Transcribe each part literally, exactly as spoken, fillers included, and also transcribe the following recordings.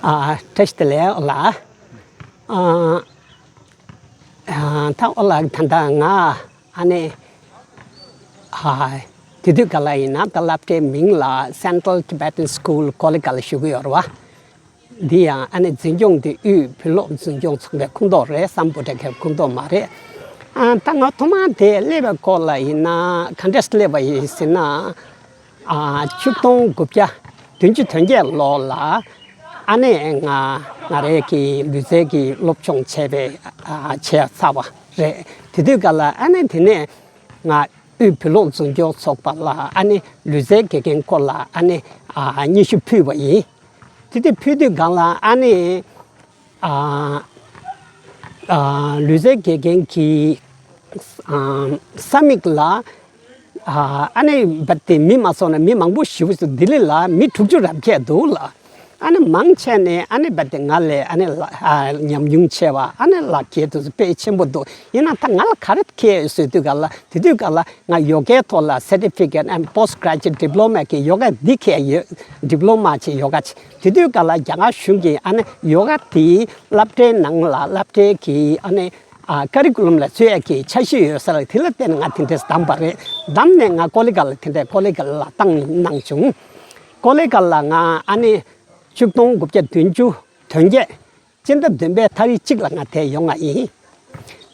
ཨ། བཀྲ་ཤིས་བདེ་ལེགས་ཨོ་ལགས། ཨ། ཨ། ད་ཨོ་ལགས་ད་ལྟ་ང་ཨ་ནི། ཨ། དེ་དུས་ག་ལ་ཡིན་ན་ད་སློབ་གྲྭའི་མིང་ལ་Central Tibetan School ཀོ་ལི་གྷལ་ཞུ་གི་ཡོད་རེད་བ། འདི་ཡང་ཨ་ནི་འཛིན་སྐྱོང་འདི་དབུས་བོད་སློབ་འཛིན་སྐྱོང་ཚོགས་པའི་ཁོངས་གཏོགས་རེད། སམ་བྷོ་ཊ་ཁའི་ཁོངས་གཏོགས་མ་རེད། ཨ། ད་ང་ཐོག་མར་དེ་སླེབས་པའི་སྐོར་ལ་ཡིན་ན་ག་འདྲས་སླེབས་པ་ཡིན་ཟེར་ན། ཨ། ཆིག་སྟོང་དགུ་བརྒྱ་བདུན་ཅུ་དོན་བརྒྱད་ལོ་ལ་ཨ་ནི་ང་ང་རའི་གི་ལུས་རྩལ་གྱི་སློབ་སྦྱོང་བྱས་པའི། ཨ། བྱས་ཚར་བ་རེད། དེ་དུས་ག་ལ་ཨ་ནི་དེ་ནས་ང་དབུས་བོད་སློབ་འཛིན་སྐྱོང་ཚོགས་པ་ལ་ཨ་ནི་ལུས་རྩལ་དགེ་རྒན་སྐོར་ལ་ཨ་ནི། ཨ། སྙན་ཞུ་ཕུལ་བ་ཡིན། དེ་དུས་ཕུལ་དུས་སྒང་ལ་ཨ་ནི། ཨ། ཨ། ལུས་རྩལ་དགེ་རྒན་གྱི། ཨ། ས་མིག་ལ། ཨ། ཨ་ནི་བ་དེ་མི་མ་སོང་ན་མི་མང་པོ་ཞེ་པོ་ཅིག་ལྡི་ལི་ལ་མི་དྲུག་ཅུ་རབ་བརྒྱད་འདུག་ལ། ཨ་ནི་མང་ཆེ་ནས་ཨ་ནི་བ་དེ་ང་ལས་ཨ་ནི་ལ། ཨ། ཉམས་མྱོང་ཆེ་བ། ཨ་ནི་ལག་འཁྱེར་དུ་དཔེ་ཆེན་པོ་འདུག་ཡིན་ན་ད་ང་ལ་ག་རེ་འཁྱེར་ཟེར་དུས་ག་ལ། དེ་དུས་ག་ལ་ང་ཡོ་གའི་ཐོག་ལ་Certificate and Postgraduate Diploma གི་ཡོ་ག་འདི་འཁྱེར་ཡོད། ཌི་པི་ལོ་མ་བྱས་ཡོ་ག་བྱས། དེ་དུས་ག་ལ་རྒྱ་གར་གཞུང་གིས་ཨ་ནི་ཡོ་ག་དེ་སློབ་གྲྭའི་ནང་ལ་སློབ་གྲྭའི་གི་ཨ་ནི། ཨ། ཀ་རི་ཀུ་ལམ་ལ་ཚུད་ཡག་གི་འཆར་གཞི་ཡོད་ས་ལ། དེ་ལ་བརྟེན་ནས་ང་དེ་འདྲས་བདམས་པ་རེད། བདམས་ནས་ང་ཀོ་ལི་གྷལ་ལ་དེ་འདྲས་ཀོ་ལི་གྷལ་ལ་བཏང་གནང་བྱུང་། ཀོ་ལི་གྷལ་ལ་ང་ཨ་ནི་ཆིག་སྟོང་དགུ་བརྒྱ་བདུན་ཅུ་དོན་བརྒྱད། སྤྱི་ཟླ་བདུན་པའི་ཏ་རིག་གཅིག་ལ་ང་དེ་ཡོང་བ་ཡིན།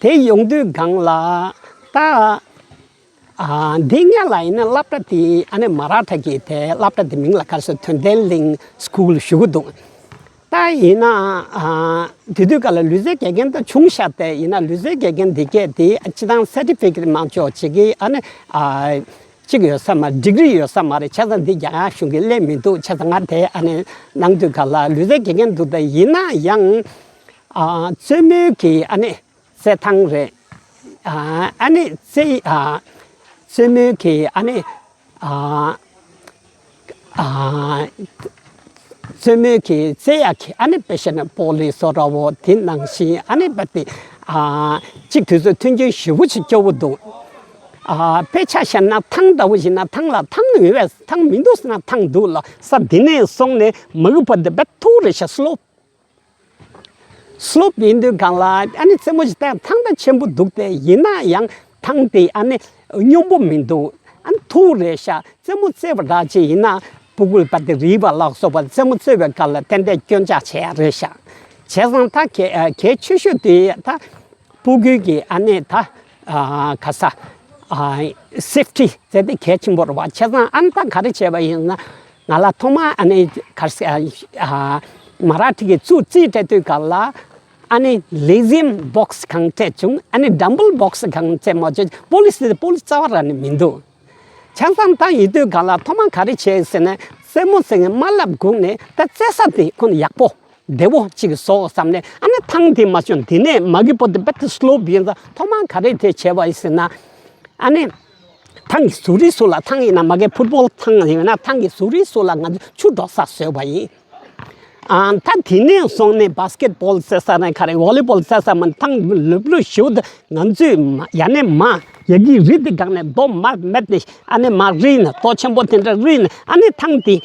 དེ་ཡོང་དུས་སྒང་ལ་ད། ཨ། འདི་སྔོན་ལ་ཡིན་ན་སློབ་གྲྭ་དེ་ཨ་ནི་མ་ར་ཐ་གི་དེ་སློབ་གྲྭ་དེ་མིང་ལ་ག་རེ་ཟེར། དོན་ལྡན་གླིང་སི་ཀུལ་ཞུ་གི་འདུག་ད་ཡིན་ན། ཨ། དེ་དུས་ག་ལ་ལུས་རྩལ་དགེ་རྒན་ད་བྱུང་ཤག་དེ་ཡིན་ན་ལུས་རྩལ་དགེ་རྒན་འདི་གས་དེ་སྤྱི་བཏང་སར་ཊི་ཕི་ཀེཊ་མ་འཇོག་བྱེད་ཀྱི་ཨ་ནི། ཨ། གཅིག་ཡོད་ས་མ། ཌིག་རི་ཡོད་ས་མ་རེད། བྱས་ཙང་འདི་རྒྱ་གར་གཞུང་གིས་ལེན་མི་འདུག་བྱས་ཙང་ང་དེ་ཨ་ནི་གནང་དུས་ག་ལ་ལུས་རྩལ་དགེ་རྒན་འདུག་ད་ཡིན་ན་ཡང་། ཨ། རྩེད་མོའི་གི་ཨ་ནི་རྩེད་ཐང་རེད། ཨ། ཨ་ནི་རྩེད། ཨ། རྩེད་མོའི་གི་ཨ་ནི། ཨ། ཨ། རྩེད་མོའི་གི་རྩེད་ཡག་གི་ཨ་ནི་དཔེ་བཤད་ན་བོ་ལི་བཟོ་འདྲ་བོ་དེ་ནང་བཞིན་ཨ་ནི་བ་དེ། ཨ། གཅིག་དུས་ཚོད་མཐུན་རྐྱེན་ཞེ་པོ་ཅིག་སྐྱོ་བོ་འདུག་ཨ། དཔེ་ཆ་བཞག་ན་ཐང་འདྲ་བོ་བཞག་ན་ཐང་ལ་ཐང་ཡོད་པས་ཐང་མི་འདུག་ཟེར་ན་ཐང་འདུག་ལ། ས་འདི་ནས་སོང་ནས་མ་གི་བར་དུ་བས་མཐོ་རེད་ཤག་སི་ལོབ། སི་ལོབ་ཡིན་དུས་སྒང་ལ་ཨ་ནི་རྩེད་མོ་ཞིག་བལྟས། ཐང་ད་ཆེན་པོ་འདུག་སྟེ་ཡིན་ན་ཡང་ཐང་དེ་ཨ་ནི་སྙོམས་པོ་མི་འདུག་ཨ་ནི་མཐོ་རེད་ཤག་རྩེད་མོ་རྩེ་བ་འདྲ་ཅིག་ཡིན་ན་སྤུ་གུ་བ་དེ་རིལ་བ་ལ་སོགས་པ་རྩེད་མོ་རྩེ་བའི་སྐབས་ལ་ཏན་ཏན་སྐྱོན་ཆག་བྱེད་ཡག་རེད་ཤག་བྱས་ཙང་ད་གལ་གལ་ཆེ་ཤོས་དེ་ད་སྤུ་གུའི་གི་ཨ་ནི་ད། ཨ། ག་ས། ཨ། སེབ་ཊི་ཟེར་དེ་གལ་ཆེན་པོ་རེད་བ། བྱས་ཙང་ཨ་ནི་ད་ག་རེ་བྱས་པ་ཡིན་ན། ང་ལ་ཐོག་མ་ཨ་ནི་ག་ས། ཨ། མ་ར་ཐི་གི་བཙུགས་རྩིས་སྤྲད་དུས་སྐབས་ལ་ཨ་ནི་ལེ་ཛིམ་བོག་སི་གང་སྤྲད་བྱུང་། ཨ་ནི་ཌམ་བལ་བོག་སི་གང་སྤྲད་མ་བྱུང་། བོ་ལི་སི་བོ་ལི་རྩ་བ་རང་ནས་མི་འདུག་བྱས་ཙང་ད་ཡིན་དུས་སྒང་ལ་ཐོག་མ་ག་རེ་བྱས་ཟེར་ན། རྩེད་མོ་རྩེ་མཁན་མ་བསླབ་སྒུག་ནས་ད་རྩེད་ས་དེ་ཁོ་ན་ཡག་པོ་བདེ་བོ་ཅིག་བཟོ་བསམ་ནས། ཨ་ནི་ཐང་དེ་མ་བྱུང་། དེ་ནས་མ་གི་བར་དུ་བས་དེ་སི་ལོབ་ཡིན་ཙང་ཐོག་མ་ག་རེ་དེ་བྱས་པ་ཡིན་ཟེར་ན། ཨ་ནི་ཐང་གི་ཟུར་རི་ཟུར་ལ། ཐང་ཡིན་ན་མ་གི་ཕུཊ་བོལ་ཐང་ཡིན་ན་ཐང་གི་ཟུར་རི་ཟུར་ལ་ང་ཚོས་ཆུ་འགྲོ་ས་བཟོས་པ་ཡིན། ཨ། ད་དེ་ནས་སོང་ནས་བཱ་སི་ཀེཊ་བོལ་རྩེ་ས་ནས་ག་རེ་ཝོ་ལི་བོལ་རྩེ་ས་མ་ཐང་ལུབ་ལུབ་ཞིག་ཏུ་ང་ཚོས་མ་ཡ་ནས་མ་ཡ་གི་རི་དེ་སྒང་ནས་རྡོ་མར་མེད་ནས་ཨ་ནི་མར་རིལ་ནས་རྡོ་ཆེན་པོ་དེ་འདྲ་རིལ་ནས་ཨ་ནི་ཐང་དེ་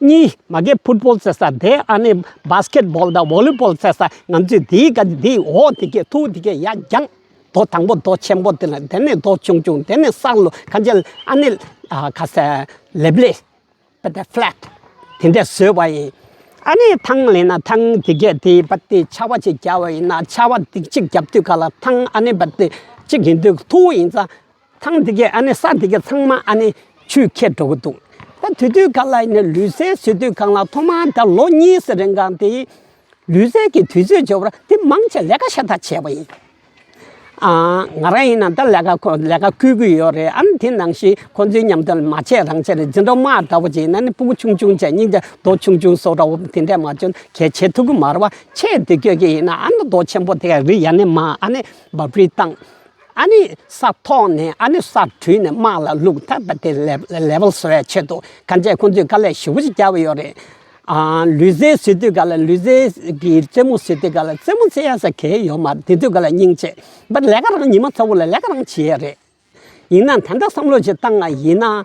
གཉིས། མ་གི་ཕུཊ་བོལ་རྩེ་ས་དེ་ཨ་ནི་བཱ་སི་ཀེཊ་བོལ་དང་ཝོ་ལི་བོལ་རྩེ་ས། ང་ཚོས་དེའི་ག་དེའི་འོག་དེ་གས་ཐུག་དེ་གས་ཡར་བརྒྱངས། རྡོ་དང་པོ་རྡོ་ཆེན་པོ་དེ་ལ། དེ་ནས་རྡོ་ཆུང་ཆུང་། དེ་ནས་ས་ལོ་ག་འཇལ། ཨ་ནི། ཨ། ག་ས་ལེབ་ལེ། བ་དེ་ཕ་ལེཊ་དེ་འདྲ་བཟོས་པ་ཡིན། ཨ་ནི་ཐང་ལེན་ན་ཐང་དེ་གས་དེ་བ་དེ་ཆར་པ་ཅིག་བརྒྱབ་པ་ཡིན་ན་ཆར་པ་དེ་གཅིག་བརྒྱབ་དུས་ག་ལ་ཐང་ཨ་ནི་བ་དེ་གཅིག་ཡིན་དུས་ཐུག་ཡིན་ཙང་ཐང་དེ་གས་ཨ་ནི་ས་དེ་གས་ཚང་མ་ཨ་ནི་ཆུས་ཁྱེར་འགྲོ་གི་འདུག་ད་དེ་དུས་ག་ལ་ཡིན་ན་ལུས་རྩལ་ཟེར་དུས་སྒང་ལ་ཐོག་མར་ད་ལོ་གཉིས་ཙམ་རིང་སྒང་དེ། ལུས་རྩལ་གྱི་དུས་ཚོད་འབྱོར་བར་དེ་མང་ཆེ་ལས་ཀ་ཤ་སྟག་བྱས་པ་ཡིན། ཨ། ང་རང་ཡིན་ན་ད་ལས་ཀ་ཁོ་ལས་ཀ་བསྐུལ་གྱི་ཡོད་རེད། ཨ་ནི་དེ་ནང་བཞིན་ཁོ་ཚོའི་མཉམ་དུ་མ་བྱས་རང་བྱས་རེད། འཛིན་གྲྭ་དམའ་འདྲ་བོ་ཅིག་ཡིན་ན་ནི་སྤུ་གུ་ཆུང་ཆུང་བྱས་སྙིང་རྗེ་རྡོ་ཆུང་ཆུང་བཟོ་འདྲ་བོ་དེ་འདྲས་མ་བྱུང་གལ་ཆེ་ཐུབ་ཀྱི་མ་རེད་བ། ཆེ་དེ་སྐྱོད་ཀྱི་ཡིན་ན་ཨ་ནི་རྡོ་ཆེན་པོ་དེ་ག་རི་ཡ་ནས་མར་ཨ་ནི་བབ་རི་བཏང་། ཨ་ནི་ས་ཐོག་ནས་ཨ་ནི་ས་བྲུས་ནས་དམག་ལ་བླུགས། ད་བ་དེ་ལེ་ལེ་ཝལ་བཟོ་ཡ་ཆེད་དུ་གང་བྱས་ཁོང་ཚོས་དཀའ་ལས་ཞེ་པོ་ཅིག་བརྒྱབ་ཡོད་རེད། ཨ། ལུས་རྩལ་ཟེར་དུས་ག་ལ་ལུས་རྩལ་གྱི་རྩེད་མོ་ཟེར་དུས་ག་ལ་རྩེད་མོ་རྩེ་ཡ་ས་གལ་ཡོད་མ་རེད། དེ་དུས་ག་ལ་སྙིང་རྗེ། བ་ལས་ཀ་རང་ཉི་མ་ཚ་བོ་ལ་ལས་ཀ་རང་བྱེད་ཡ་རེད། ཡིན་ན་ད་ལྟ་བསམ་བློ་ཅིག་བཏང་ང་ཡིན་ན།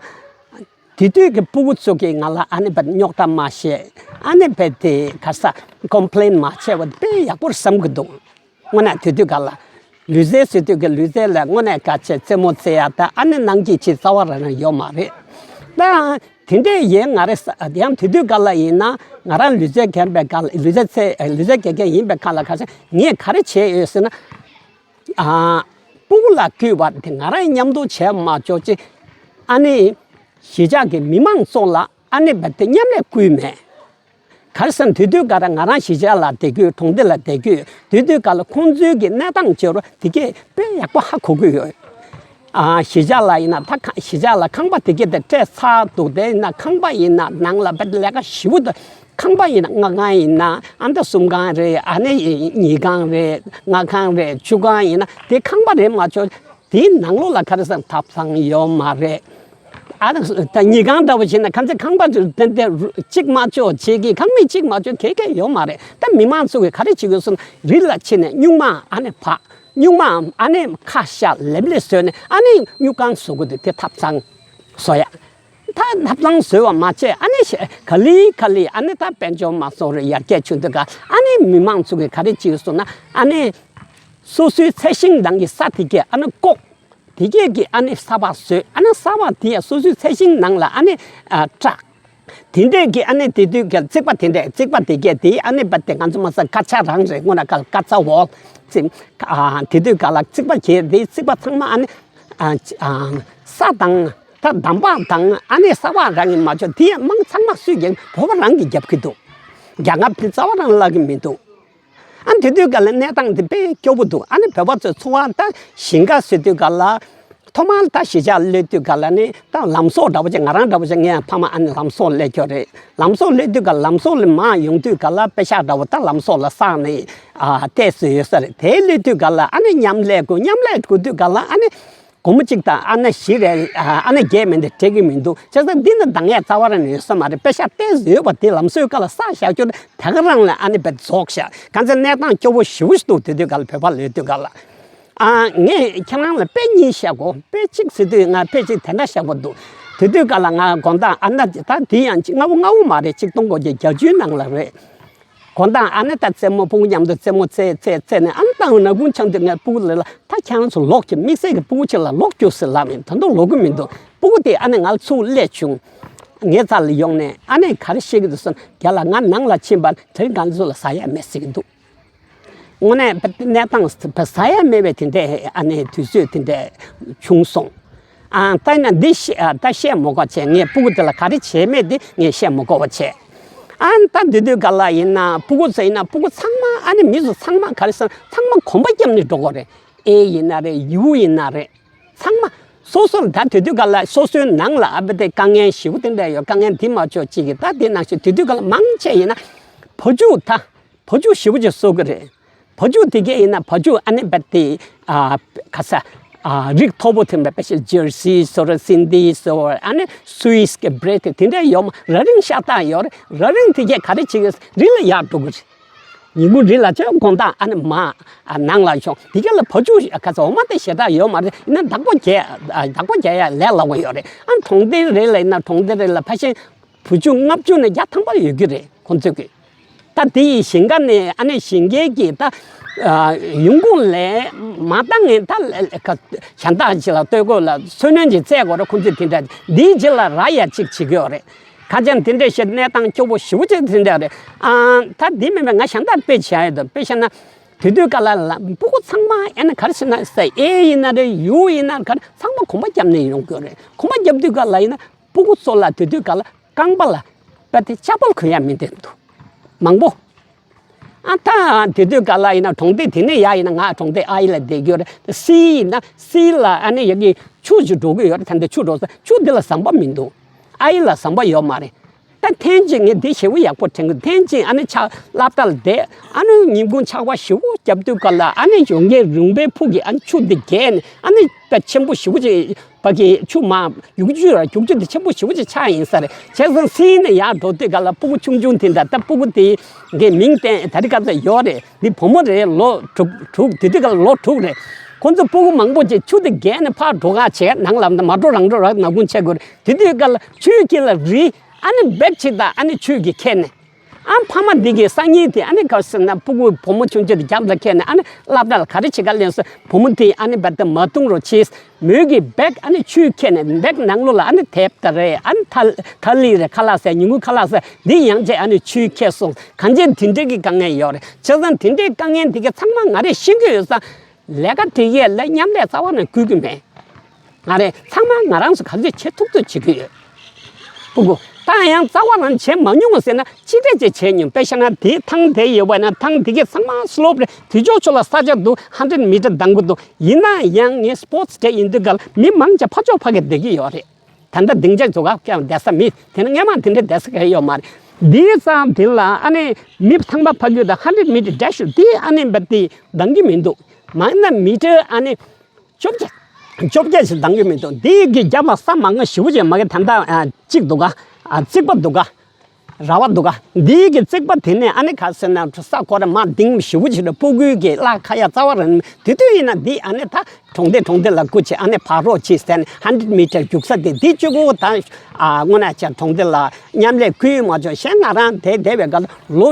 དེ་དུས་ཀྱི་སྤུ་གུ་ཚོ་གིས་ང་ལ་ཨ་ནི་བ་རྙོག་དྲ་མ་བཤད། ཨ་ནི་བ་དེ་ག་ས་ཀོམ་པི་ལེན་མ་བྱས་པ་དཔེ་ཡག་པོ་བསམ་གྱི་འདུག་དངོས་གནས་དེ་དུས་ག་ལ་ལུས་རྩལ་ཟེར་དུས་ཀྱི་ལུས་རྩལ་ལ་དངོས་གནས་དགའ་ཆེ་རྩེད་མོ་རྩེ་ཡ་ད་ཨ་ནི་ནང་གི་ཅི་རྩ་བ་རང་རང་ཡོད་མ་རེད། ད་དེ་འདྲས་ཡིན་ང་རེ་ས་ཡང་དེ་དུས་ག་ལ་ཡིན་ན་ང་རང་ལུས་རྩལ་རྒན་པའི་ག་ལ་ལུས་རྩལ་རྩེ་ལུས་རྩལ་དགེ་རྒན་ཡིན་པའི་ཁ་ལ་ཁ་སང་ངས་ག་རེ་བྱས་ཡོད་ཟེར་ན། ཨ། སྤུ་གུ་ལ་བསྐུལ་བ་དེ་ང་རང་མཉམ་དུ་བྱས་མ་ཆོག་ཅིག་ཨ་ནི། གཞིས་ཆགས་ཀྱི་མི་མང་ཚོ་ལ་ཨ་ནི་བ་དེ་མཉམ་ལས་བསྐུལ་མེད། ག་རེ་ཟེར་ན་དེ་དུས་ག་ར་ང་རང་གཞིས་ཆགས་ལ་བསྡད་དུས་གྲོང་སྡེ་ལ་བསྡད་དུས་དེ་དུས་ག་ལ་ཁོང་ཚོའི་གི་གནས་སྟངས་བྱེད་རོགས་དེ་གས་དཔེ་ཡག་པོ་ཧ་གོ་གི་ཡོད། ཨ། གཞིས་ཆགས་ལ་ཡིན་ན་ད་ཁ་གཞིས་ཆགས་ལ་ཁང་པ་དེ་གས་དེ་སྤྲད་ཚར་འདུག་དེ་ཡིན་ན་ཁང་པ་ཡིན་ན་ནང་ལ་བ་ལས་ཀ་ཞེ་པོ་འདུག་ཁང་པ་ཡིན་ན་ལྔ་ཁང་ཡིན་ན་ཨ་མདའ་གསུམ་ཁང་རེད། ཨ་ནི་ཉིས་ཁང་རེད། ལྔ་ཁང་རེད། བཅུ་ཁང་ཡིན་ན་དེ་ཁང་པ་རེད་མ་ཆོག་དེའི་ནང་ལོགས་ལ་ག་རེ་ཟེར་ཐབ་ཚང་ཡོད་མ་རེད། ཨ་ད་ཉིས་ཁང་འདྲ་བོ་བྱས་ན་ཁ་ཚ་ཁང་པ་དེ་འདྲ་གཅིག་མ་ཆོག་བྱེད་ཀྱི་ཁང་མིག་གཅིག་མ་ཆོག་ག་ག་ཡོད་མ་རེད། ད་མི་མང་ཚོ་གིས་ག་རེ་བྱེད་དགོས་སོང་རི་ལ་ཕྱིན་ནས་སྨྱུག་མ་ཨ་ནི་བག་སྨྱུག་མ་ཨ་ནི་ཁ་ཤ་ལེབ་ལེབ་བཟོས་ནས་ཨ་ནི་སྨྱུག་ཁང་བཟོ་དགོས་དུས་དེ་ཐབ་ཚང་བཟོ་ཡ། ད་ཐབ་ཚང་བཟོས་པ་མ་ཚད་ཨ་ནི་ཤ་ག་ལེ་ག་ལེ་ཨ་ནི་ད་དཔལ་འབྱོར་མ་སོང་རེད། ཡར་རྒྱས་བྱུང་དུས་ག་ཨ་ནི་མི་མང་ཚོ་གིས་ག་རེ་བྱེད་སོང་ན་ཨ་ནི་སོ་སོའི་ཚལ་ཞིང་ནང་གི་ས་དེ་གས་ཨ་ནི་བཀོག་དེ་གས་ཀྱི་ཨ་ནི་ས་བག་བཟོས། ཨ་ནི་ས་བག་དེ་ཡ་སོ་སོའི་ཚལ་ཞིང་ནང་ལ་ཨ་ནི་ཨ་བཀྲག་དེ་འདྲས་ཀྱི་ཨ་ནི་དེ་དུས་ཀྱི་རྩིག་པ་དེ་འདྲས་རྩིག་པ་དེ་གས་དེ་ཨ་ནི་བ་དེ་ང་ཚོ་མ་ས་ཀ་ཆ་རང་རེད། སྔོན་ན་ཀ་ཀ་ཚ་འོག་ཙིམ་ཨ་དེ་དུས་ག་ལ་རྩིག་པ་གས་དེ་རྩིག་པ་ཚང་མ་ཨ་ནི་ཨ་ཨ་ས་དང་ད་འདམ་བག་དང་ཨ་ནི་ས་བག་རང་གི་མ་ཆོག་དེ་ཡང་མང་ཚང་མ་སུས་ཀྱང་བོད་པ་རང་གིས་རྒྱབ་ཀྱི་འདུག་རྒྱ་ནག་དེ་རྩ་བ་རང་བརླག་གི་མི་འདུག་ཨ་དེ་དུས་ག་ལ་གནས་སྟངས་དེ་དཔེ་སྐྱོ་པོ་འདུག་ཨ་ནི་བོད་པ་ཚོའི་འཚོ་བ་ད་ཞིང་ཁ་ཟེར་དུས་ག་ལ་ཐོག་མར་ད་གཞིས་ཆགས་སླེབས་དུས་ག་ལ་ནི་ད་ལམ་བཟོ་འདྲ་པོ་ཅིག་ང་རང་འདྲ་པོ་ཅིག་ངའི་ཕ་མ་ཨ་ནི་ལམ་བཟོ་སླེབས་ཀྱོ་རེད། ལམ་བཟོ་སླེབས་དུས་ག་ལམ་བཟོ་ལ་མར་ཡོང་དུས་ག་ལ་པེ་ཤག་འདྲ་པོ་ད་ལམ་བཟོ་ལ་བསགས་ནས་ཨ་བལྟས་སྲོལ་ཡོད་ས་རེད། དེ་སླེབས་དུས་ག་ལ་ཨ་ནི་མཉམ་ལས་དགོས། མཉམ་ལས་དགོས་དུས་ག་ལ་ཨ་ནི་སྒོར་མོ་གཅིག་དང་ཨ་ན་བཞི་རེ་ཨ་ན་བརྒྱད་མིན་ཏེ་སྤྲད་ཀྱི་མི་འདུག་བྱས་ཙང་འདི་ནི་འདང་ཡ་རྩ་བ་རང་ནས་ཡོད་ས་མ་རེད། པེ་ཤག་ཏོག་ཙམ་ཡོད་པ་དེ་ལམ་སྲོལ་ཁ་ལ་བསགས་བཞག་རྒྱུ་དེ་ག་རང་ལ་ཨ་ནི་བས་རྫོགས་བཞག་གང་ཚེ་གནས་སྟངས་སྐྱོ་བོ་ཞེ་པོ་ཞིག་འདུག་དེ་དུས་ག་ལ་བོད་པ་ལོས་དུས་ག་ལ་ཨ་ངས་ཁྱེད་རང་ལ་དཔེ་གཉིས་བཤད་གོ་དཔེ་གཅིག་ཟེར་དུས་ང་དཔེ་གཅིག་དེ་འདྲ་བཤད་གོ་འདུག་དེ་དུས་ག་ལ་ང་དགོང་དག་ཨ་ན་ད་དེ་ཡང་གཅིག་སྔ་བོ་སྔ་བོ་མ་རེད། གཅིག་སྟོང་དགུ་བརྒྱ་བརྒྱད་ཅུའི་ནང་ལ་རེད། དགོང་དག་ཨ་ནེ་ད་རྩེད་མོ་སྤུ་གུ་མཉམ་དུ་རྩེད་མོ་རྩེ་རྩེ་རྩེ་ནས་ཨ་ནེ་ད་ནག་ཁུང་འཆང་དུས་ངས་སྤུ་གུ་ལ་ལ་ད་ཁྱེད་རང་ཚོ་ལོག་གི་དམིགས་བསལ་གྱི་སྤུ་གུ་ཅིག་ལ་ལོག་རྒྱུགས་ཟེར་ལབ་ཡིན། ད་དུང་ལོག་གི་མི་འདུག་སྤུ་གུ་དེ་ཨ་ནེ་ང་ལ་ཚུར་སླེབས་བྱུང་། ངའི་རྩ་ལ་ཡོང་ནས་ཨ་ནེ་ག་རེ་བཤད་ཀྱི་འདུག་ཟེར་ན་རྒྱ་ལ་ང་ནང་ལ་ཕྱིན་པ་དེ་རིང་ང་ཚོ་ལ་ཟ་ཡ་མེད་ཟེར་གྱི་འདུག་དངོས་གནས་གནས་སྟངས་ཟ་ཡ་མེད་པའི་དེ་འདྲའི་ཨ་ནེ་དུས་ཚོད་དེ་འདྲ་བྱུང་སོང་། ཨ་ད་ན་འདི་ཤེས་ཨ་ད་བཤད་མ་དགོས་བྱས། ངས་སྤུ་གུ་དེ་ལ་ག་རེ་བྱས་མེད་དེ་ངས་བཤད་མ་དགོས་པ་བྱས། ཨ་ད་འདི་དུས་ག་ལ་ཡིན་ན་སྤུ་གུ་ཚོ་ཡིན་ན་སྤུ་གུ་ཚང་མ་ཨ་ནི་མི་ཚོ་ཚང་མ་ག་རེ་ཟེར་ཚང་མ་གོམ་པ་བརྒྱབ་ནས་འགྲོ་དགོས་རེད། ཨེ་ཡིན་ན་རེད། ཡུ་ཡིན་ན་རེད། ཚང་མ་སོ་སོར་ད་དེ་དུས་ག་ལ་སོ་སོའི་ནང་ལ་ཨ་བི་དེ་དཀའ་ངལ་ཞེ་པོ་དེ་འདྲ་ཡོད། དཀའ་ངལ་འདི་མ་ཆོག་ཅིག་གི་ད་དེ་ནང་བཞིན་དེ་དུས་ག་ལ་མང་ཆེ་ཡིན་ན་བུ་ཆུ་ད། བ་ཕྱུགས་ཞེ་པོ་ཅིག་གསོ་གི་རེད། བ་ཕྱུགས་དེ་གས་ཡིན་ན་བ་ཕྱུགས་ཨ་ནི་བ་དེ་ཨ་ག་ས་ཨ་རིགས་མཐོ་པོ་ཐོན་པའི་དཔེ་ཆ་ཇར་སི་ཟེར་སིན་དྷི་ཟེར་ཨ་ནི་སུའིས་ཀྱི་བྷི་རི་ཌི་དེ་འདྲ་ཡོད་མ། ར་རིང་ཤ་སྟག་ཡོད་རེད། ར་རིང་དེ་གས་ག་རེ་བྱེད་ཀྱི་རི་ལ་ཡར་འགྲོ་གི་རེད། ཉིན་གུང་རི་ལ་ཆ་དགོང་དག་ཨ་ནི་མ་ཨ་ནང་ལ་ཤོང་དེ་གས་ལ་བ་ཕྱུགས་ག་ས་འོ་མ་དེ་ཞེ་དྲག་ཡོད་མ་རེད། ཡིན་ན་བདག་པོ་རྒྱག་ཨ་བདག་པོ་རྒྱག་ཡ་ལས་སླ་བོ་ཡོད་རེད། ཨ་གྲོང་སྡེ་རེ་ལ་ཡིན་ན་གྲོང་སྡེ་རེ་ལ་ཕལ་ཆེར་བ་ཕྱུགས་ལྔ་བཅུ་ནས་བརྒྱ་ཐམ་པ་ཡོད་ཀྱི་རེད་ཁོང་ཚོས་ཀྱི། ད་དེ་ཡི་ཞིང་ཁ་ནས་ཨ་ནི་ཞིང་ཁའི་གི་ད་ཨ་ཡོང་ཁུངས་ལས་མ་བཏང་ངས་ད་ལ་ལ་ག་གཞན་དག་ཅིག་ལ་སྟོད་གོས་ལ་སོན་ནོན་ཅིག་བཙལ་དགོས་རེད། ཁོང་ཚོས་དེ་འདྲ་འདིའི་རྗེས་ལ་ར་ཡ་གཅིག་བྱེད་ཀྱི་ཡོད་རེད། ཁ་ཅན་དེ་འདྲས་བཤད་གནས་སྟངས་སྐྱོ་པོ་ཞེ་པོ་ཅིག་དེ་འདྲ་རེད། ཨ་ད་འདི་མིན་པའི་ང་གཞན་དག་དཔེ་བྱས་ཡོད་དོ། དཔེ་བཤད་ན་དེ་དུས་ག་ལ་ལ་སྤུ་གུ་ཚང་མ་ཨེ་ན་ག་རེ་བྱེད་ན་ས་ཨེ་ཡིན་ན་རེད། ཡུ་ཡིན་ན་ག་རེ་ཚང་མ་གོམ་པ་བརྒྱབ་ནས་ཡོང་གི་ཡོད་རེད། གོམ་པ་བརྒྱབ་དུས་ག་ལ་ཡིན་ན་སྤུ་གུ་ཚོ་ལ་དེ་དུས་ག་ལ་རྐང་པ་ལ་པ་དེ་ཅ་པལ་གོན་ཡ་མི་འདུག་མང་པོ། ཨ་ད་དེ་དུས་ག་ལ་ཡིན་ན་གྲོང་སྡེ་དེ་ནས་ཡར་ཡིན་ན་ང་གྲོང་སྡེ་ཨ་ཡི་ལ་བསྡད་ཀྱི་ཡོད་རེད། སི་ཡིན་ན་སི་ལ་ཨ་ནི་ཡ་གི་ཆུ་ཞིག་འགྲོ་གི་ཡོད་རེད། ད་འདི་ཆུ་འགྲོ་ས་ཆུ་འདི་ལ་ཟམ་པ་མི་འདུག་ཨ་ཡི་ལ་ཟམ་པ་ཡོད་མ་རེད། ད་ཐེངས་གཅིག་ངས་འདི་ཞེ་པོ་ཡག་པོ་དྲན་གི། ཐེངས་གཅིག་ཨ་ནི་ཆ་སློབ་གྲྭ་ལ་བསྡད་ཨ་ནི་ཉིན་གུང་ཆར་པ་ཞེ་པོ་བརྒྱབ་དུས་ག་ལ་ཨ་ནི་ཡོང་མཁན་རུང་པའི་ཕུག་གི་ཨ་ནི་ཆུ་འདི་བརྒལ་ནས་ཨ་ནི་དཔེ་ཆེན་པོ་ཞེ་པོ་ཅིག་ཕ་གི་ཆུ་མ་རྒྱུག་ཆུ་ར་རྒྱུག་ཆུ་དེ་ཆེན་པོ་ཞེ་པོ་ཅིག་ཆགས་ཡིན་ས་རེད། བྱས་ཙང་སི་ནས་ཡར་འགྲོ་དུས་ག་ལ་སྤུ་གུ་ཆུང་ཆུང་དེ་འདྲ་ད་སྤུ་གུ་དེ་གི་མིང་བསྟན་ད་རི་ག་ཚ་ཡོད་རེད། འདི་བུ་མོ་རེད། ལོ་དྲུག་དྲུག་དེ་དུས་ག་ལ་ལོ་དྲུག་རེད། ཁོ་ཚོ་སྤུ་གུ་མང་པོ་ཅིག་ཆུ་དེ་བརྒལ་ནས་ཕར་འགྲོ་ག་བྱས། ནང་ལ་མ་འགྲོ་རང་འགྲོ་ར་ནག་ཁུང་ཆེ་དགོས་རེད། དེ་དུས་སྐབས་ལ་ཆུའི་དཀྱིལ་ལ་རི་ཨ་ནི་བེག་ཅིག་དང་ཨ་ནི་ཆུ་གིས་ཁྱེར་ནས། ཨ་ཕ་མ་འདི་གི་སང་ཉིན་དེ་ཨ་ནི་ག་ཟེར་ན་སྤུ་གུ་བུ་མོ་ཆུང་ཆུང་དེ་རྒྱབ་ལ་ཁྱེར་ནས་ཨ་ནི་སློབ་གྲྭ་ལ་ག་རེ་བྱེད་ག་ལེན་སོང་། བུ་མོ་དེ་ཨ་ནི་རྦད་དེ་མ་བཏུང་རོགས་བྱས། མོས་ཀྱི་བེག་ཨ་ནི་ཆུས་ཁྱེར་ནས་བེག་ནང་ལོགས་ལ་ཨ་ནི་དེབ་དང་རེད། ཨ་ནི་ཐ་ཐ་ལི་རེད། ཁ་ལག་ཟས། ཉིན་གུང་ཁ་ལག་ཟས། འདི་ཡང་ཅིག་ཨ་ནི་ཆུས་ཁྱེར་སོང་། གང་ཅི་དེ་འདྲའི་གི་དཀའ་ངལ་ཡོད་རེད། བྱས་ཙང་དེ་འདྲའི་དཀའ་ངལ་འདི་ག་ཚང་མ་ང་རས་ཤེས་ཀྱི་ཡོད་ཙང་། ལས་ཀ་དེ་གས་ལ་མཉམ་ལས་རྩ་བ་ནས་བསྐུལ་གྱི་མེད། ང་རས་ཚང་མ་ང་རང་ཚོ་ག་ཚོད་བྱེད་ཐུབ་ཐུབ་བྱེད་ཀྱི་ཡོད། སྤུ་གུ་ད་ཡང་རྩ་བ་རང་བྱེད་མ་མྱོང་བ་ཟེར་ན་ཅི་འདྲ་ཅིག་བྱས་མྱོང་། དཔེ་བཞག་ན་དེའི་ཐང་དེ་ཡོད་པ་ན་ཐང་དེ་གས་ཚང་མ་སི་ལོབ་རེད། དེ་ཕྱོགས་ཕྱོགས་ལ་ས་ཆ་འདུག་ཧན་ཌེཌ་མི་ཊར་ལྡང་གི་འདུག་ཡིན་ན་ཡང་ངས་སི་པོར་ཊི་སི་ཌེ་ཡིན་དུས་སྐབས་ལ་མི་མང་ཆེ་ཕར་ཕྱོགས་ཕ་གིར་བསྡད་ཀྱི་ཡོད་རེད། ད་ལྟ་སྡིངས་ཆ་བཟོ་ག་ཀྱང་བསྡད་ས་མེད། དེ་ནི་སྔན་མ་དེ་འདྲའི་བསྡད་ས་ག་ཡོད་མ་རེད། འདིའི་རྩ་དེ་ལ་ཨ་ནི་མི་ཐང་པ་ཕ་གི་དང་ཧན་ཌེཌ་མི་ཊར་ཌེ་ཤི་དེ་ཨ་ནི་འབད་དེ་ལྡང་གི་མི་འདུག་མང་ན་མི་ཊར་ཨ་ནི་བཅོ་བརྒྱད་བཅོ་བརྒྱད་ཞིག་ལྡང་གི་མི་འདུག་འདི་གི་རྒྱབ་ལ་ས་མང་ང་ཞེ་པོ་ཅིག་མ་གི་ད་ལྟ་ཨ་གཅིག་འདུག་ག་ཨ་རྩིག་པ་འདུག་ག་ར་བ་འདུག་ག་འདི་གི་རྩིག་པ་དེ་ནས་ཨ་ནི་ག་ཟེར་ན་ས་ཁོ་ར་མ་ལྡིང་ཞེ་པོ་ཅིག་རེད། སྤུ་གུའི་གི་བརླག་ཁ་ཡ་རྩ་བ་རང་མི་དེ་དུས་ཡིན་ན་འདི་ཨ་ནི་ད་གྲོང་སྡེ་གྲོང་སྡེ་ལ་སྐུ་ཆེ་ཨ་ནི་ཕར་རོགས་ཅིག་ཟེར་ནས་ཧན་ཌེཌ་མི་ཊར་རྒྱུག་ས་དེ་འདི་གཅིག་པོ་ད་ཨ་དངོས་གནས་བྱས་གྲོང་སྡེ་ལ་མཉམ་ལས་བསྐུལ་མ་བྱུང་། གཞན་ང་རང་དེ་བསྡད་པའི་སྐབས་ལོ་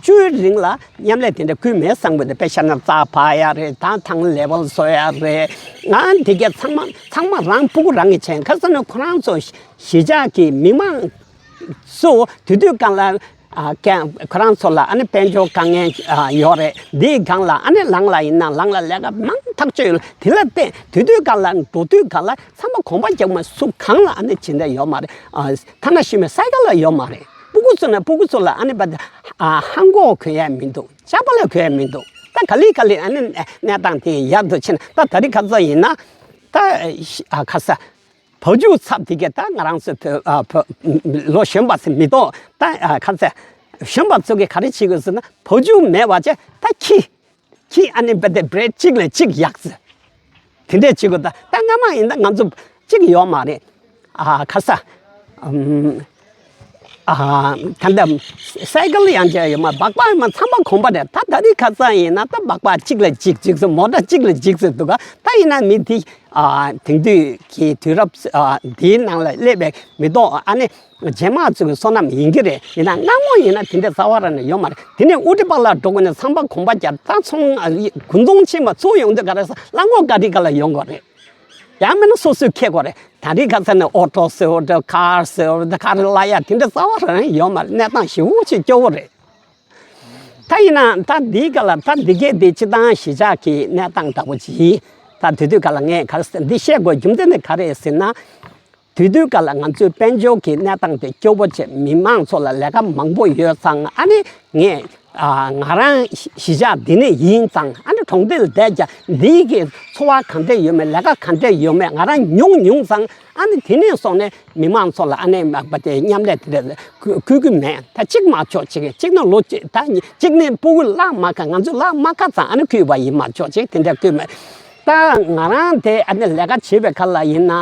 བཅུའི་རིང་ལ་མཉམ་ལས་དེ་འདྲ་བསྐུལ་མེད་བསམ་གི་འདུག་དཔེ་བཞག་ན་རྩྭ་ཕར་ཡ་རེད། ད་ཐང་ལེ་ཝལ་བཟོ་ཡ་རེད། ང་འདི་གས་ཚང་མ་ཚང་མ་རང་སྤུ་གུ་རང་གིས་བྱས། ཁ་སང་ནས་ཁོ་རང་ཚོ་གཞིས་ཆགས་ཀྱི་མི་མང་ཚོ་དེ་དུས་སྒང་ལ་ཨ་ཀྱང་ཁོ་རང་ཚོ་ལ་ཨ་ནི་དཔལ་འབྱོར་དཀའ་ངལ་ཨ་ཡོད་རེད། འདིའི་སྒང་ལ་ཨ་ནི་ལང་ལ་ཡིན་ན་ལང་ལ་ལས་ཀ་མང་ཐག་ཆོད་ཡོད། དེ་ལ་བརྟེན་དེ་དུས་སྒང་ལ་འགྲོ་དུས་སྒང་ལ་ཚང་མ་གོམ་པ་རྒྱག་མ་སུ་གང་ལ་ཨ་ནི་ཇི་འདྲ་ཡོད་མ་རེད། ཨ་ཐ་ན་ཤི་མེད་སའི་ཀལ་ལ་ཡོད་མ་རེད། སྤུ་གུ་ཚོ་ན་སྤུ་གུ་ཚོ་ལ་ཨ་ནི་བ་ཨ་ཧང་གོ་གོན་ཡ་མི་འདུག་ཅ་པ་ལ་གོན་ཡ་མི་འདུག་ད་ག་ལེ་ག་ལེ་ཨ་ནི་གནས་སྟངས་དེ་ཡག་ཏུ་ཕྱིན། ད་ད་རེས་ཁ་ཚ་ཡིན་ན་ད་ཨ་ཁ་ས། བ་ཕྱུགས་ཚབ་དེ་གས་ད་ང་རང་ཚོ་བོད་ཨ་བོད་ལོ་གཞོན་པ་ཚོ་མི་གཏོགས་ད་ཨ་ག་ཚད་གཞོན་པ་ཚོ་གིས་ག་རེ་བྱེད་དགོས་ཟེར་ན་བ་ཕྱུགས་མེད་པ་བྱས་ད་ཁྱི་ཁྱི་ཨ་ནི་བེ་དེ་བྲེ་གཅིག་ལས་གཅིག་ཡག་ཚེ་དེ་འདྲས་བྱེད་དགོས། ད་ད་སྔ་མ་ཡིན་ད་ང་ཚོ་གཅིག་ཡོད་མ་རེད། ཨ་ག་ས་ཨམ་ཨ་ད་ལྟ་སའི་ཀལ་ཡང་བྱས་ཡོད་མ། སྦག་སྦག་ཡོད་མ། ཚང་མ་གོམ་པ་རེད། ད་ད་རེས་ཁ་སང་ཡིན་ན་ད་སྦག་སྦག་གཅིག་ལས་གཅིག་གཅིག་ཚེ་མོ་ཊ་གཅིག་ལས་གཅིག་ཚེ་འདུག་ག་ད་ཡིན་ན་མི་དེ། ཨ་དེང་དུས་ཀྱི་དུས་རབས་ཨ་འདིའི་ནང་ལ་སླེབས་པའི་མི་ཐོག་ཨ་ནི་རྗེས་མ་ཚོ་གི་བསོད་ནམས་ཡིན་གྱི་རེད། ཡིན་ན་སྔ་མོ་ཡིན་ན་དེ་འདྲ་རྩ་བ་རང་ནས་ཡོད་མ་རེད། དེ་ནས་ཨུ་ཏི་པ་ལ་འགྲོ་དགོས་ནས་ཚང་མ་གོམ་པ་རྒྱབ། ད་ཚོང་ཨ་དགུན་ཚོང་ཕྱིན་པ་ཚུར་ཡོང་དུས་ག་རེ་ཟ་རླངས་འཁོར་ག་རི་ག་ལ་ཡོང་དགོས་རེད། ཡང་མིན་ན་སོ་སོས་འཁྱེར་དགོས་རེད། ད་རེས་ཁ་སང་ནས་ཨོ་ཊོ་ཟེར་བ་འདྲ་ཁར་ཟེར་བ་འདྲ་ག་རེ་ལབ་ཡ་དེ་འདྲ་རྩ་བ་རང་ཡོད་མ་རེད། གནས་སྟངས་ཞེ་པོ་ཅིག་སྐྱོ་བོ་རེད། ད་ཡིན་ན་ད་འདིའི་སྐབས་ལ་ད་འདི་གས་འདི་སྤྱི་བཏང་གཞིས་ཆགས་ཀྱི་གནས་སྟངས་འདྲ་པོ་ཅིག་ད་དེ་དུས་སྐབས་ལ་ངས་ག་རེ་ཟེར་འདི་བཤད་དགོས་རྒྱུ་མཚན་ནི་ག་རེ་ཟེར་ན། དེ་དུས་སྐབས་ལ་ང་ཚོའི་དཔལ་འབྱོར་གྱི་གནས་སྟངས་དེ་སྐྱོ་པོ་བྱས། མི་མང་ཚོ་ལ་ལས་ཀ་མང་པོ་ཡོད་ཙང་ཨ་ནི་ངས་ཨ་ང་རང་གཞིས་ཆགས་འདི་ནས་ཡིན་ཙང་ཨ་ནི་གྲོང་སྡེ་ལ་བསྡད་ཀྱང་འདིའི་གི་འཚོ་བ་ག་འདྲས་ཡོད་མེད་ལས་ཀ་ག་འདྲས་ཡོད་མེད་ང་རང་མྱོང་མྱོང་ཙང་ཨ་ནི་དེ་ནས་སོང་ནས་མི་མང་ཚོ་ལ་ཨ་ནི་མ་པ་དེ་མཉམ་ལས་དེ་འདྲ་བསྐུལ་གྱི་མེད། ད་གཅིག་མ་ཆོག་གཅིག་གཅིག་ནི་ལོ་གཅིག་ད་གཅིག་ནི་སྤུ་གུ་བརླག་མ་ཁ་ང་ཚོ་བརླག་མ་ཁ་ཙང་ཨ་ནི་བསྐུལ་བ་ཡིན་མ་ཆོག་གཅིག་དེ་འདྲ་བསྐུལ་མེད། ད་ང་རང་དེ་ཨ་ནི་ལས་ཀ་བྱེད་པའི་ཁ་ལ་ཡིན་ན་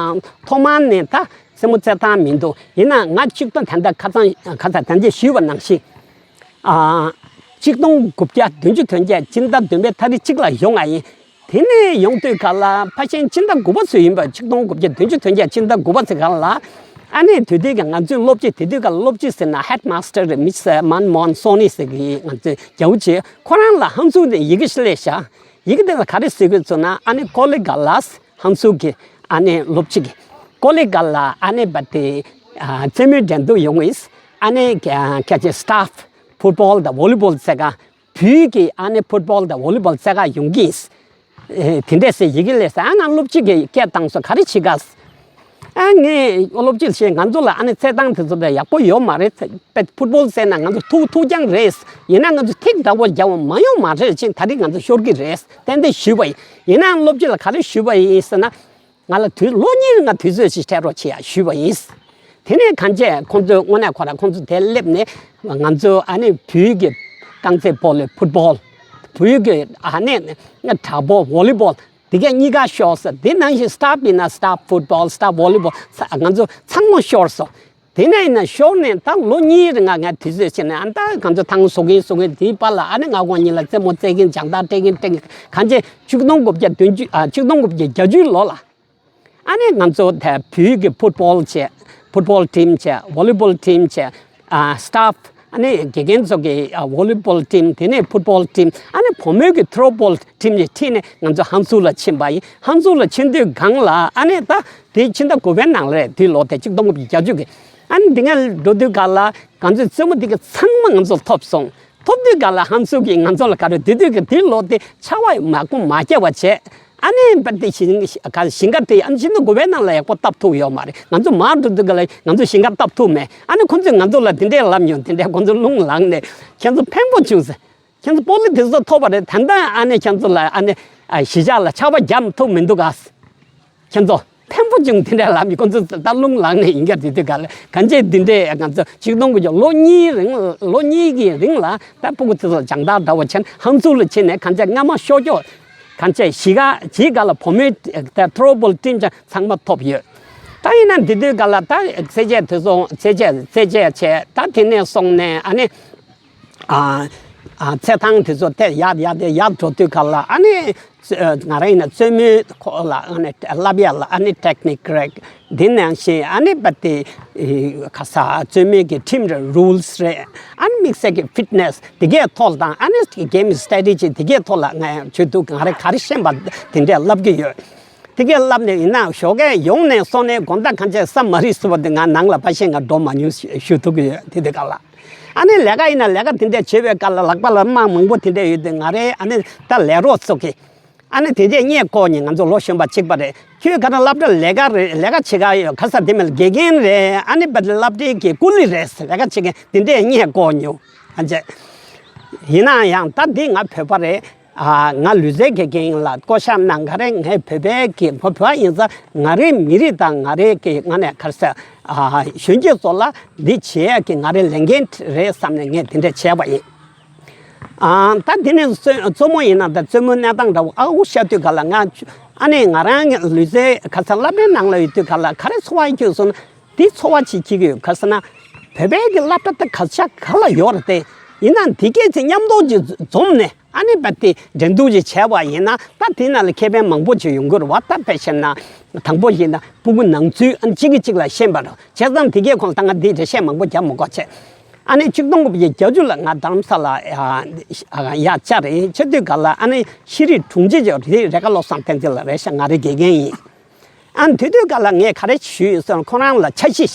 ཐོག་མར་ནས་ད་སེམས་པ་རྩེ་ཐང་མི་འདུག་ཡིན་ན་ང་གཅིག་ཏུ་ད་ལྟ་ཁ་སང་ཁ་སང་ད་ལྟ་ཞུས་པ་ནང་བཞིན་ཨ་གཅིག་སྟོང་དགུ་བརྒྱ་བདུན་ཅུ་དོན་བརྒྱད་སྤྱི་ཟླ་བདུན་པའི་ཏ་རིག་གཅིག་ལ་ཡོང་བ་ཡིན། དེ་ནས་ཡོང་དུས་ག་ལ་ཕལ་ཆེར་སྤྱི་ཟླ་དགུ་པ་ཚོད་ཡིན་པ། ཆིག་སྟོང་དགུ་བརྒྱ་བདུན་ཅུ་དོན་བརྒྱད་སྤྱི་ཟླ་དགུ་པ་ཚོད་ག་ལ་ཨ་ནི་དེ་དུས་ཀྱི་ང་ཚོའི་སློབ་སྤྱི་དེ་དུས་ག་ལ་སློབ་སྤྱི་ཟེར་ན་ཧེཌ་མ་སི་ཊར་རེད། མི་སི་མན་མོན་སོ་ནི་ཟེར་གི་ང་ཚོའི་རྒྱའུ་ཆེ་ཁོ་རང་ལ་ཧང་སུ་ནས་ཡི་གེ་ཞིག་སླེབས་ཤག་ཡི་གེ་དེ་ལ་ག་རེ་ཟེར་གི་ཚོད་ན་ཨ་ནི་ཀོ་ལི་ག་ལ་ཧང་སུ་གི་ཨ་ནི་སློབ་སྤྱི་གི་ཀོ་ལི་ག་ལ་ཨ་ནི་བ་དེ་རྩེད་མོའི་འགྲན་བསྡུར་ཡོང་གི་ཨ་ནི་ཁྱེད་ཀྱི་སི་ཊ་ཕུ་ཕུཊ་བོལ་དང་ཝོ་ལི་བོལ་ཟེར་ག་བོད་ཀྱི་ཨ་ནི་ཕུཊ་བོལ་དང་ཝོ་ལི་བོལ་རྩེད་ག་ཡོང་གི་ཡིན། ཨེ་དེ་འདྲས་ཟེར་ཡི་གེ་སླེབས་ཟེར། ཨ་ང་སློབ་སྤྱི་གིས་སྐད་བཏང་སོང་། ག་རེ་བྱེད་ག་ཨ་ངས་སློབ་སྤྱི་ཞེས་ང་ཚོ་ལ་ཨ་ནི་རྩེད་ཐང་དེ་ཚོ་དེ་ཡག་པོ་ཡོད་མ་རེད། ཕུཊ་བོལ་རྩེད་ན་ང་ཚོ་ཐུག་ཐུག་རྐྱང་རེད། ཡིན་ན་ང་ཚོ་ཐིག་འདྲ་བོ་རྒྱག་པ་མ་ཡོང་མ་རེད་ཅེས་ད་རེས་ང་ཚོ་ཤོར་གི་རེད་ཏན་ཏན་ཞུས་པ་ཡིན། ཡིན་ནའང་སློབ་སྤྱི་ལ་ག་རེ་ཞུས་པ་ཡིན་ཟེར་ན། ང་ལ་དུས་ལོ་གཉིས་ང་དུས་ཚོད་ཅིག་སྤྲད་རོགས་བྱེད་ཡ་ཞུས་པ་ཡིན། དེ་ནས་གང་བྱས་ཁོང་ཚོས་དངོས་གནས་ཁོ་ར་ཁོང་ཚོ་དེ་སླེབས་ནས་ང་ཚོ་ཨ་ནི་བོད་ཀྱི་རྐང་རྩེད་སྤོ་ལོ་ཕུཊ་བོལ། བོད་ཀྱི་ཨ་ནི་དྲག་པོ་ཝོ་ལི་བོལ། དེ་གས་གཉིས་ཀ་ཤོར་སོང་། དེ་ནང་བཞིན་སི་ཊ་ཕུ་ཡིན་ན་སི་ཊ་ཕུཊ་བོལ། སི་ཊ་ཝོ་ལི་བོལ། ང་ཚོ་ཚང་མ་ཤོར་སོང་། དེ་ནས་ཡིན་ན་ཤོར་ནས་ད་ལོ་གཉིས་རིང་ང་ང་དུས་ཚོད་བྱས་ནས་ཨ་ད་གང་ཚོད་ཐང་གསོ་གིན་གསོ་གིན་དེའི་བར་ལ་ཨ་ནི་ང་དབང་གཉིས་ལ་རྩེད་མོ་རྩེ་གིན་སྦྱང་བརྡར་སྤྲད་གིན་སྤྲད་གིན་གང་བྱས་ཆིག་སྟོང་དགུ་བརྒྱ་བདུན་ཅུ་ཨ་ཆིག་སྟོང་དགུ་བརྒྱ་བརྒྱད་ཅུ་ལོ་ལ། ཨ་ནི་ང་ཚོ་དེ་བོད་ཀྱི་ཕུཊ་བོལ་བྱས། ཕུཊ་བོལ་ཊིམ་བྱས། ཝོ་ལི་བོལ་ཊིམ་བྱས། ཨ་སི་ཊཕ། ཨ་ནི་དགེ་རྒན་ཚོ་གི་ཨ་ཝོ་ལི་བོལ་ཊིམ། དེ་ནས་ཕུཊ་བོལ་ཊིམ། ཨ་ནི་བུ་མོའི་གི་ཐྲོ་བོལ་ཊིམ་གྱི་ཁྲིད་ནས་ང་ཚོ་ཧང་སུ་ལ་ཕྱིན་པ་ཡིན། ཧང་སུ་ལ་ཕྱིན་དུས་སྒང་ལ་ཨ་ནི་ད་དེ་ཕྱི་ཟླ་དགུ་པའི་ནང་ལ་རེད། དེ་ལོ་དེ་ཆིག་སྟོང་དགུ་བརྒྱ་བརྒྱད་ཅུ་གི། ཨ་ནི་འདི་ང་འགྲོ་དུས་སྒང་ལ་ང་ཚོའི་རྩེད་མོ་འདི་གི་ཚང་མ་ང་ཚོ་ཐོབ་སོང་། ཐོབ་དུས་སྒང་ལ་ཧང་སུ་གིས་ང་ཚོ་ལ་ག་རེ་དེ་དུས་ཀྱི་དེ་ལོ་དེ་ཆར་པ་མང་པོ་མ་བརྒྱབ་པ་བྱས། ཨ་ནི་པ་དེ་ཞིང་ག་ཞིང་ཁ་དེ་ཨ་ནི་ཤིན་ཏུ་དགུ་པའི་ནང་ལ་ཡག་པོ་བཏབ་ཐུབ་ཡོད་མ་རེད། ང་ཚོ་མར་འགྲོ་དུས་སྒང་ལ་ང་ཚོ་ཞིང་ཁ་བཏབ་ཐུབ་མེད། ཨ་ནི་ཁོང་ཚོས་ང་ཚོ་ལ་དེ་འདྲས་ལབ་མྱོང་། དེ་འདྲས་ཁོང་ཚོ་རླུང་ལངས་ནས་ཁྱེད་ཚོ་ཕན་པོ་བྱུང་ཟེར། ཁྱེད་ཚོ་པོ་ལི་དེ་ཚོ་ཐོབ་པ་རེད། ད་ལྟ་ཨ་ནི་ཁྱེད་ཚོ་ལ་ཨ་ནི་ཨ་གཞིས་ཆགས་ལ་ཆར་པ་བརྒྱབ་ཐུབ་མི་འདུག་ག་ཁྱེད་ཚོ་ཕན་པོ་བྱུང་། དེ་འདྲ་ལབ་ནས་ཁོ་ཚོ་ད་རླུང་ལངས་ནས་ཡིན་གྱི་རེད། དེ་དུས་ག་ལ་གང་བྱས་དེ་འདྲས་ང་ཚོ་ཆིག་སྟོང་དགུ་བརྒྱ་ལོ་གཉིས་རིང་ལོ་གཉིས་ཀྱི་རིང་ལ་ད་སྤུ་གུ་ཚོ་སྦྱང་བརྡར་འདྲ་བོ་བྱས་ནས་ཧང་སུ་ལ་ཕྱིན་ནས་གང་བྱས་སྔ་མ་ཤོ་ཀྱོག་གང་བྱས་གཞིས་ཀ་གཞིས་ཀ་ལ་བུ་མོའི་ད་ཐྲོ་བོལ་ཊིམ་ཅང་ཚང་མ་ཐོབ་ཡོད། ད་ཡིན་ན་དེ་དུས་ག་ལ་ད་ཚེ་ཆད་དེ་སོང་། ཚེ་ཆད་ཚེ་ཆད་བྱས། ད་དེ་ནས་སོང་ནས་ཨ་ནི། ཨ་ཨ་རྩེད་ཐང་དེ་ཚོ་དེ་ཡར་ཡར་དེ་ཡར་འགྲོ་དུས་ག་ལ་ཨ་ནི་ང་རང་ཡིན་ན་རྩེད་མོའི་ཁོ་ལ་ཨ་ནི་བསླབ་ཡ་ལ་ཨ་ནི་ཊེག་ནིག་རེད། དེ་ནང་བཞིན་ཨ་ནི་པ་དེ་ག་ས་རྩེད་མོའི་གི་ཊིམ་རེད། རུལ་སི་རེད། ཨ་ནི་དམིགས་བསལ་གི་ཕིཊ་ནེ་སི་དེ་གའི་ཐོག་དང་ཨ་ནི་གེམ་སི་ཊེ་རེ་ཊི་ཇི་དེ་གའི་ཐོག་ལ་ང་ཡང་བྱེད་དུས་ང་རང་ག་རེ་ཤེས་པ་དེ་འདྲས་བསླབ་ཀྱི་ཡོད། དེ་གའི་བསླབ་ནས་ཡིན་ན་ཞོགས་ཀས་ཡོང་ནས་སོང་ནས་དགོང་དག་གང་བྱས་ས་མ་རིག་སོང་བ་དེ་ང་ནང་ལ་ཕ་ཤེས་ང་འགྲོ་མ་མྱོང་ཞུ་ཐུབ་ཀྱི་ཡོད། དེ་དུས་ག་ལ། ཨ་ནི་ལས་ཀ་ཡིན་ན་ལས་ཀ་དེ་འདྲས་བྱེད་པའི་སྐབས་ལ་ལག་པ་ལ་རྨ་མང་པོ་དེ་འདྲས་ཡོད་དུས་ང་རའི་ཨ་ནི་ད་ལས་རོགས་ཚོ་གིས་ཨ་ནི་དེ་འདྲས་བརྙས་བཀོག་ནས་ང་ཚོ་ལོ་གཞོན་པ་གཅིག་པ་རེད། ཁྱོད་ག་ན་སློབ་གྲྭ་ལས་ཀ་རེད། ལས་ཀ་བྱེད་ག་ཡོད་ག་ས་དེ་མིན་དགེ་རྒན་རེད། ཨ་ནི་བ་སློབ་གྲྭའི་གི་ཀུ་ལི་རེད། ལས་ཀ་བྱེད་མཁན་དེ་འདྲས་བརྙས་བཀོག་མྱོང་། ཨ་ཅེ། ཡིན་ན་ཡང་ད་འདི་ང་བོད་པ་རེད། ཨ་ང་ལུས་རྩལ་དགེ་རྒན་ལ་བསྐོ་བཞག་གནང་ག་རེ། ངའི་བོད་པའི་གི་བོད་པ་ཡིན་ཙང་ང་རའི་མི་རིགས་དང་ང་རའི་གི་ང་ནས་ག་རེ་ཟེར་ཨ་གཞོན་སྐྱེས་ཚོ་ལ་འདི་བྱེད་ཡ་གི་ང་རའི་ལས་འགན་རེད་བསམ་ནས་ངས་དེ་འདྲ་བྱས་པ་ཡིན། ཨ་ད་དེ་ནས་རྩེད་རྩེད་མོ་ཡིན་ན་ད་རྩེད་མོའི་གནས་སྟངས་འདྲ་བོ་ཨ་ཁུ་ཤར་དུས་ག་ལ་ང་ཨ་ནི་ང་རང་ལུས་རྩལ་ག་ས་སློབ་གྲྭའི་ནང་ལ་ཡོད་དུས་ག་ལ་ག་རེ་ཚོར་བ་སྐྱེས་སོང་ན་དེ་ཚོར་བ་ཅིག་སྐྱེ་གི་ཡོད། ག་ས་ན་བོད་པའི་གི་སློབ་གྲྭ་ད་ག་ཆ་ག་ལ་ཡོད་རེད་དེ། ཡིན་ན་དེ་སྐད་ཅིག་མཉམ་དུ་ཅིག་འཛོམས་ནས། ཨ་ནི་བ་དེ་འགྲན་བསྡུར་ཅིག་བྱས་པ་ཡིན་ན་ད་དེ་ནང་ལ་ཁེ་ཕན་མང་པོ་ཅིག་ཡོང་གི་རེད་བ། ད་དཔེ་བཤད་ན་དང་པོ་ཡིན་ན་སྤུ་གུ་ནང་ཚུལ་ཨ་ནི་གཅིག་གིས་གཅིག་ལ་ཤེས་པ་རེད། བྱས་ཙང་དེ་གའི་ཁོང་ད་ང་འདི་འགྲེལ་བཤད་མང་པོ་རྒྱབ་མི་དགོས་བྱས། ཨ་ནི་ཆིག་སྟོང་དགུ་བརྒྱ་བརྒྱད་ཅུ་ལ་ང་རྡ་རམ་ས་ལ་ཡ་བཅར་རེད། བྱེད་དུས་ག་ལ་ཨ་ནི་ཤེས་རིག་དྲུང་ཆེ་ཅིག་རེད། རེ་ཁ་བློ་བཟང་བསྟན་འཛིན་ལགས་རེད་ཤག་ང་རའི་དགེ་རྒན་ཡིན། ཨ་ནི་དེ་དུས་ག་ལ་ངས་ག་རེ་ཞུས་ཡོད་ཟེར་ན་ཁོ་རང་ལ་འཆར་གཞི་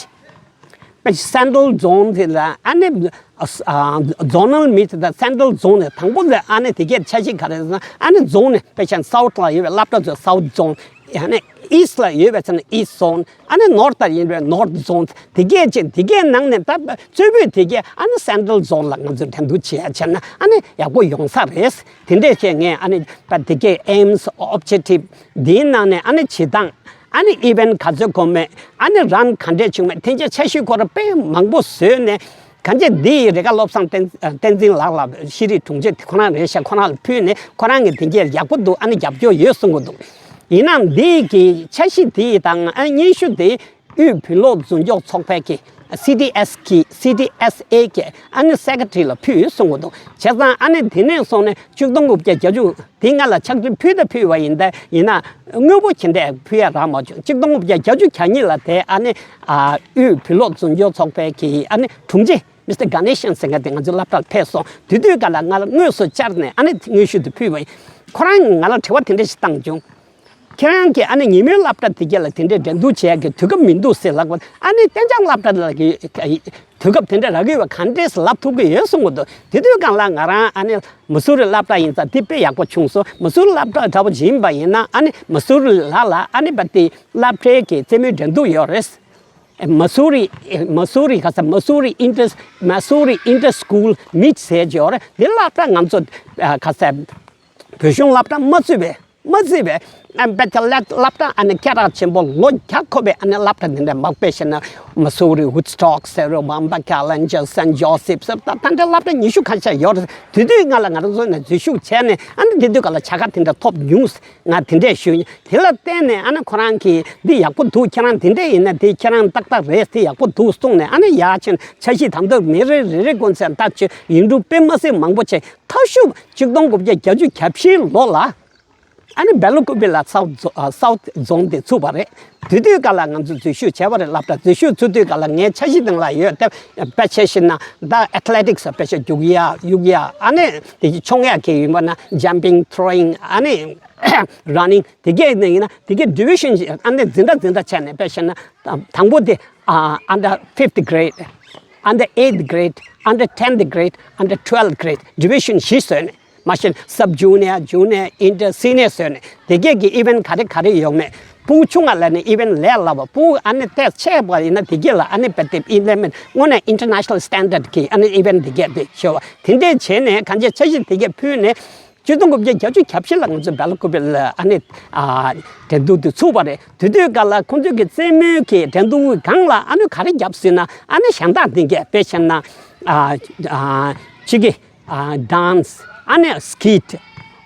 པེ་སེན་ཊྲལ་ཛོན་དེ་ལ་ཨ་ནི་ཛོ་ནལ་མི་ཊི་དང་སེན་ཊྲལ་ཛོན་དེ་དང་པོ་ལ་ཨ་ནི་དེ་གའི་འཆར་གཞི་ག་རེ་ཟེར་ན་ཨ་ནི་ཛོན་ནི་དཔེ་ཆ་སའུ་ཐི་ལ་ཡོད་པའི་སློབ་གྲྭ་ཚོ་སའུ་ཐི་ཛོན། ཨ་ནི་ཨི་སི་ཊི་ལ་ཡོད་པའི་ཚེ་ན་ཨི་སི་ཊི་ཛོན། ཨ་ནི་ནོར་ཐི་ལ་ཡིན་པའི་ནོར་ཐི་ཛོན། དེ་གའི་ཅིག་དེ་གའི་ནང་ནས་ད་གཙོ་བོས་དེ་གའི་ཨ་ནི་སེན་ཊྲལ་ཛོན་ལ་ང་ཚོས་འགྲན་བསྡུར་བྱེད་ཡ་བྱས་ན་ཨ་ནི་ཡག་པོ་ཡོང་ས་རེད། དེ་འདྲས་བྱས་ངས་ཨ་ནི་ད་དེ་གའི་ཨེམ་སི་ཨོབ་ཇེག་ཊིབ་འདིའི་ནང་ནས་ཨ་ནི་བྱེད་སྟངས། ཨ་ནི་ཨི་ཝེན་ཊི་ག་ཚོད་གོ་མེད། ཨ་ནི་རན་ག་འདྲས་བྱུང་མེད། དེ་འདྲའི་འཆར་གཞི་ཁོ་རང་དཔེ་མང་པོ་བཟོས་ནས་གང་ཅི་འདི་ཡི་རེ་ཁ་བློ་བཟང་བསྟན་བསྟན་འཛིན་ལགས་ལ་ཤེས་རིག་དྲུང་ཆེ་ཁོ་རང་རེད་ཤག་ཁོ་རང་ལ་ཕུལ་ནས་ཁོ་རང་གིས་དེ་འདྲའི་ཡག་པོ་འདུག་ཨ་ནི་རྒྱབ་སྐྱོར་ཡོད་གསུང་གི་འདུག་ཡིན་ནའང་འདི་གི་འཆར་གཞི་དེ་དང་ཨ་ནི་སྙན་ཞུ་དེ་དབུས་བོད་སློབ་འཛིན་སྐྱོང་ཚོགས་པའི་གི་སི་ཌི་ཨེ་སི་གི་སི་ཌི་ཨེ་སི་ཨེ་གི་ཨ་ནི་སེ་ཀེ་ཊ་རི་ལ་ཕུལ་གསུང་གི་འདུག་བྱས་ཙང་ཨ་ནི་དེ་ནས་སོང་ནས་ཆིག་སྟོང་དགུ་བརྒྱ་བརྒྱད་ཅུ། དེ་ང་ལ་ཕྱག་བྲིས་ཕུལ་ད་ཕུལ་བ་ཡིན་ད་ཡིན་ན་དངོས་པོ་ཇི་འདྲས་ཕུལ་ཡ་རག་མ་བྱུང་། ཆིག་སྟོང་དགུ་བརྒྱ་བརྒྱད་ཅུ་གྱ་གཉིས་ལ་དེ་ཨ་ནི་ཨ་དབུས་བོད་སློབ་འཛིན་སྐྱོང་ཚོགས་པའི་གི་ཨ་ནི་དྲུང་ཆེ་མི་སི་ཊར་གྷ་ནེ་ཤན་ཟེར་མཁན་དེ་ང་ཚོའི་སློབ་གྲྭར་ཕེབས་སོང་། དེ་དུས་ག་ལ་ང་ལ་དངོས་སུ་བཅར་ནས་ཨ་ནི་དངོས་ཞུ་དེ་ཕུལ་བ་ཡིན། ཁོ་རང་གིས་ང་ལ་དྲི་བ་དེ་འདྲ་ཞིག་བཏང་བྱུང་། ཁྱེད་རང་གིས་ཨ་ནི་ཉིན་མོའི་སློབ་གྲྭ་དེ་ག་ལ་དེ་འདྲའི་འགྲན་བསྡུར་བྱེད་ཡ་གི་དུས་སྐབས་མི་འདུག་ཟེར་ལབ་པ། ཨ་ནི་གཏན་འཇགས་སློབ་གྲྭ་ལ་གི་དུས་སྐབས་དེ་འདྲ་རག་གི་ཡོད་པ་ག་འདྲས་ལབ་ཐུབ་ཀྱི་ཡོད་གསུང་གི་འདུག་དེ་དུས་སྒང་ལ་ང་རང་ཨ་ནི་མ་སུ་རི་སློབ་གྲྭ་ཡིན་ཙང་དེ་དཔེ་ཡག་པོ་བྱུང་སོང་། མ་སུ་རི་སློབ་གྲྭ་འདྲ་པོ་ཡིན་པ་ཡིན་ན་ཨ་ནི་མ་སུ་རི་ལ་ལ་ཨ་ནི་བ་དེ་སློབ་གྲྭའི་གི་རྩེད་མོའི་འགྲན་བསྡུར་ཡོད་རེད། མ་སུ་རི་མ་སུ་རི་ག་ས་མ་སུ་རི་ཨིན་ཊར་མ་སུ་རི་ཨིན་ཊར་སི་ཀུལ་མིཊ་ཟེར་གྱི་ཡོད་རེད། དེ་སློབ་གྲྭ་ང་ཚོ་ག་ས་བོད་གཞུང་སློབ་གྲྭ་མ་ཚུད་པའི། མ་བརྩིས་པའི་ཨ་དཔེ་ཆ་སློབ་གྲྭ་ཨ་ནི་སྐད་གྲགས་ཆེན་པོ་ལོ་བརྒྱ་འཁོར་བའི་ཨ་ནི་སློབ་གྲྭ་འདི་འདྲ་མང་པོ་ཞིག་ན་མ་སུ་རི་Woodstock ཟེར་རོ་བམ་པ་Callinger Saint Joseph's ཟེར་ད་ད་འདྲ་སློབ་གྲྭ་ཉི་ཤུ་ཁ་ཤས་ཡོད་རེད། དེ་དུས་ང་ལ་ང་རང་ཚོ་ནས་འཛུལ་ཞུགས་བྱས་ནས་ཨ་ནི་དེ་དུས་ག་ལ་བྱ་དགའ་དེ་འདྲ་ཐོབ་མྱོང་། ང་དེ་འདྲས་ཞུས། དེ་ལ་བརྟེན་ནས་ཨ་ནི་ཁོ་རང་གིས་འདི་ཡག་པོ་འདུག་ཁྱེད་རང་དེ་འདྲས་ཡིན་ན་དེ་ཁྱེད་རང་ཏག་ཏག་རེད་དེ་ཡག་པོ་འདུག་གསུངས་ནས་ཨ་ནི་ཡར་ཕྱིན་འཆར་གཞི་དང་དུ་མི་རེ་རེ་རེ་ཀུན་ཚན་ལྟ་ཆོས་ཡིག་འབྲུ་དཔེ་མ་སྲིད་མང་པོ་བྱས་མཐའ་མཇུག་གཅིག་སྟོང་དགུ་བརྒྱ་བརྒྱད་ཅུ་གྱ་བཞི་ལོ་ལ་ཨ་ནི་སྦེལ་ཀོབ་ལ་སའུ་ཐི་རྫོང་དེ་ཚུགས་པ་རེད། དེ་དུས་ག་ལ་ང་ཚོ་འཛུལ་ཞུགས་བྱས་པ་རེད། སློབ་གྲྭ་འཛུལ་ཞུགས་ཚུགས་དུས་ག་ལ་ངའི་འཆར་གཞི་སྟེང་ལ་ཡོད་དེ་དཔེ་ཆ་ཤེས་ན་ད་ཨེ་ཐི་ལེ་ཊིག་སི་དཔེ་ཆ་རྒྱུག་ཡ་གཡུག་ཡ་ཨ་ནི་དེ་མཆོང་ཡ་གི་ཡིན་པ་ན་ཇམ་པིང་ཐོ་རོ་ཡིང་ཨ་ནི་རན་ནིང་དེ་གས་ནི་ཡིན་ན་དེ་གས་ཌི་བི་ཤན་ཨ་ནི་འཛིན་གྲྭ་འཛིན་གྲྭ་བྱས་ནས་དཔེ་བཤད་ན་དང་པོ་དེ་ཨ་under fifth grade, under eighth grade, under tenth grade, under twelfth grade division བཞི་བཟོས་ནས་མ་གཞི་sub junior, junior, inter, senior བཟོས་ནས་དེ་གས་ཀྱི་ཨི་ཝེན་ག་རེ་ག་རེ་ཡོང་མེད། ཕྲུ་གུ་ཆུང་ང་ལ་ནི་ཨི་ཝེན་ལས་སླ་བ། ཕྲུ་གུ་ཨ་ནི་ཏོག་ཙམ་ཆེ་བ་ཡིན་ན་དེ་གས་ལ་ཨ་ནི་དཔེ་དེབ་ཨི་ལེ་མེད་དངོས་གནས་international standard གི་ཨ་ནི་ཨི་ཝེན་དེ་གས་དེ་ཤོར་བ་དེ་འདྲས་བྱས་ནས་གང་ཅི་འཆར་གཞི་དེ་གས་ཕུལ་ནས། ཆིག་སྟོང་དགུ་བརྒྱ་བརྒྱད་ཅུ་གྱ་བཞི་ལ་ང་ཚོ་སྦེལ་ཀོབ་ལ་ཨ་ནི་ཨ་འགྲན་བསྡུར་དེ་ཚུགས་པ་རེད། དེ་དུས་སྐབས་ལ་ཁོང་ཚོས་ཀྱི་རྩེད་མོའི་གི་འགྲན་བསྡུར་སྒང་ལ་ཨ་ནི་ག་རེ་བརྒྱབ་ཟེར་ན་ཨ་ནི་གཞན་དག་འདི་གས་དཔེ་བཤད་ན་ཨ་ཨ་ཅིག་གི་ཨ་dance ཨ་ནི་skit,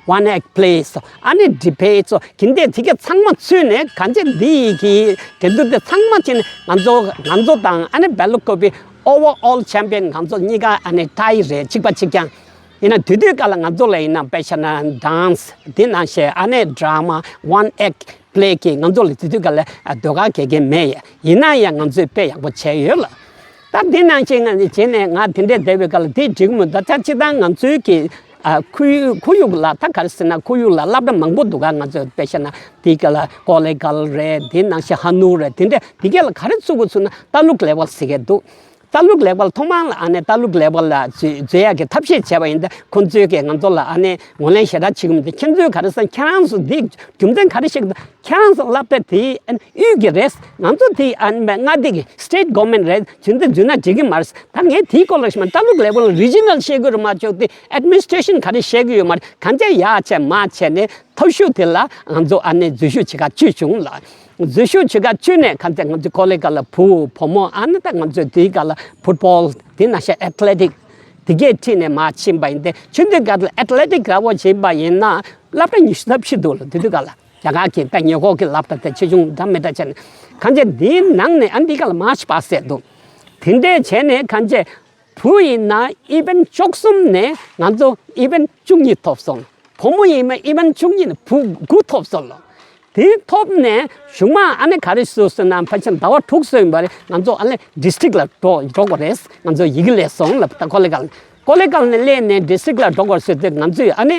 one act plays ཨ་ནི་debates གི་འདི་དེ་གས་ཚང་མ་ཚུད་ནས་གང་ཅི་འདི་ཡི་གི་འགྲན་བསྡུར་དེ་ཚང་མ་བྱས་ནས་ང་ཚོ་ང་ཚོ་དང་ཨ་ནི་སྦེལ་ཀོབ་པའི་overall champion ང་ཚོ་གཉིས་ཀ་ཨ་ནི་tie རེད། གཅིག་པ་གཅིག་རྐྱང་། ཡིན་ན་དེ་དུས་སྐབས་ལ་ང་ཚོ་ལ་ཡིན་ན་དཔེ་བཤད་ན་dance དེ་ནང་བཞིན་ཨ་ནི་drama, one act play གི་ང་ཚོ་ལ་དེ་དུས་སྐབས་ལ་ཟློས་གར་དགེ་རྒན་མེད་ཡ། ཡིན་ན་ཡང་ང་ཚོས་དཔེ་ཡག་པོ་བྱས་ཡོད་ལ། ད་དེ་ནང་བཞིན་ང་བྱས་ནས་ང་དེ་འདྲས་བསྡད་པའི་སྐབས་ལ་དེ་འགྲིག་མི་འདུག་ད་ཆ་སྤྱིར་བཏང་ང་ཚོའི་གི་ཨ་ཁོར་ཡུག་ཁོར་ཡུག་ལ་ད་ག་རེ་ཟེར་ན་ཁོར་ཡུག་ལ་སློབ་གྲྭ་མང་པོ་འདུག་ག་ང་ཚོ་དཔེ་བཤད་ན་དེ་ག་ལ་ཀོ་ལེ་གལ་རེད། དེ་ནང་བཞིན་ཧ་ནུ་རེད། དེ་འདྲས་དེ་ག་ལ་ག་རེ་བཙུགས་དགོས་ཚུལ་ན་ལྟ་ལུགས་ལེགས་པ་ཟེར་གི་འདུག་ལྟ་ལུགས་ལེགས་པ་ལ་ཐོག་མར་ལ་ཨ་ནི་ལྟ་ལུགས་ལེགས་པ་ལ་འཛུལ་འཛུལ་ཡག་གི་ཐབས་ཤེས་བྱས་པ་ཡིན་ད་ཁོང་ཚོས་ཀྱིས་ང་ཚོ་ལ་ཨ་ནི་ངོས་ལེན་ཞེ་དྲག་བྱེད་ཀྱི་མི་འདུག་ཁྱེད་ཚོས་ག་རེ་ཟེར་ཁྱེད་རང་ཚོ་འདི་རྒྱུ་མཚན་ག་རེ་བཤད་ཀྱི་འདུག་ཁྱེད་རང་ཚོ་སློབ་གྲྭ་དེ་ཨ་ནི་དབུས་ཀྱི་རེད། ང་ཚོ་དེ་ཨ་ནི་མངའ་སྡེ་གི་state government རེད། འཛུལ་འདི་འཛུལ་ན་འགྲིག་གི་མ་རེད། ད་ངས་དེའི་སྐོར་ལ་ཞིག་མ་ལྟ་ལུགས་ལེགས་པ་ལ་regional བཤད་དགོས་རེད་མ་ཆོག་དེ་administration ག་རེ་བཤད་ཀྱི་ཡོད་མ་རེད། གང་ཅི་ཡག་བྱས་མ་བྱས་ནས་ཐབས་ཤུགས་དེ་ལ་ང་ཚོ་ཨ་ནི་འཛུལ་ཞུགས་བྱེད་ག་བཅུག་བྱུང་ལ། འཛུལ་ཞུགས་བྱེད་ག་བཅུག་ནས་གང་ཅི་ང་ཚོ་ཀོ་ལེ་གལ་ལ་བུ་བུ་མོ་ཨ་ནི་ད་ང་ཚོ་དེའི་སྐབས་ལ་football དེ་ནང་བཞིན་athletic དེ་གས་ཁྲིད་ནས་མར་ཕྱིན་པ་ཡིན་ཏེ། ཆུང་དུས་སྐབས་ལ་athletic འདྲ་བོ་བྱེད་པ་ཡིན་ན་སློབ་གྲྭ་ཉི་ཤུ་རྩ་བཞི་འདུག་ལ། དེ་དུས་སྐབས་ལ་རྒྱ་གར་གྱི་ད་ཉེ་འཁོར་གྱི་སློབ་གྲྭ་དེ་ཆེ་ཆུང་འདྲ་མི་འདྲ་བྱས་ནས་གང་ཅི་འདིའི་ནང་ནས་ཨ་འདི་སྐབས་ལ་མར་ཕྱིན་པ་ཟེར་འདུག་དེ་འདྲས་བྱས་ནས་གང་ཅི་བུ་ཡིན་ན་ཨི་ཝེན་བཅུ་གསུམ་ནས་ང་ཚོ་ཨི་ཝེན་བཅུ་གཉིས་ཐོབ་སོང་། བུ་མོ་ཡིན་ན་ཨི་ཝེན་བཅུ་གཉིས་ནས་བུ་དགུ་ཐོབ་སོང་ལོ། དེ་ཐོབ་ནས་གཞུག་མ་ཨ་ནི་ག་རེ་བཟོས་ཟེར་ན་ཕལ་ཆེར་ཟླ་བ་དྲུག་སོང་བ་རེད། ང་ཚོ་ཨ་ནི་district ལ་འགྲོ་འགྲོ་དགོས་རེད། ང་ཚོ་ཡི་གེ་སླེབས་སོང་ལབ། ད་ཀོ་ལེ་གལ་ཀོ་ལེ་གལ་ནས་སླེབས་ནས་district ལ་འགྲོ་དགོས་ཟེར་དུས་ང་ཚོས་ཨ་ནི་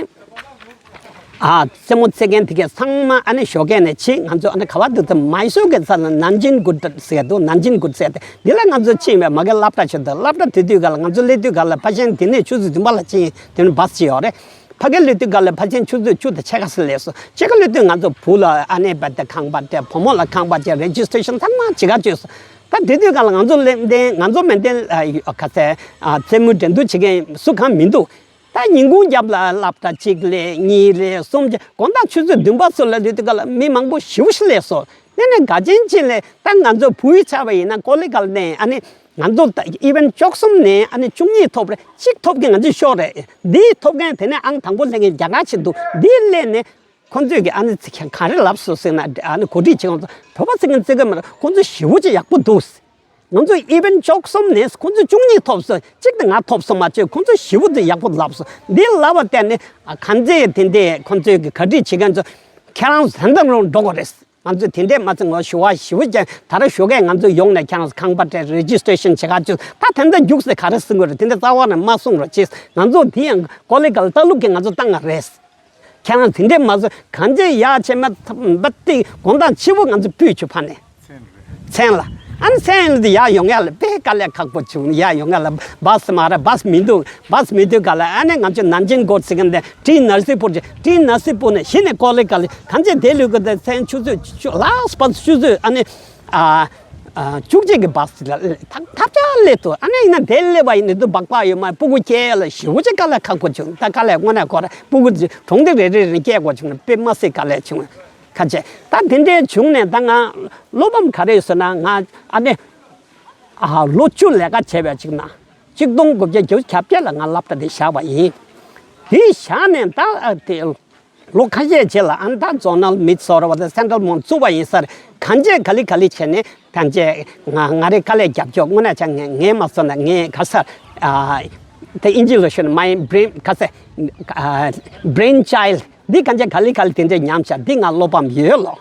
ཨ་རྩེད་མོ་རྩེ་མཁན་དེ་གས་ཚང་མ་ཨ་ནི་ཞོགས་ཀས་ནས་ཕྱིན། ང་ཚོ་ཨ་ནི་ག་བ་འདུག་ད་མའི་སོར་གྱི་ས་ལ་ནན་ཇིན་གུད་ཟེར་འདུག་ནན་ཇིན་གུད་ཟེར་ཏེ་འདི་ལ་ང་ཚོ་ཕྱིན་པས། མ་གི་སློབ་གྲྭ་ཆེ་འདུག་སློབ་གྲྭ་དེ་དུས་ག་ལ་ང་ཚོ་སླེབས་དུས་ག་ལ་ཕལ་ཆེར་དེ་ནས་ཆུ་ཚོད་བདུན་པ་ལ་ཕྱིན། དེ་ནས་བཱས་ཅིག་ཡོད་རེད། ཕ་གི་སླེབས་དུས་ག་ལ་ཕལ་ཆེར་ཆུ་ཚོད་བཅུ་དང་ཕྱེད་ཀ་ཙམ་སླེབས་སོང་། ཕྱེད་ཀ་སླེབས་དུས་ང་ཚོ་བུ་ལ་ཨ་ནི་བཱས་ཏེ་ཁང་པ་སྤྲད། བུ་མོ་ལ་ཁང་པ་སྤྲད། registration ཚང་མ་ཕྱེད་ཀ་བཅོས་སོང་། ད་དེ་དུས་ག་ལ་ང་ཚོ་སླེབས་དེ་ང་ཚོ་མེད་དེ་ཨ་ག་ཚད་ཨ་རྩེད་མོ་འགྲན་བསྡུར་བྱེད་མཁན་སུ་གང་མི་འདུག་ད་ཉིན་གུང་རྒྱབ་ལ་སློབ་གྲྭ་གཅིག་སླེབས་གཉིས་སླེབས་གསུམ་བྱས་དགོང་དག་ཆུ་ཚོད་བདུན་པ་ཙམ་ལ་དེ་དུས་ག་ལ་མི་མང་པོ་ཞེ་པོ་ཞིག་སླེབས་སོང་། དེ་ནས་དགའ་ཆེན་ཅིག་ལས་ད་ང་ཚོ་བུ་ཡི་ཆ་བ་ཡིན་ན་ཀོ་ལེ་གལ་ནས་ཨ་ནི་ང་ཚོ་ད་ཨི་ཝེན་བཅུ་གསུམ་ནས་ཨ་ནི་བཅུ་གཉིས་ཐོབ་རེད། གཅིག་ཐོབ་མཁན་ང་ཚོས་ཤོར་རེད། འདི་ཐོབ་མཁན་དེ་ནས་ཨང་དང་པོ་སླེབས་མཁན་རྒྱ་གར་ཅིག་འདུག་འདི་སླེབས་ནས་ཁོང་ཚོས་ཀྱི་ཨ་ནི་ཚིག་ག་རེ་ལབ་སོང་ཟེར་ན་ཨ་ནི་གོ་སྒྲིག་བྱེད་ཁོང་ཚོ་བོད་པ་ཚིག་གི་ཚིག་གི་མ་རེད། ཁོང་ཚོ་ཞེ་པོ་ཅིག་ཡག་པོ་འདུག་ང་ཚོ་ཨི་ཝེན་བཅུ་གསུམ་ནས་ཁོང་ཚོ་བཅུ་གཉིས་ཐོབ་སོང་། གཅིག་དང་ང་ཐོབ་སོང་མ་གཏོགས་ཁོང་ཚོ་ཞེ་པོ་ཅིག་ཡག་པོ་ལབ་སོང་། འདི་ལབ་པ་དེ་ནི་ཨ་གང་ཚེ་དེ་འདྲས་ཁོང་ཚོས་ཀྱི་ག་སྒྲིག་བྱེད་མཁན་ཚོ་ཁྱེད་རང་ཟན་དང་རུང་འགྲོ་དགོས་རེད། ང་ཚོས་དེ་འདྲས་མ་ཚད་ངོ་ཞུ་བ་ཞེ་པོ་ཅན་ད་ར་ཞོགས་ཀས་ང་ཚོ་ཡོང་ནས་ཁྱེད་རང་ཁང་པ་སྤྲད་registration བྱེད་ག་བཅུག་ད་དེ་འདྲ་རྒྱུགས་སེ་ག་རེ་གསུང་དགོས་རེད། དེ་འདྲ་རྩ་བ་ནས་མ་གསུང་རོགས་བྱེད། ང་ཚོ་དེ་ཡང་ཀོ་ལེ་གལ་ལྟ་ལུགས་ཀྱི་ང་ཚོ་བཏང་ང་རེད། ཁྱེད་རང་དེ་འདྲས་མ་བཟོ། གང་ཅི་ཡག་བྱས་མ་ཐབས་ཏིག་དགོང་དག་ཕྱི་པོ་ང་ཚོ་སྤུས་ཆུ་ཕ་ནས་མཚན་ལ་ཨ་ནི་མཚན་ལ་དེ་ཡག་ཡོང་ཡག་ལ་དཔེ་དཀའ་ལས་ཁག་པོ་བྱུང་། ཡག་ཡོང་ཡག་ལ་བཱས་མ་རེད། བཱས་མི་འདུག་བཱས་མི་འདུག་ག་ལ་ཨ་ནི་ང་ཚོ་ནན་ཅིན་གོ་ཚིག་གི་འདི་ཏྲི་ནར་སི་པུར་ཅི་ཏྲི་ནར་སི་པུར་ནས་གཞི་ནས་ཀོ་ལེ་གལ་གང་ཅི་དེ་ལུས་གི་འདི་མཚན་ཆུ་ཚོད་ཆུ་ལ་སྤ་ཆུ་ཚོད་ཨ་ནི་ཨ། ཨ། བཅུ་གཅིག་གི་བཱས་ལ་ཐབས་ཐབས་ཆག་སླེབས་འདུག་ཨ་ནི་ཡིན་ན་དེ་སླེབས་པ་ཡིན་ན་དུ་སྦག་སྦག་ཡོད་མ། སྤུ་གུ་སྐྱེལ་ཡ་ལ་ཞེ་པོ་ཅིག་དཀའ་ལས་ཁག་པོ་བྱུང་། ད་དཀའ་ལས་དངོས་གནས་ཁོ་ར་སྤུ་གུ་གྲོང་སྡེ་རེ་རེ་རེ་སྐྱེལ་དགོས་བྱུང་ན་དཔེ་མ་སྲིད་དཀའ་ལས་བྱུང་། ཁ་ཆེ། ད་དེ་འདྲའི་བྱུང་ནས་ད་ང་བློ་ཕམ་ག་རེ་ཡོད་ཟེར་ན། ང་ཨ་ནི་ཨ་ལོ་བཅུ་ལས་ཀ་བྱས་པའི་ཅིག་ན་གཅིག་སྟོང་དགུ་བརྒྱ་བརྒྱད་ཅུ་གྱ་བརྒྱད་ལ་ང་སློབ་གྲྭ་དེ་བཞག་པ་ཡིན། དེ་བཞག་ནས་ད་ཨ་དེ། ལོ་ཁ་ཤས་རྗེས་ལ་ཨ་ནི་ད་Zonal Mid Sorwa དང་Central Mon བཙུགས་པ་ཡིན་ས་རེད། གང་བྱས་ག་ལེ་ག་ལེ་བྱས་ནས་གང་བྱས་ང་ང་རའི་དཀའ་ལས་རྒྱབ་སྐྱོར་དངོས་གནས་ཆ་ངས་ངས་མ་བཟོ་ན་ངས་ག་ས་ཨ་དེ་ཨིན་ཇི་ལ་ཤོད་ན་my brain ག་ས་ཨ་brain child འདི་གང་བྱས་ག་ལེ་ག་ལེ་དེ་འདྲས་ཉམས་ཤག་འདི་ང་བློ་ཕམ་ཡོད་ལོ།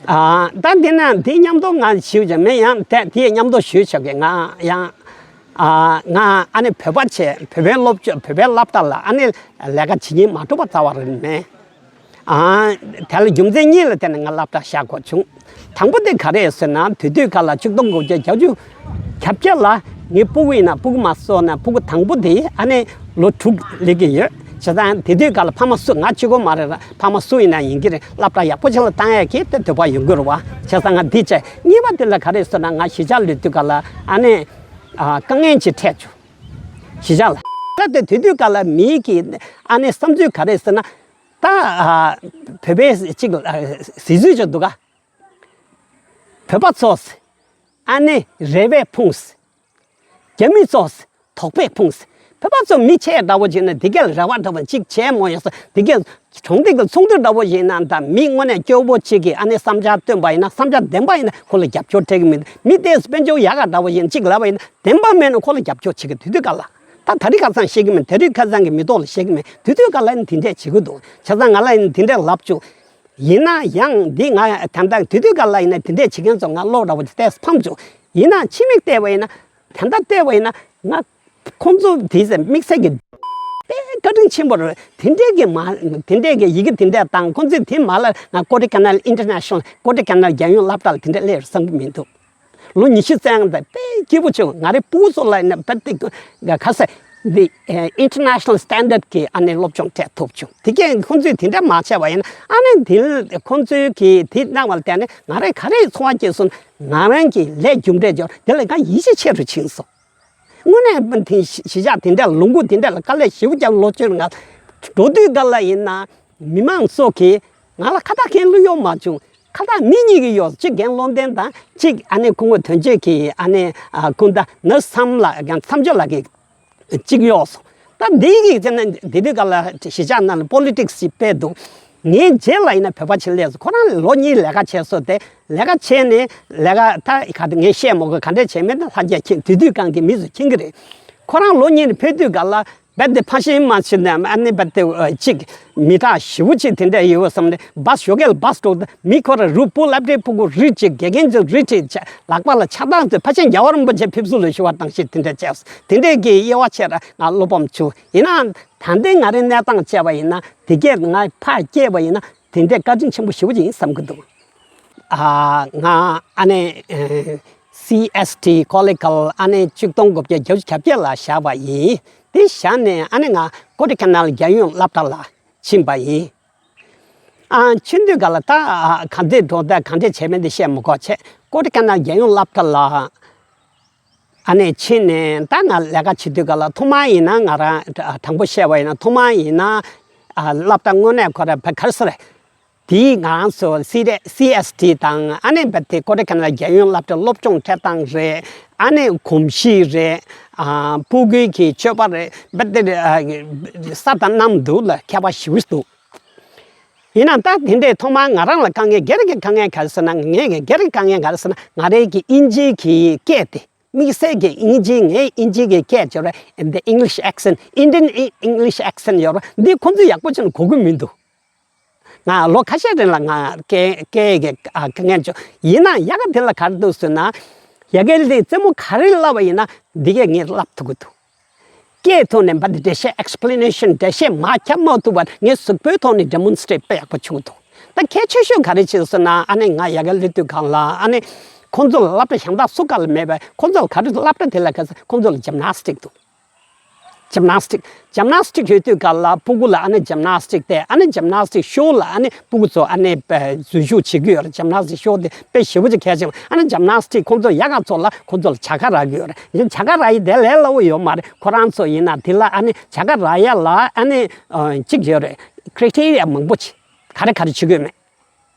ཨ་ད་འདི་ན་འདི་མཉམ་དུ་ང་ཞིབ་ཀྱང་མེད། ཡང་དེ་དེ་མཉམ་དུ་ཞུས་ཆོག་གི། ང་ཡང་ཨ་ང་ཨ་ནི་བོད་པ་བྱས། བོད་པའི་སློབ་སྦྱོང་བོད་པའི་སློབ་གྲྭ་ལ་ཨ་ནི་ལས་ཀ་བྱེད་ཉིན་མ་གྲུབ་པ་རྩ་བ་རེད་མེད། ཨ་དེ་ལ་རྒྱུ་མཚན་གཉིས་ལ་བརྟེན་ནས་ང་སློབ་གྲྭ་བཞག་དགོས་བྱུང་། དང་པོ་དེ་ག་རེ་ཟེར་ན། དེ་དུས་སྐབས་ལ་གཅིག་སྟོང་དགུ་བརྒྱ་བརྒྱད་ཅུ་གྱ་བརྒྱད་ལ་ངའི་སྤུ་གུ་ཡིན་ན། སྤུ་གུ་མ་བཟོ་ན་སྤུ་གུ་དང་པོ་དེ་ཨ་ནི་ལོ་དྲུག་སླེབས་ཀྱི་ཡོད། བྱས་ཙང་དེ་དུས་སྐབས་ལ་ཕ་མ་སུ། ང་གཅིག་པོ་མ་རེད་ལ། ཕ་མ་སུ་ཡིན་ན་ཡིན་གྱི་རེད། སློབ་གྲྭ་ཡག་པོ་ཅིག་ལ་བཏང་ཡས་ཀྱི་དེ་འདོད་པ་ཡོང་གི་རེད་བ། བྱས་ཙང་ང་འདི་བྱས། གཉིས་པ་དེ་ལ་ག་རེ་ཟེར་ན། ང་གཞིས་ཆགས་སླེབས་དུས་སྐབས་ལ་ཨ་ནི་ཨ་དཀའ་ངལ་ཅིག་འཕྲད་བྱུང་། གཞིས་ཆགས་ལ་ད་དེ་དེ་དུས་སྐབས་ལ་མིའི་གི་ཨ་ནི་བསམ་ཚུལ་ག་རེ་ཟེར་ན། ད་ཨ་བོད་པའི་ཅིག་ཨ་ཟེར་ཚུལ་ཅིག་འདུག་ག་བོད་པ་ཚོ་ཨ་ནི་རེ་བས་ཕུང་། རྒྱ་མི་ཚོ་དོགས་པས་ཕུང་། བོད་པ་ཚོ་མི་ཆེ་འདྲ་བོ་ཅིག་ན་དེ་གས་རེ་བ་འདྲ་བོ་ཅིག་བྱས་མོ་ཡོད་ས། དེ་གས་གྲོང་སྡེ་གི་ཚོགས་འདུ་འདྲ་བོ་ཡིན་ན། ད་མི་དངོས་གནས་སྐྱོ་བོ་ཅིག་གིས་ཨ་ནི་བསམ་འཆར་བཏོན་པ་ཡིན་ན། བསམ་འཆར་བདེན་པ་ཡིན་ན་ཁོ་ལ་རྒྱབ་སྐྱོར་སྤྲད་ཀྱི་མི་འདུག་མི་དེས་དཔལ་འབྱོར་ཡག་ག་འདྲ་བོ་ཡིན་ཅིག་ལབ་པ་ཡིན་ན། བདེན་པ་མེད་ན་ཁོ་ལ་རྒྱབ་སྐྱོར་བྱེད་ཀྱི། དེ་དུས་སྐབས་ལ་ད་ད་རིང་ཁ་སང་བཤད་ཀྱི་མེད། ད་རིང་ཁ་སང་གི་མི་ཐོག་ལ་བཤད་ཀྱི་མེད། དེ་དུས་སྐབས་ལ་ནི་དེ་འདྲས་བྱེད་ཀྱི་འདུག་བྱས་ཙང་ང་ལ་ནི་དེ་འདྲས་ལབ་བྱུང་། ཡིན་ན་ཡང་འདི་ང་ད་ལྟ་དེ་དུས་སྐབས་ལ་ཡིན་ན་དེ་འདྲས་བྱེད་མཁན་ཚོ་ང་བློ་འདྲ་བོ་ཏོག་ཙམ་ཕམ་བྱུང་། ཡིན་ན་ཕྱི་མིག་བལྟས་པ་ཡིན་ན། ད་ལྟ་བལྟས་པ་ཡིན་ན་ང་ཁོང་ཚོ་དེ་ཚེ་དམིགས་བསལ་གྱི་དཔེ་བཀའ་དྲིན་ཆེན་པོ་རེད། དེ་འདྲས་ཀྱི་མ་དེ་འདྲས་ཀྱི་ཡི་གེ་དེ་འདྲས་བཏང་། ཁོང་ཚོས་དེ་མ་ལ་ང་ཀོ་ཌི་ཀ་ནལ་ཨིན་ཊར་ནེ་ཤ་ནལ། ཀོ་ཌི་ཀ་ནལ་རྒྱལ་ཡོངས་སློབ་གྲྭ་ལ་དེ་འདྲས་སླེབས་བསམ་གྱི་མི་འདུག་ལོ་ཉི་ཤུ་རྩ་ལྔ་དང་དཔེ་སྐྱིད་པོ་བྱུང་། ང་རའི་སྤུ་གུ་ཚོ་ལ་ཡིན་ན་དཔེ་དེ་ག་ས་འདི་ཨིན་ཊར་ནེ་ཤ་ནལ་སི་ཊན་ཌར་ཌི་གི་ཨ་ནི་སློབ་སྦྱོང་སྤྲད་ཐུབ་བྱུང་། དེ་གས་ཁོང་ཚོས་དེ་འདྲ་མ་བྱས་པ་ཡིན་ན། ཨ་ནི་དེ་ཁོང་ཚོས་གི་དེ་གནང་བ་ལ་བརྟེན་ནས་ང་རས་ག་རེ་ཚོར་བ་སྐྱེས་སོང་། ང་རང་གི་ལས་རྒྱུ་འབྲས་འབྱོར། དེ་ལ་ང་ཡིད་ཆེས་ཆེ་རུ་ཕྱིན་སོང་། དངོས་གནས་དེ་གཞིས་ཆགས་དེ་འདྲ་ལ་ལུང་ཁུག་དེ་འདྲ་ལ་དཀའ་ལས་ཞེ་པོ་བརྒྱབ། ལོ་བཅུ་ང་འགྲོ་དུས་སྐབས་ལ་ཡིན་ན་མི་མང་ཚོ་གིས་ང་ལ་ཁ་བཏགས་མཁན་བླུག་ཡོད་མ་བྱུང་། ཁ་བཏགས་མི་གཉིས་ཀྱིས་ཡོད། གཅིག་རྒན་བློ་ལྡན་དང་གཅིག་ཨ་ནི་སྐུ་ངོ་དོན་གཅོད་ཀྱི་ཨ་ནི་ཨ་སྐུ་ཟླ་ནོར་བུ་བསམ་ལགས། རྒན་བསམ་ཆོས་ལགས་ཀྱིས་གཅིག་གཡོགས་སོང་། ད་འདི་གི་ཚེ་ན་འདི་དུས་སྐབས་ལ་གཞིས་ཆགས་ནང་ལ་པོ་ལི་ཊིག་སི་ཞིག་སྤེལ་འདུག་ངའི་རྗེས་ལ་ཡིན་ན་བོད་པ་ཅིག་སླེབས་སོང་། ཁོ་རང་ལོ་གཉིས་ལས་ཀ་བྱས་སོང་། དེ་ལས་ཀ་བྱས་ནས་ལས་ཀ་ད་ག་དེ་ངས་བཤད་མ་དགོས། ག་འདྲས་བྱས་མེད་ན་ལྷག་རྒྱ་ཁྱེད་དེ་དུས་གང་གི་མི་ཚོས་མཁྱེན་གྱི་རེད། ཁོ་རང་ལོ་གཉིས་ནས་ཕེབས་དུས་སྐབས་ལ་རྦད་དེ་ཕ་ཤེས་མ་ཤེས་ནས་ཨ་ནི་རྦད་དེ་ཨ་གཅིག་མི་དྲག་ཞེ་པོ་ཅིག་དེ་འདྲ་ཡོད་བསམ་ནས་བཱས་ཞོགས་ཀས་ལ་བཱས་འགྲོ། མི་ཁོ་ར་རུ་སྤུ་སློབ་གྲྭའི་སྤུ་གུ་རེ་གཅིག་དགེ་རྒན་ཚོ་རེ་གཅིག་ལག་པ་ལ་ཕྱག་དང་ཚོས་ཕལ་ཆེར་རྒྱལ་བ་རིན་པོ་ཆེ་ཕེབས་བསུ་ལ་ཞུ་བ་དང་ཞིག་དེ་འདྲ་བྱས། དེ་འདྲས་ཀྱི་དབྱེ་བ་ཕྱེ་ར་ང་བློ་ཕམ་བྱུང་། ཡིན་ནའང་ད་ལྟའི་ང་རའི་གནས་སྟངས་བྱས་པ་ཡིན་ན། དེ་གས་ང་ཕར་སྐྱེས་པ་ཡིན་ན་དེ་འདྲས་བཀའ་དྲིན་ཆེན་པོ་ཞེ་པོ་ཅིག་ཡིན་བསམ་གྱི་འདུག་ཨ་ང་ཨ་ནི་སི་ཨེས་ཊི་ཀོ་ལི་ཀལ་ཨ་ནི་གཅིག་སྟོང་དགུ་བརྒྱ་བརྒྱད་ཅུ་གྱ་བརྒྱད་ལ་བཞག་པ་ཡིན། དེ་བཞག་ནས་ཨ་ནི་ང་ཀོ་ཌི་ཀ་ནལ་རྒྱལ་ཡོངས་སློབ་གྲྭ་ལ་ཕྱིན་པ་ཡིན། ཨ་ཕྱིན་དུས་སྐབས་ལ་ད་ཨ་ག་འདྲས་འགྲོ་ད་ག་འདྲས་བྱས་མིན་དེ་བཤད་མི་དགོས་བྱས། ཀོ་ཌི་ཀ་ནལ་རྒྱལ་ཡོངས་སློབ་གྲྭ་ལ་ཨ་ནི་ཕྱིན་ནས་ད་ང་ལས་ཀ་བྱེད་དུས་སྐབས་ལ་ཐོག་མར་ཡིན་ན་ང་རང་དྲང་པོ་བཤད་པ་ཡིན་ན། ཐོག་མར་ཡིན་ན་ཨ་སློབ་གྲྭ་དངོས་གནས་ཁོ་ར་བ་ག་རེ་ཟེར་དེའི་ང་རང་ཚོ་སི་སི་ཨེས་ཊི་དང་ཨ་ནི་བ་དེ་ཀོ་ཌི་ཀ་ནལ་རྒྱལ་ཡོངས་སློབ་གྲྭའི་སློབ་སྦྱོང་སྤྲད་སྟངས་རེད། ཨ་ནི་གོམས་གཤིས་རེད། ཨ་སྤུ་གུའི་གི་སྤྱོད་པ་རེད། བ་དེ་ཨ་ས་དང་གནམ་འདུག་ལ་ཁྱད་པར་ཞེ་པོ་འདུག་ཡིན་ནའང་ད་དེ་འདྲའི་ཐོག་མར་ང་རང་ལ་དཀའ་ངལ་སྒེར་གྱི་དཀའ་ངལ་ག་རེ་ཟེར་ན། ངའི་གི་སྒེར་གྱི་དཀའ་ངལ་ག་རེ་ཟེར་ན། ང་རའི་གི་དབྱིན་ཇིའི་གི་སྐད་དེ། དམིགས་བསལ་གྱི་དབྱིན་ཇི། ངའི་དབྱིན་ཇི་གི་སྐད་ཅོ་རེད། In the English accent, Indian English accent ཡོད་རེད། འདི་ཁོང་ཚོས་ཡག་པོ་བྱས་ན་གོ་གི་མི་འདུག་ང་ལོ་ཁ་ཤས་རིང་ལ་ང་སྐད་སྐད་ཀྱི་ཨ་དཀའ་ངལ་བྱུང་། ཡིན་ན་ཡག་ག་དེ་ལ་ག་རེ་འདུག་ཟེར་ན། ཡ་གི་ལི་རྩེད་མོ་ག་རེ་བསླབ་པ་ཡིན་ན་འདི་གས་ངས་བསླབ་ཐུབ་ཀྱི་འདུག་སྐད་ཐོག་ནས་འབའ་འདི་འགྲེལ་བཤད། ཨེགས་པི་ལེ་ནེ་ཤན། འགྲེལ་བཤད་མ་རྒྱབ་མ་ཐུབ་པར་ངས་གཟུགས་པོའི་ཐོག་ནས་ཌེ་མོན་སི་ཊྲེཊ་དཔེ་ཡག་པོ་བྱུང་འདུག་ད་གལ་ཆེ་ཤོས་ག་རེ་བྱས་སོང་ན། ཨ་ནི་ང་ཡ་གི་ལི་དུས་སྒང་ལ་ཨ་ནི་ཁོང་ཚོ་ལ་སློབ་གྲྭ་གཞན་དག་སུ་ག་ལ་མེད་པས། ཁོང་ཚོ་ལ་ག་རེ་སློབ་གྲྭ་དེ་ལ་ག་ས་ཁོང་ཚོ་ལ་ཇིམ་ནཱ་སི་ཊིག་འདུག་ཇིམ་ནཱས་ཊིག་ཇིམ་ནཱས་ཊིག་ཡོད་དུས་ག་ལ་སྤུ་གུ་ལ་ཨ་ནི་ཇིམ་ནཱས་ཊིག་དེ་ཨ་ནི་ཇིམ་ནཱས་ཊིག་ཤོ་ལ་ཨ་ནི་སྤུ་གུ་ཚོ་ཨ་ནི་འཛུལ་ཞུགས་བྱེད་ཀྱི་ཡོད་རེད། ཇིམ་ནཱས་ཊིག་ཤོ་དེ་དཔེ་ཞེ་པོ་ཅིག་གལ་ཆེ་བ། ཨ་ནི་ཇིམ་ནཱས་ཊིག་ཁོང་ཚོ་ཡག་ག་ཚོ་ལ་ཁོང་ཚོ་ལ་བྱ་དགའ་རག་གི་ཡོད་རེད། ཡིན་བྱ་དགའ་རག་ཡི་དེ་ལས་སླ་བོ་ཡོད་མ་རེད། ཁོ་རང་ཚོ་ཡིན་ན་དེ་ལ་ཨ་ནི་བྱ་དགའ་རག་ཡ་ལ་ཨ་ནི་གཅིག་ཡོད་རེད། ཁྲི་ཊི་རི་ཡ་མང་པོ་ཅིག་ག་རེ་ག་རེ་བྱེད་དགོས་མེད།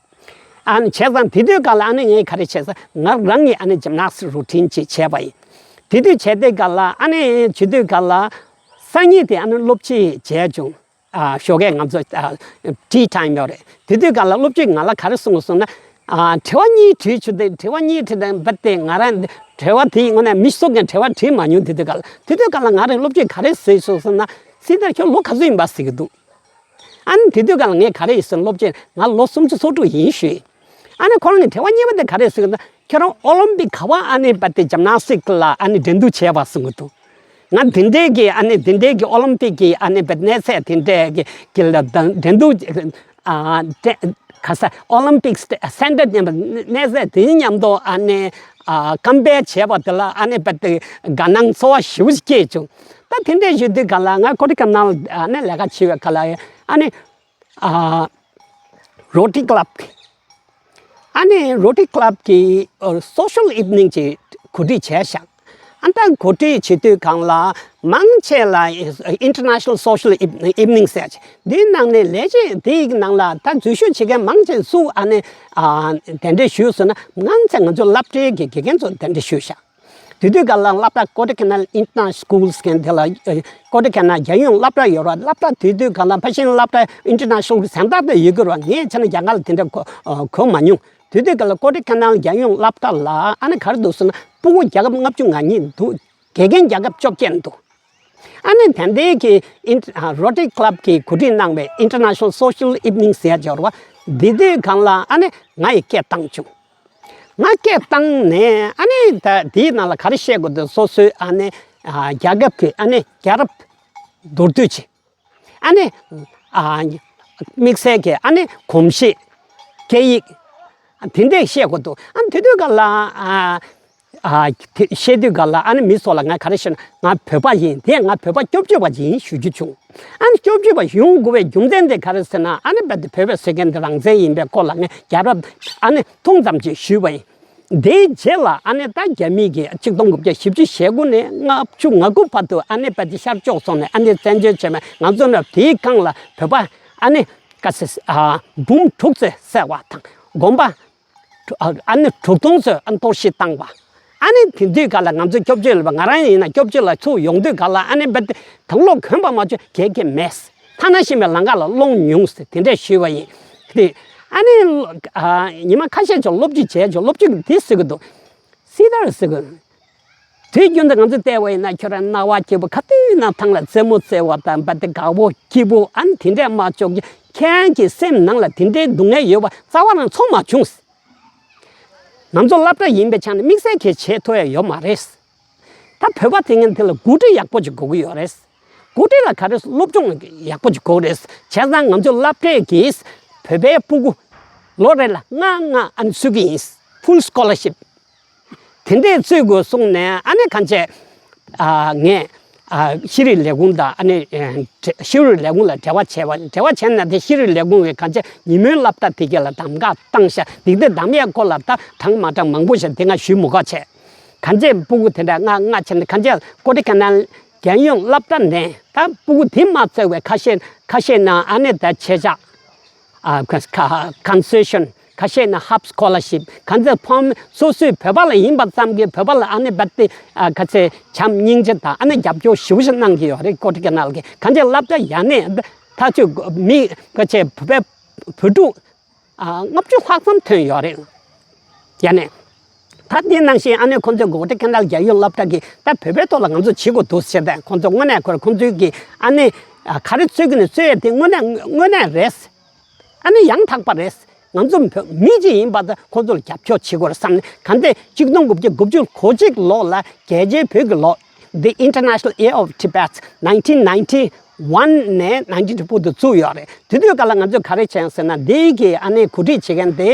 ཨ་ནི་བྱས་ཙང་དེ་དུས་ག་ལ་ཨ་ནི་ངས་ག་རེ་བྱས་ཙང་ང་རང་གིས་ཨ་ནི་ཇིམ་ནཱས་རུ་ཊིན་ཅིག་བྱས་པ་ཡིན། དེ་དུས་བྱས་དུས་ག་ལ་ཨ་ནི་བྱེད་དུས་ག་ལ་སང་ཉིན་དེ་ཨ་ནི་སློབ་ཁྲིད་བྱས་བྱུང་། ཨ་ཞོགས་ཀས་ང་ཚོ་ཨ་ཊི་ཊའིམ་ཡོད་རེད། དེ་དུས་ག་ལ་སློབ་ཁྲིད་ང་ལ་ག་རེ་གསུངས་སོང་ན། ཨ་དྲི་བ་གཉིས་དྲིས་བྱུང་དེ་དྲི་བ་གཉིས་དྲིས་དེ་འབད་དེ་ང་རང་དྲི་བ་དེའི་ངོ་ནས་མི་སུ་གང་དྲི་བ་དྲིས་མ་མྱོང་། དེ་དུས་ག་ལ་དེ་དུས་ག་ལ་ང་རང་སློབ་ཁྲིད་ག་རེ་ཟེར་སོང་ཟེར་ན། སྲིད་ཐར་ཁྱོད་ལོ་ག་ཚོད་ཡིན་པ་ཟེར་གྱི་འདུག་ཨ་ནི་དེ་དུས་ག་ལ་ངས་ག་རེ་ཡིན་ཟེར་ན་སློབ་ཆེན་ང་ལོ་སུམ་ཅུ་སོ་དྲུག་ཡིན་ཞུས། ཨ་ནི་ཁོ་རང་གི་དྲི་བ་གཉིས་པ་དེ་ག་རེ་ཟེར་གི་འདུག་ཁྱོད་རང་ཨོ་ལིམ་པིག་ག་བ་ཨ་ནི་བ་དེ་ཇིམ་ནཱས་ཊིག་ལ་ཨ་ནི་འགྲན་བསྡུར་བྱས་པ་གསུང་གི་འདུག་ང་དེ་འདྲའི་གི་ཨ་ནི་དེ་འདྲའི་གི་ཨོ་ལིམ་པིག་གི་ཨ་ནི་བ་གནས་ཚད་དེ་འདྲའི་གི་གི་ལ་འགྲན་བསྡུར་ཨ་དེ་ག་ས་ཨོ་ལིམ་པིག་སི་ཊེ་ཌི་ཡམ་གནས་ཚད་དེ་མཉམ་དུ་ཨ་ནི་ཨ་ཀམ་པེར་བྱས་པ་དེ་ལ་ཨ་ནི་བ་དེ་དགའ་སྣང་ཚོར་བ་ཞེ་པོ་ཅིག་སྐྱེས་བྱུང་། ད་དེ་འདྲའི་ཞུ་དུས་ག་ལ་ང་ཀོ་ཌི་ཀ་ནལ་ཨ་ནི་ལས་ཀ་བྱེད་པའི་ག་ལ་ཨ་ནི་ཨ་རོ་ཊ་རི་ཀ་ལབ་ཨ་ནི་རོ་ཊ་རི་ཀ་ལབ་ཀྱི་སོ་ཤལ་ཨིབ་ནིང་ཅིག་གོ་སྒྲིག་བྱས་ཤག་ཨ་ད་གོ་སྒྲིག་བྱེད་དུས་གང་ལ་མང་ཆེ་ལ་ཨིན་ཊར་ནེ་ཤ་ནལ་སོ་ཤལ་ཨིབ་ནིང་ཟེར་ཅིག་འདིའི་ནང་ནས་ལས་བྱེད་འདིའི་ནང་ལ་ད་འཛུལ་ཞུགས་བྱེད་མཁན་མང་ཆེ་སུ་ཨ་ནི་ཨ་གདན་འདྲེན་ཞུས་སོང་ན་མང་ཆེ་ང་ཚོ་སློབ་གྲྭའི་གི་དགེ་རྒན་ཚོ་གདན་འདྲེན་ཞུས་ཤག་དེ་དུས་ག་ལ་སློབ་གྲྭ་ཀོ་ཌི་ཀ་ནལ་ཨིན་ཊར་ནེ་ཤ་ནལ་སི་ཀུལ་ཟེར་མཁན་དེ་ལ་ཨ་ཀོ་ཌི་ཀ་ནལ་རྒྱལ་ཡོངས་སློབ་གྲྭ་ཡོད་རེད། སློབ་གྲྭ་དེ་དུས་ག་ལ་ཕ་ཤིན་སློབ་གྲྭ་ཨིན་ཊར་ནེ་ཤ་ནལ་གི་གཟེངས་རྟགས་དེ་ཡོད་ཀྱི་རེད། ངས་བྱས་ན་རྒྱ་གར་ལ་དེ་འདྲ་གོ་ཨ་གོ་མ་མྱོང་། དེ་དུས་ག་ལ་ཀོ་ཌི་ཀ་ནལ་རྒྱལ་ཡོངས་སློབ་གྲྭ་ལ་ཨ་ནི་ག་རེ་འདུག་ཟེར་ན་སྤུ་གུ་རྒྱལ་ཁབ་ལྔ་བཅུ་ང་གཉིས་འདུག་དགེ་རྒན་རྒྱལ་ཁབ་བཅོ་བརྒྱད་འདུག་ཨ་ནི་དེ་འདྲའི་གི་ཨིན་ཨ་རོ་ཊ་རི་ཀ་ལབ་ཀྱིས་གོ་སྒྲིག་གནང་བའི་ཨིན་ཊར་ནེ་ཤ་ནལ་སོ་ཤལ་ཨིབ་ནིང་ཟེར་ཡ་ཅིག་ཡོད་རེད་བ། འདི་དུས་སྒང་ལ་ཨ་ནི་ང་ཡི་སྐད་བཏང་བྱུང་། ང་སྐད་བཏང་ནས་ཨ་ནི་ད་དེའི་ནང་ལ་ག་རེ་བཤད་དགོས་འདུག་སོ་སོའི་ཨ་ནི་ཨ་རྒྱལ་ཁབ་ཀྱི་ཨ་ནི་རྒྱལ་རབས་མདོར་བསྡུས་ཅིག་ཨ་ནི་ཨ་དམིགས་བསལ་གྱི་ཨ་ནི་གོམས་གཤིས་སྐད་ཡིག་དེ་འདྲས་བཤད་དགོས་འདུག་ཨ་ནི་དེ་དུས་སྒང་ལ་ཨ་ཨ་དེ་བཤད་དུས་སྒང་ལ་ཨ་ནི་མི་ཚོ་ལ་ང་ག་རེ་བཤད་ན་ང་བོད་པ་ཡིན། དེ་ང་བོད་པ་སྐྱོབ་བཅོལ་བ་ཡིན་ཞུ་རྒྱུ་བྱུང་། ཨ་ནི་སྐྱོབ་བཅོལ་བ་ཡོང་དགོས་པའི་རྒྱུ་མཚན་དེ་ག་རེ་ཟེར་ན་ཨ་ནི་རྦད་དེ་བོད་པའི་སྲོལ་རྒྱུན་དེ་རང་བཙན་ཡིན་པའི་སྐོར་ལ་ངས་རྒྱལ་རབས་ཨ་ནི་ཐུང་ཙམ་ཅིག་ཞུས་པ་ཡིན། དེའི་རྗེས་ལ་ཨ་ནི་ད་རྒྱ་མི་གིས་ཆིག་སྟོང་དགུ་བརྒྱ་བཞི་བཅུ་ཞེ་དགུ་ནས་ལྔ་བཅུ་ང་དགུ་བར་དུ་ཨ་ནི་རྦད་དེ་ཤར་ཕྱོགས་སོང་ནས་ཨ་ནི་བཙན་བྱོལ་བྱས་མ་ང་ཚོ་ནི་དེའི་སྒང་ལ་བོད་པ་ཨ་ནི་ག་ཚེ་ཨ་འབུམ་དྲུག་ཙམ་བསད་པ་དང་དགོན་པ་ཨ་ནི་དྲུག་སྟོང་ཙམ་ཨ་གཏོར་བཤིག་བཏང་བ། ཨ་ནི་དེ་དུས་སྒང་ལ་ང་ཚོ་སྐྱོབ་བཅོལ་ལ་ང་རང་ཡིན་ན་སྐྱོབ་བཅོལ་ལ་ཚུར་ཡོང་དུས་སྒང་ལ་ཨ་ནི་རྦད་དེ་དང་ལོག་གོན་པ་མ་བཅོས་གས་གས་མེད། ཐ་ན་ཤི་མའི་ལམ་ཁ་ལ་སློང་མྱོང་ཟེར་དེ་འདྲས་ཞུས་པ་ཡིན། དེ་ཨ་ནི་ཨ་ཉི་མ་ཁ་ཤས་ཅིག་སློབ་ཁྲིད་བྱས་ཅིག་སློབ་ཁྲིད་འདི་ཟེར་གི་འདུག་སྲིད་ཐར་ཟེར་གི། དུས་རྒྱུན་དུ་ང་ཚོ་བལྟས་པ་ཡིན་ན་ཁྱོད་རང་སྣང་བ་སྐྱིད་པོ་ཁ་ཐུག་ན་ཐང་ལ་རྩེད་མོ་རྩེ་བ་དང་རྦད་དེ་དགའ་པོ་སྐྱིད་པོ་ཨ་ནི་དེ་འདྲས་མ་ཅོག་གི་ཁྱེད་རང་གི་སེམས་ནང་ལ་དེ་འདྲའི་སྡུག་བསྔལ་ཡོད་པ་རྩ་བ་རང་ཚོར་མ་བྱུང་། ང་ཚོ་སློབ་གྲྭ་ཡིན་པའི་ཆ་ནས་དམིགས་བསལ་གྱི་བྱེད་ཐུབ་ཡ་ཡོད་མ་རེད། ད་བོད་པ་དེ་ངན་དེ་ལ་འགོ་ཁྲིད་ཡག་པོ་ཅིག་དགོས་ཀྱི་ཡོད་རེད། འགོ་ཁྲིད་ལ་ག་རེ་སློབ་སྦྱོང་ཡག་པོ་ཅིག་དགོས་རེད། བྱས་ཙང་ང་ཚོའི་སློབ་གྲྭས་ཀྱིས་བོད་པའི་སྤུ་གུ་ལོ་རེ་ལ་ལྔ་ལྔ་ཨ་ནི་སྤྲོད་ཀྱི་ཡིན། ཕུལ་སི་ཀོ་ལར་ཤིབ། དེ་འདྲས་སྤྲོད་དགོས་གསུངས་ནས་ཨ་ནི་གང་བྱས། ཨ་ངས་ཨ་ཤེས་རིག་ལས་ཁུངས་དང་ཨ་ནི་ཨ་ཤེས་རིག་ལས་ཁུངས་ལ་འབྲེལ་བ་བྱས་པ། འབྲེལ་བ་བྱས་ན་དེ་ཤེས་རིག་ལས་ཁུངས་ཀྱིས་གང་བྱས་ཉིན་མོའི་སློབ་གྲྭ་དེ་ག་ལ་གདམ་ག་བཏང་ཤག་འདི་འདྲས་གདམ་ཡས་སྐོར་ལ་ད་དྲང་མ་དྲང་མང་པོ་ཞིག་དེ་སྔ་ཞུས་མི་དགོས་བྱས། གང་བྱས་སྤུ་གུ་དེ་འདྲ་ལྔ་ལྔ་བྱས་ནས་གང་བྱས་ཀོ་ཌི་ཀ་ནལ་རྒྱལ་ཡོངས་སློབ་གྲྭ་ནས་ད་སྤུ་གུ་དེ་མ་ཚད་པའི་ཁ་ཤས་ཁ་ཤས་ན་ཨ་ནི་ད་ཆེད་བཅག་ཨ་ཁ་ཁ་ཀོན་སེ་ཤན། ཁ་ཤས་ན་ཧབ་སི་ཀོ་ལར་ཤིབ། གང་ཚེ་ཕམ་སོ་སོའི་བོད་པ་ལ་ཡིན་པ་ཙམ་གྱིས་བོད་པ་ལ་ཨ་ནི་རྦད་དེ་ཨ་ག་ཚེ་བྱམས་སྙིང་རྗེ་དང་ཨ་ནི་རྒྱབ་སྐྱོར་ཞེ་པོ་ཞིག་གནང་གི་ཡོད་རེད། ཀོ་ཌི་ཀ་ནལ་གྱིས་གང་ཚེ་སློབ་གྲྭ་ཡ་ནས་ཐག་ཆོད་མི་ག་ཚེ་བོད་པའི་བོད་ཕྲུག་ཨ་ལྔ་བཅུ་ལྷག་ཙམ་ཐོན་ཡོད་རེད། ཡ་ནས་ད་དེ་ནང་བཞིན་ཨ་ནི་ཁོང་ཚོའི་ཀོ་ཌི་ཀ་ནལ་རྒྱལ་ཡོངས་སློབ་གྲྭ་གིས་ད་བོད་པའི་ཐོག་ལ་ང་ཚོ་བྱེད་དགོས་འདུག་ཟེར་ཏེ་ཁོང་ཚོ་དངོས་གནས་ཁོ་ཁོང་ཚོའི་གི་ཨ་ནི་ག་རེ་རྩོད་ཀྱི་ནས་རྩོད་ཡས་དེ་དངོས་གནས་དངོས་གནས་རེད། ཨ་ནི་ཡང་དག་པ་རེད། ང་ཚོ་བོད་མི་གཅིག་ཡིན་པ་དང་ཁོང་ཚོ་ལ་རྒྱབ་སྐྱོར་བྱེད་དགོས་རེད་བསམ་ནས་གང་ལྟར་ཆིག་སྟོང་དགུ་བརྒྱ་དགུ་བཅུ་གོ་གཅིག་ལོ་ལ་རྒྱལ་སྤྱིའི་བོད་ཀྱི་ལོ་The International Year of Tibet nineteen ninety one ནས་nineteen ninety four དུ་བཙུགས་ཡོད་རེད། དེ་དུས་སྐབས་ལ་ང་ཚོས་ག་རེ་བྱས་ཟེར་ན་འདི་གི་ཨ་ནི་གོ་སྒྲིག་བྱེད་མཁན་དེ་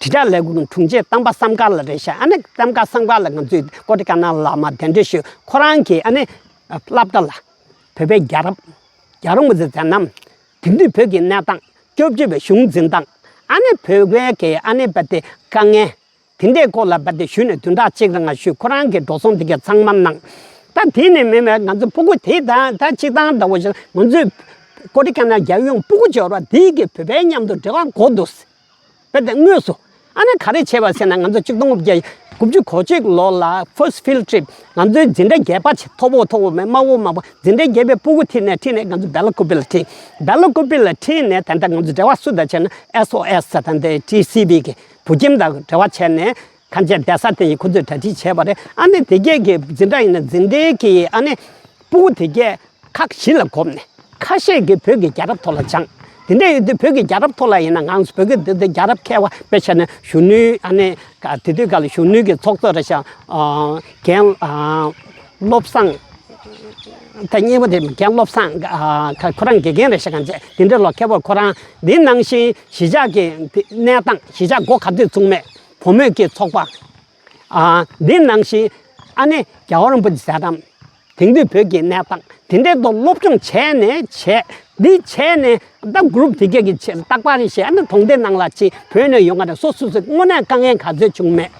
དྲིལ་བསྒྲགས་ལས་ཁུངས་དྲུང་ཆེ་གཏམ་པ་བསམ་དཀར་ལགས་རེད་ཤག་ཨ་ནི་གཏམ་པ་བསམ་དཀར་ལགས་ང་ཚོས་ཀོ་ཌི་ཀ་ནལ་ལ་མར་གདན་འདྲེན་ཞུས། ཁོ་རང་གིས་ཨ་ནི་སློབ་གྲྭ་ལ། བོད་པའི་རྒྱལ་རབས། རྒྱལ་རབས་ངོས་འཛིན་མཛད་རྣམ། དེང་དུས་བོད་ཀྱི་གནས་སྟངས། སྐྱོབ་བཅོས་པའི་གཞུང་འཛིན་སྟངས། ཨ་ནི་བོད་པའི་གི་ཨ་ནི་རྦད་དེ་དཀའ་ངལ། དེ་འདྲའི་སྐོར་ལ་རྦད་དེ་ཞུས་ནས་བདུན་ཕྲག་གཅིག་རིང་ང་ཞུས། ཁོ་རང་གི་འགྲོ་སོང་དེ་ག་ཚང་མ་གནང་། ད་དེ་ནས་མིན་པའི་ང་ཚོ་སྤུ་གུ་དེ་ད་ད་སྤྱིར་བཏང་འདྲ་བོ་ཞིག་ང་ཚོས་ཀོ་ཌི་ཀ་ན་རྒྱལ་ཡོངས་སྤུ་གུ་འབྱོར་བ་དེ་གི་བོད་པའི་མཉམ་དུ་འབྲེལ་བ་དགོས་འདུག་རྦད་དེ་དངོས་སུ། ཨ་ནི་ག་རེ་བྱས་པ་ཟེར་ན། ང་ཚོ་ཆིག་སྟོང་དགུ་བརྒྱ་དགུ་བཅུ་གོ་གཅིག་ལོ་ལ་first field trip ང་ཚོའི་འཛིན་གྲྭ་བརྒྱད་པ་ཆེ་མཐོ་པོ་མཐོ་པོ་མེད། དམའ་བོ་དམའ་བོ། འཛིན་གྲྭ་བརྒྱད་པའི་སྤུ་གུ་ཁྲིད་ནས་ཁྲིད་ནས་ང་ཚོ་སྦེལ་ཀོབ་ལ་ཁྲིད། སྦེལ་ཀོབ་ལ་ཁྲིད་ནས་ད་ལྟ་ང་ཚོ་འབྲེལ་བ་སུ་དང་བྱས་ན། ཨེས་ཨོ་ཨེས་ཟེར། ད་ལྟ་ཊི་སི་བི་གི་བོད་ཁྱིམ་དང་འབྲེལ་བ་བྱས་ནས་གང་ཅི་བསྡད་ས་དེ་ཡི་ཁོ་ཚོས་གྲ་སྒྲིག་བྱས་པ་རེད། ཨ་ནི་དེ་གས་ཀྱི་འཛིན་གྲྭ་ཡིན་ན་འཛིན་གྲྭའི་གི་ཨ་ནི་སྤུ་གུ་དེ་གས་ཁག་བཞི་ལ་བགོས་ནས་ཁ་ཤས་ཀྱིས་བོད་ཀྱི་རྒྱལ་རབས་ཐོག་ལ་སྦྱངས། དེ་འདྲ་ཡོད་དུས་བོད་ཀྱི་རྒྱལ་རབས་ཐོག་ལ་ཡིན་ན་ང་ཚོ་བོད་ཀྱི་འདི་འདི་རྒྱལ་རབས་མཁས་པ་དཔེ་བྱས་ན་གཞོན་ནུའི་ཨ་ནི་དེ་དུས་སྐབས་ལ་གཞོན་ནུའི་གི་ཚོགས་གཙོ་རེད་ཤག་རྒན་བློ་བཟང་། ད་གཉིས་པ་དེ་རྒན་བློ་བཟང་ཁོ་རང་དགེ་རྒན་རེད་ཤག་གང་བྱས་དེ་འདྲ་ལོ་མཁས་པ་ཁོ་རང་། འདི་ནང་བཞིན་གཞིས་ཆགས་ཀྱི་གནས་སྟངས། གཞིས་ཆགས་འགོ་ག་དུས་བཙུགས་མེད། བུ་མོས་ཀྱི་ཚོགས་པ། ཨ། འདི་ནང་བཞིན་ཨ་ནི་རྒྱལ་བ་རིན་པོ་ཆེ་མཛད་རྣམ། དེང་དུས་བོད་ཀྱི་གནས་སྟངས་དེ་འདྲའི་ཐོག་སློབ་སྦྱོང་བྱས་ནས་བྱས། འདི་བྱས་ནས་ད་གུ་རུབ་དེ་གས་ཀྱི་ཆེད་རྟག་པར་རེ་བྱས། ཨ་ནི་གྲོང་སྡེ་ནང་ལ་ཅིག་བོད་ནས་ཡོང་ག་རེ་སོ་སོ་སོ་དངོས་གནས་དཀའ་ངལ་ག་ཚོད་བྱུང་མེད།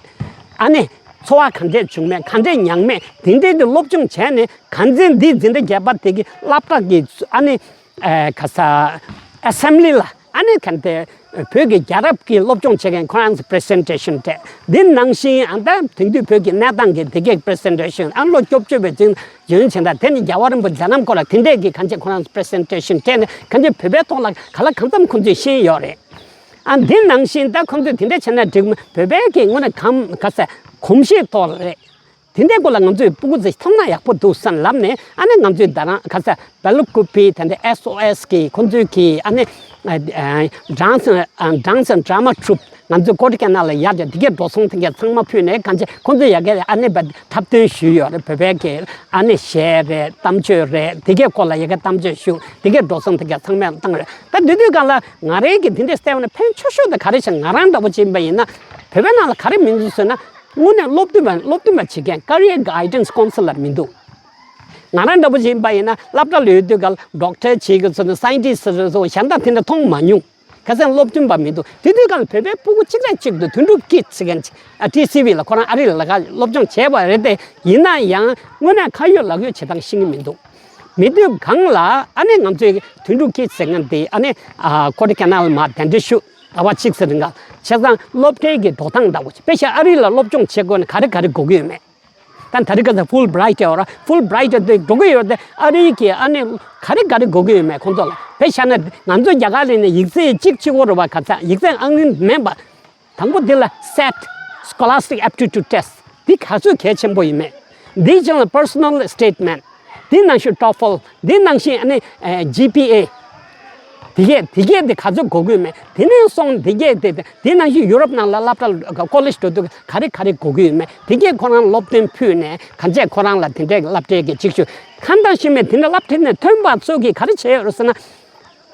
ཨ་ནི་འཚོ་བ་ག་འདྲས་བྱུང་མེད། ག་འདྲས་མྱངས་མེད། དེ་འདྲའི་དུ་སློབ་སྦྱོང་བྱས་ནས་གང་འཛིན་འདི་འཛིན་གྲྭ་བརྒྱད་པ་དེ་གི་སློབ་གྲྭ་གི་ཨ་ནི་ཨེ་ག་ས་ཨེ་སེམ་བྷི་ལི་ལ། ཨ་ནི་ག་འདྲ་བོད་ཀྱི་རྒྱལ་རབས་ཀྱི་སློབ་སྦྱོང་བྱེད་མཁན་ཁོ་རང་ཚོ་པི་རི་སེན་ཊེ་ཤན་སྤྲད། འདི་ནང་བཞིན་ཨ་ད་དེང་དུས་བོད་ཀྱི་གནས་སྟངས་ཀྱི་དེ་གའི་པི་རི་སེན་ཊེ་ཤན། ཨ་ལོ་སྐྱོབ་བཅོས་པའི་འཛིན་འཛིན་བྱེད་སྟངས་དེ་ནི་རྒྱལ་བ་རིན་པོ་ཆེ་མཛད་རྣམ་སྐོར་ལ་དེ་འདྲས་ཀྱི་གང་ཅི་ཁོ་རང་ཚོ་པི་རི་སེན་ཊེ་ཤན་སྤྲད་ནས་གང་ཅི་བོད་པའི་ཐོག་ལ་ག་ལ་གང་འཚམ་ཁོང་ཚོས་ཤེས་ཡོད་རེད། ཨ་འདི་ནང་བཞིན་ད་ཁོང་ཚོས་དེ་འདྲས་བྱས་ན་འགྲིག་མ། བོད་པའི་གི་དངོས་གནས་གམ་ག་ས་གོམས་གཤིས་ཐོག་ལ་རེད། དེ་འདྲའི་སྐོར་ལ་ང་ཚོས་སྤུ་གུ་ཚོས་མཐོང་ན་ཡག་པོ་འདུག་བསམ་ལབ་ནས། ཨ་ནི་ང་ཚོས་ད་རང་ག་ས་སྦེལ་ཀོབ་པི་དེ་འདྲ་ཨེས་ཨོ་ཨེས་གི་ཁོང་ཚོའི་གི་ཨ་ནི་ཌན་སི་ཌན་སི་ཌ་ར་མ་ཊུབ་ང་ཚོའི་ཀོ་ཌི་ཀ་ན་ལ་ཡར་བྱས། དེ་གའི་འགྲོ་སོང་དེ་གའི་ཚང་མ་ཕུལ་ནས་གང་ཅི་ཁོང་ཚོས་ཡ་གའི་ཨ་ནི་འཐབ་རྩོད་ཞུས་ཡོད་རེད། བོད་པའི་གི་ཨ་ནི་གཞས་རེད། གཏམ་བརྗོད་རེད། དེ་གའི་སྐོར་ལ་ཡ་གའི་གཏམ་བརྗོད་ཞུ། དེ་གའི་འགྲོ་སོང་དེ་གའི་ཚང་མ་བཏང་རེད། ད་དེ་དུས་སྒང་ལ་ང་རའི་གི་དེ་འདྲའི་གསལ་བ་ནི་ཕན་ཆེ་ཤོས་དེ་ག་རེ་བྱས། ང་རང་འདྲ་པོ་ཅིག་ཡིན་པ་ཡིན་ན་བོད་པའི་ནང་ལ་ག་རེ་མི་འདུག་ཟེར་ན། དངོས་གནས་སློབ་སྟོན་པ་སློབ་སྟོན་པ་བྱེད་མཁན་ཀེ་རི་ཡར་གའི་ཌན་སི་ཀའུན་སི་ལར་མི་འདུག་ང་རང་འདྲ་པོ་ཅིག་ཡིན་པ་ཡིན་ན་སློབ་གྲྭ་ལ་ཡོད་དུས་སྒང་ལ་ཌོག་ཊར་བྱེད་ཀྱི་ཚོ་ནི་སའེན་ཊིསི་ཚོ་གཞན་དག་དེ་འདྲ་མཐོང་མ་མྱོང་། ཁ་སང་སློབ་སྟོན་པ་མི་འདུག་དེ་དུས་སྒང་ལ་བོད་པའི་སྤུ་གུ་གཅིག་རེ་གཅིག་འདུག་དོན་གྲུབ་ཀིཌ་ཟེར་མཁན་ཅིག་ཊི་སི་ཝི་ལ་ཁོ་རང་ཨ་རི་ལ་ལ་སློབ་སྦྱོང་བྱས་པ་རེད་དེ། ཡིན་ན་ཡང་དངོས་གནས་ཁ་ཡོད་ལག་ཡོད་བྱེད་སྟངས་ཤེས་ཀྱི་མི་འདུག་མི་དུས་སྒང་ལ་ཨ་ནི་ང་ཚོའི་དོན་གྲུབ་ཀིཌ་ཟེར་མཁན་དེ་ཨ་ནི་ཨ་ཀོ་ཌི་ཀ་ན་ལ་མར་གདན་འདྲེན་ཞུ། ཟླ་བ་གཅིག་ཙམ་རིང་ག་བྱས་ཙང་སློབ་གྲྭའི་གི་འགྲོ་སྟངས་འདྲ་པོ་ཅིག་དཔེ་བཞག་ཨ་རི་ལ་སློབ་སྦྱོང་བྱེད་དགོས་ན་ག་རེ་ག་རེ་དགོས་ཀྱི་ཡོད་མེད། ད་ད་རེས་ཁ་སང་ཕུལ་བྷི་རའེ་ཊི་ཡོད་ར། ཕུལ་བྷི་རའེ་ཊི་དེ་འགྲོ་གི་ཡོད་དེ། ཨ་རིའི་གི་ཨ་ནི་ག་རེ་ག་རེ་དགོས་ཀྱི་ཡོད་མེད་ཁོང་ཚོ་ལ། དཔེ་བཞག་ན་ང་ཚོ་རྒྱ་གར་ལ་ནི་ཡིག་ཚད་གཅིག་གཅིག་པོ་རེད་པ། ག་ཚད་ཡིག་ཚད་ཨང་རིམ་མིན་པ། དང་པོ་འདི་ལ་སེཊ། Scholastic Aptitude Test། འདི་ག་ཚོད་གལ་ཆེན་པོ་ཡིན་མེད། འདིའི་རྗེས་ལ་པར་སོ་ནལ་སི་ཊེ་ཊི་མེན་ཊི། འདི་ནང་བཞིན་ཊོ་ཕལ། འདི་ནང་བཞིན་ཨ་ནི་ཨེ་ཇི་པི་ཨེ། དེ་གས་དེ་གས་དེ་ག་ཚོད་དགོས་ཀྱི་ཡོད་མེད། དེ་ནས་སོང་དེ་གས་དེ་དེ་ནང་བཞིན་ཡུ་རོབ་ནང་ལ་སློབ་གྲྭ་ཀོ་ལེཇ་འགྲོ་དུས་ག་རེ་ག་རེ་དགོས་ཀྱི་ཡོད་མེད། དེ་གས་ཁོ་རང་སློབ་སྟོན་ཕུལ་ནས་གང་བྱས་ཁོ་རང་ལ་དེ་འདྲའི་སློབ་གྲྭའི་གི་ཅིག་ཞུ། གང་ལྟར་ཤེས་མེད། དེ་འདྲ་སློབ་གྲྭ་ནས་ཐོན་པ་ཚོ་གིས་ག་རེ་བྱས་ཡོད་རེད་ཟེར་ན།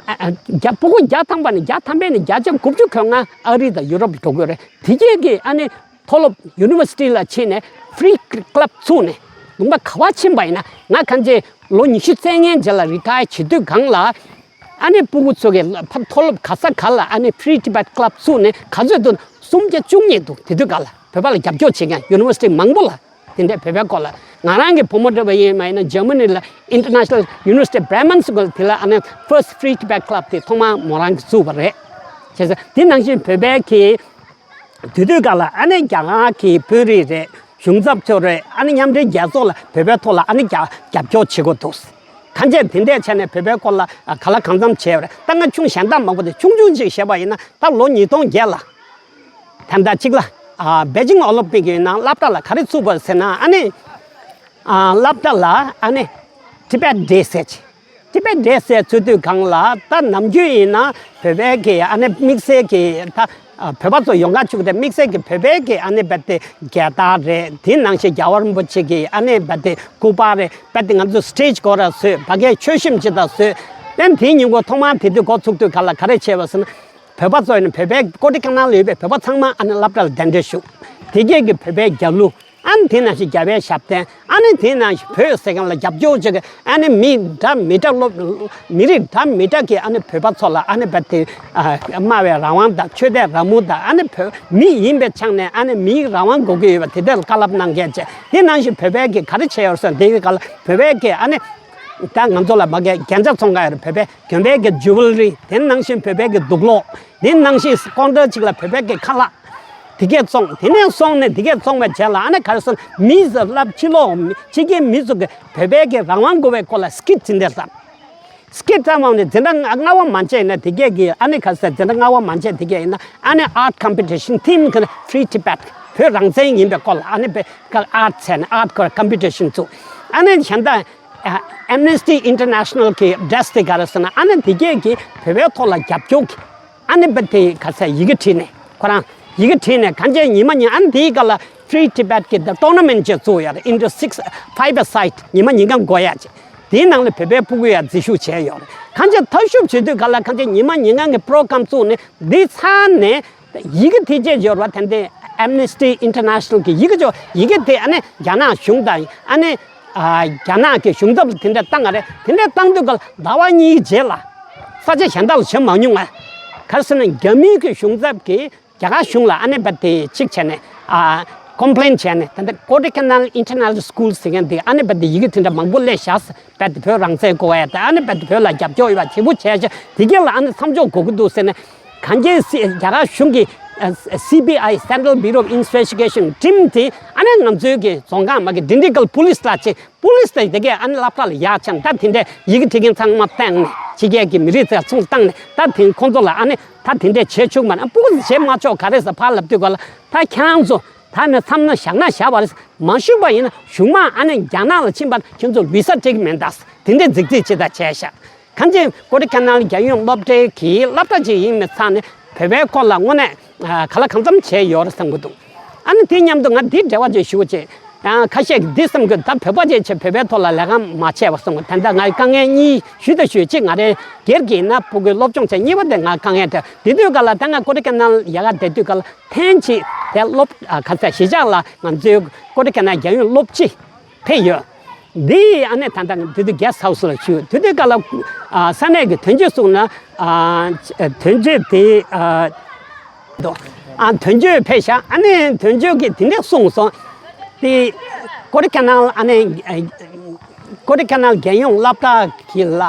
ཨ་ཨ་བརྒྱ་སྤུ་གུ་བརྒྱ་ཐམ་པ་ནས་བརྒྱ་ཐམ་པའི་ནས་བརྒྱ་ཆ་དགུ་བཅུ་གོ་ལྔ་ཨ་རི་དང་ཡུ་རོབ་འགྲོ་གི་ཡོད་རེད། དེ་གས་ཀྱི་ཨ་ནི་མཐོ་སློབ་ཡུ་ནི་ཝར་སི་ཊི་ལ་ཕྱིན་ནས་ཕི་རི་ཀི་ལབ་བཙུགས་ནས་ལུང་པ་ག་པར་ཕྱིན་པ་ཡིན་ན། ང་གང་ཅི་ལོ་ཉི་ཤུ་རྩ་ལྔའི་རྗེས་ལ་རི་ཊ་ཡར་བྱེད་དུས་སྒང་ལ་ཨ་ནི་སྤུ་གུ་ཚོ་གི་ཕ་མཐོ་སློབ་ག་ས་ག་ལ་ཨ་ནི་ཕི་རི་ཊི་བེཊ་ཀི་ལབ་བཙུགས་ནས་ག་ཚོད་འདུག་སུམ་བརྒྱ་བཅུ་གཉིས་འདུག་དེ་དུས་སྒང་ལ་བོད་པ་ལ་རྒྱབ་སྐྱོར་བྱེད་མཁན་ཡུ་ནི་ཝར་སི་ཊི་མང་པོ་ལ། དེ་འདྲའི་བོད་པའི་སྐོར་ལ་ང་རང་གི་བུ་མོ་འདྲ་བ་ཡིན་མ་ཡིན་ན་ཇར་མ་ནི་ལ་ཨིན་ཊར་ནེ་ཤ་ནལ་ཡུ་ནི་ཝར་སི་ཊི་བྷི་རེ་མན་ཟེར་དགོས། དེ་ལ་ཨ་ནི་ཕར་སི་ཊི་ཕི་རི་ཊི་བེཊ་ཀི་ལབ་དེ་ཐོག་མར་མོ་རང་གིས་བཙུགས་པ་རེད། བྱས་ཙང་དེ་ནང་བཞིན་བོད་པའི་གི་དེ་དུས་སྒང་ལ་ཨ་ནི་རྒྱ་གར་གྱི་དཔོན་རིགས་རེད། གཞུང་ཚབ་ཚོ་རེད། ཨ་ནི་མཉམ་འབྲེལ་རྒྱལ་ཚོགས་ལ་བོད་པའི་ཐོག་ལ་ཨ་ནི་རྒྱ་རྒྱབ་སྐྱོར་བྱེད་དགོས་འདུག་གང་བྱས་དེ་འདྲས་བྱས་ནས་བོད་པའི་སྐོར་ལ་ག་ལ་གང་འཚམ་བྱས་པ་རེད། ད་ང་ཆུང་གཞན་དག་མང་པོ་དེ་ཆུང་ཆུང་ཅིག་བཤད་པ་ཡིན་ན་ད་ལོ་ཉིས་སྟོང་བརྒྱད་ལ། ད་ལྟ་གཅིག་ལ། ཨ་པེ་ཅིང་ཨོ་ལིམ་པིག་གི་ནང་སློབ་གྲྭ་ལ་ག་རེ་བཙུགས་པ་ཟེར་ན། ཨ་ནི་ཨ་སློབ་གྲྭ་ལ་ཨ་ནི་ཊི་བེཊ་ཌེ་ཟེར་ཅིག་ཊི་བེཊ་ཌེ་ཟེར་བཙུགས་དུས་སྒང་ལ་ད་ནམ་རྒྱུན་ཡིན་ན་བོད་པའི་གི་ཨ་ནི་དམིགས་བསལ་གྱི་ད་ཨ་བོད་པ་ཚོ་ཡོང་ག་བཅུག་སྟེ་དམིགས་བསལ་གྱི་བོད་པའི་གི་ཨ་ནི་རྦད་དེ་རྒྱལ་དར་རེད། དེ་ནང་བཞིན་རྒྱལ་བ་རིན་པོ་ཆེ་གི་ཨ་ནི་རྦད་དེ་སྐུ་པར་རེད། རྦད་དེ་ང་ཚོ་སི་ཊེཇ་སྒོ་ར་བཟོས། ཕ་གིའི་མཆོད་གཤོམ་ཅིག་ད་བཟོས། ཨ་ནི་དེའི་ཉིན་མོ་ཐོག་མར་དེ་དུས་འགོ་ཚུགས་དུས་སྒང་ལ་ག་རེ་བྱས་པ་ཟེར་ན། བོད་པ་ཚོ་ནི་བོད་པའི་ཀོ་ཊི་ཀ་ན་ལ་ཡོད་པའི་བོད་པ་ཚང་མ་ཨ་ནི་སློབ་གྲྭ་ལ་གདན་འདྲེན་ཞུ། དེ་གས་ཀྱི་བོད་པའི་རྒྱལ་གླུ། ཨ་ནི་དེ་ནང་བཞིན་རྒྱལ་བའི་ཞབས་བརྟན། ཨ་ནི་དེ་ནང་བཞིན་བོད་ཟེར་མཁན་ལ་རྒྱབ་སྐྱོར་བྱེད་མཁན། ཨ་ནི་མི་འདྲ་མི་འདྲ་སློབ། མི་རིགས་འདྲ་མི་འདྲ་གི་ཨ་ནི་བོད་པ་ཚོ་ལ་ཨ་ནི་བ་དེ་ཨ་སྨྲ་བའི་རང་དབང་དང་ཆོས་དད་རང་མོས་དང་། ཨ་ནི་བོད་མི་ཡིན་པའི་ཆ་ནས་ཨ་ནི་མིའི་རང་དབང་དགོས་ཀྱི་ཡོད་པ་དེ་འདྲ་ལ་བཀའ་སློབ་གནང་མཁན་བྱས། དེ་ནང་བཞིན་བོད་པའི་གི་ག་རེ་བྱས་ཡོད་ཟེར་དེ་གི་སྐབས་ལ་བོད་པའི་གི་ཨ་ནི་ད་ང་ཚོ་ལ་མ་གི་རྒྱན་ཆ་བཙོང་ག་ཡོད་རེད། བོད་པའི་གྱོན་པའི་གི་ཇུ་ཝེ་ལ་རི། དེ་ནང་བཞིན་བོད་པའི་གི་དུག་ལོག། དེ་ནང་བཞིན་ཀོང་ཏོར་གཅིག་ལ་བོད་པའི་གི་ཁ་ལག་དེ་གས་བཙོང་། དེ་ནས་སོང་ནས་དེ་གས་བཙོང་བའི་རྗེས་ལ་ཨ་ནི་ག་རེ་ཟེར་ན་མི་ཟེར་ལབ། ཕྱི་ལོགས་མི་ཕྱི་རྒྱལ་མི་ཚོ་གི་བོད་པའི་གི་རང་དབང་དགོས་པའི་སྐོར་ལ་སི་ཀིཊ་དེ་འདྲ་བརྩམས། སི་ཀིཊ་བརྩམས་པ་ནས་འཛིན་གྲྭ་ལྔ་པ་མ་བྱས་ན་དེ་གས་གི་ཨ་ནི་ག་རེ་ཟེར། འཛིན་གྲྭ་ལྔ་པ་མ་བྱས་དེ་གས་ཡིན་ན་ཨ་ནི་ཨརཊ་ཀམ་པི་ཊི་ཤན། ཐིམ་གི་Free Tibet། བོད་རང་བཙན་ཡིན་པའི་སྐོར་ལ་ཨ་ནི་བོད་ཨརཊ་བྱས་ནས་ཨརཊ་ཀམ་པི་ཊི་ཤན་བཙུགས། ཨ་ནི་གཞན་དག་ཨ་ཨེམ་ནེ་སི་ཊི་ཨིན་ཊར་ནེ་ཤ་ནལ་གི་ཌེ་སི་ཀ་དེ་ག་རེ་ཟེར་ན་ཨ་ནི་དེ་གས་གི་བོད་པའི་ཐོག་ལ་རྒྱབ་སྐྱོར་གི་ཨ་ནི་བ་དེ་ག་རེ་ཟེར། ཡི་གེ་བྲིས་ནས། ཁོ་རང་ཡི་གེ་བྲིས་ནས་གང་བྱས་ཉི་མ་ཉིན། ཨ་ནི་དེའི་སྐབས་ལ་Free Tibet གི་the tournament ཅིག་བཙུགས་ཡོད་རེད། indoor six five a side ཉི་མ་ཉིན་གང་འགོར་ཡ་ཅིག་དེའི་ནང་ལ་བོད་པའི་ཕྲུ་གུ་ཡ་འཛུལ་ཞུགས་བྱས་ཡོད་རེད། གང་བྱས་འཐབ་ཞུགས་བྱེད་དུས་སྐབས་ལ་གང་བྱས་ཉི་མ་ཉིན་གང་གི་པྲོ་གྷ་རམ་བཙུགས་ནས་འདི་ཚར་ནས་ཡི་གེ་དེ་བཅས་འབྱོར་བ་དེ་འདྲའི་Amnesty International གི་ཡི་གེ་ཅོ་ཡི་གེ་དེ་ཨ་ནི་རྒྱ་ནག་གཞུང་དང་ཨ་ནི་ཨ་རྒྱ་ནག་གི་གཞུང་ཚབ་ལ་དེ་འདྲ་བཏང་ག་རེད། དེ་འདྲ་བཏང་དུས་སྐབས་ཟླ་བ་གཉིས་རྗེས་ལ་ས་ཆ་གཞན་དག་ལ་བྱེད་མ་མྱོང་ང་། ག་རེ་ཟེར་ན་རྒྱ་མིའི་གི་གཞུང་ཚབ་ཀྱིས་རྒྱ་གར་གཞུང་ལ་ཨ་ནི་བ་དེ་གཅིག་བྱས་ནས་ཨ་ཀོམ་པི་ལེན་བྱས་ནས། ད་ལྟ་ཀོ་ཌི་ཀ་ནལ་ཨིན་ཊར་ནེ་ཤ་ནལ་སི་ཀུལ་ཟེར་མཁན་དེ་ཨ་ནི་བ་དེ་ཡི་གེ་དེ་འདྲ་མང་པོ་སླེབས་བཞག་ཟེར། བོད་དེ་བོད་རང་བཙན་དགོས་ཡ་དེ། ཨ་ནི་བོད་དེ་བོད་ལ་རྒྱབ་སྐྱོར་ཡོད་པ་དེ་བོ་བྱས་བྱས་དེ་གས་ལ་ཨ་ནི་མཚམས་འཇོག་དགོས་ཀྱི་འདུག་ཟེར་ནས། གང་ཅི་སི་རྒྱ་གར་གཞུང་གི་ཨ་སི་བི་ཨའི་Central Bureau of Investigation ཊིམ་དེ་ཨ་ནི་ང་ཚོའི་གི་རྫོང་ཁ་མ་གི་ཌན་ཌི་ཁལ་པུ་ལིས་ལ་ཅིག་པུ་ལིས་དེ་དེ་གས་ཨ་ནི་སློབ་གྲྭ་ལ་ཡར་ཕྱིན། ད་དེ་འདྲའི་ཡི་གེ་བྲིས་མཁན་ཚང་མ་བཏང་ནས་ཕྱི་རྒྱལ་གྱི་མི་རིགས་ཚོ་ཚུར་བཏང་ནས། ད་དེ་ཁོང་ཚོ་ལ་ཨ་ནི་ད་དེ་འདྲས་བྱེད་ཆོག་མ་རེད། ཨ་སྤུ་གུ་ཚོ་བྱེད་མ་ཆོག་ག་རེ་ཟེར་ཕར་ལབ་དུས་སྐབས་ལ་ད་ཁྱེད་རང་ཚོ་ད་ནི་མཚམས་ན་བཞག་ན་བཞག་པ་རེད། མ་བཞུགས་པ་ཡིན་ན་གཞུག་མ་ཨ་ནི་རྒྱ་ནག་ལ་ཕྱིན་པ་ཁྱེད་ཚོ་བི་ས་སྤྲད་ཀྱི་མེད་ད། དེ་འདྲའི་རྫིག་རྫིག་ཅིག་ད་བྱས་ཤག་གང་ཅི་ཀོ་ཌི་ཀ་ནལ་རྒྱལ་ཡོངས་སློབ་གྲྭའི་གི་སློབ་གྲྭ་ཅིག་ཡིན་མིན་ཚང་ནས་བོད་པའི་སྐོར་ལ་དངོས་གནས་ཨ་ག་ལ་གང་འཚམ་བྱས་ཡོད་རེད་བསམ་གྱི་འདུག་ཨ་ནི་དེ་མཉམ་དུ་ང་འདི་འབྲེལ་བ་ཅིག་ཞུ་བྱས། ཡང་ཁ་ཤས་ཀྱིས་འདི་བསམ་གྱི་འདུག་ད་བོད་པ་ཅིག་བྱས་བོད་པའི་ཐོག་ལ་ལས་ཀ་མ་བྱས་པ་བསམ་གྱི། དེ་འདྲ་ང་དཀའ་ངལ་གཉིས་ཞུ་དང་ཞུ། གཅིག་ང་རའི་སྒེར་གྱི་ན་ཕྲུ་གུའི་སློབ་སྦྱོང་བྱས། གཉིས་པ་དེ་ང་དཀའ་ངལ་འཕྲད་དེ་དུས་སྐབས་ལ་ད་ང་ཀོ་ཌི་ཀ་ནལ་ཡ་ག་བསྡད་དུས་སྐབས་ལ་ཐེངས་གཅིག་དེ་སློབ་ཨ་ག་ཚ་གཞིས་ཆགས་ལ་ང་ཚོའི་ཀོ་ཌི་ཀ་ནལ་རྒྱལ་ཡོངས་སློབ་སྤྱི་ཕེབས་ཡོད། འདི་ཨ་ནི་ད་ལྟ་དེ་དུས་གེ་སི་ཊི་ཧའུ་སི་ལ་བཞུགས། དེ་དུས་སྐབས་ལ་ཨ་ས་གནས་ཀྱི་དོན་གཅོད་གསུངས་ན་ཨ་དོན་གཅོད་དེ་ཨ་དོ་ཨ་དོན་གཅོད་ཕེབས་ཤག་ཨ་ནི་དོན་གཅོད་ཀྱིས་དེ་འདྲས་གསུངས་སོང་། དེ་ཀོ་ཌི་ཀ་ནལ་ཨ་ནི་ཀོ་ཌི་ཀ་ནལ་རྒྱལ་ཡོངས་སློབ་གྲྭ་གི་ལ་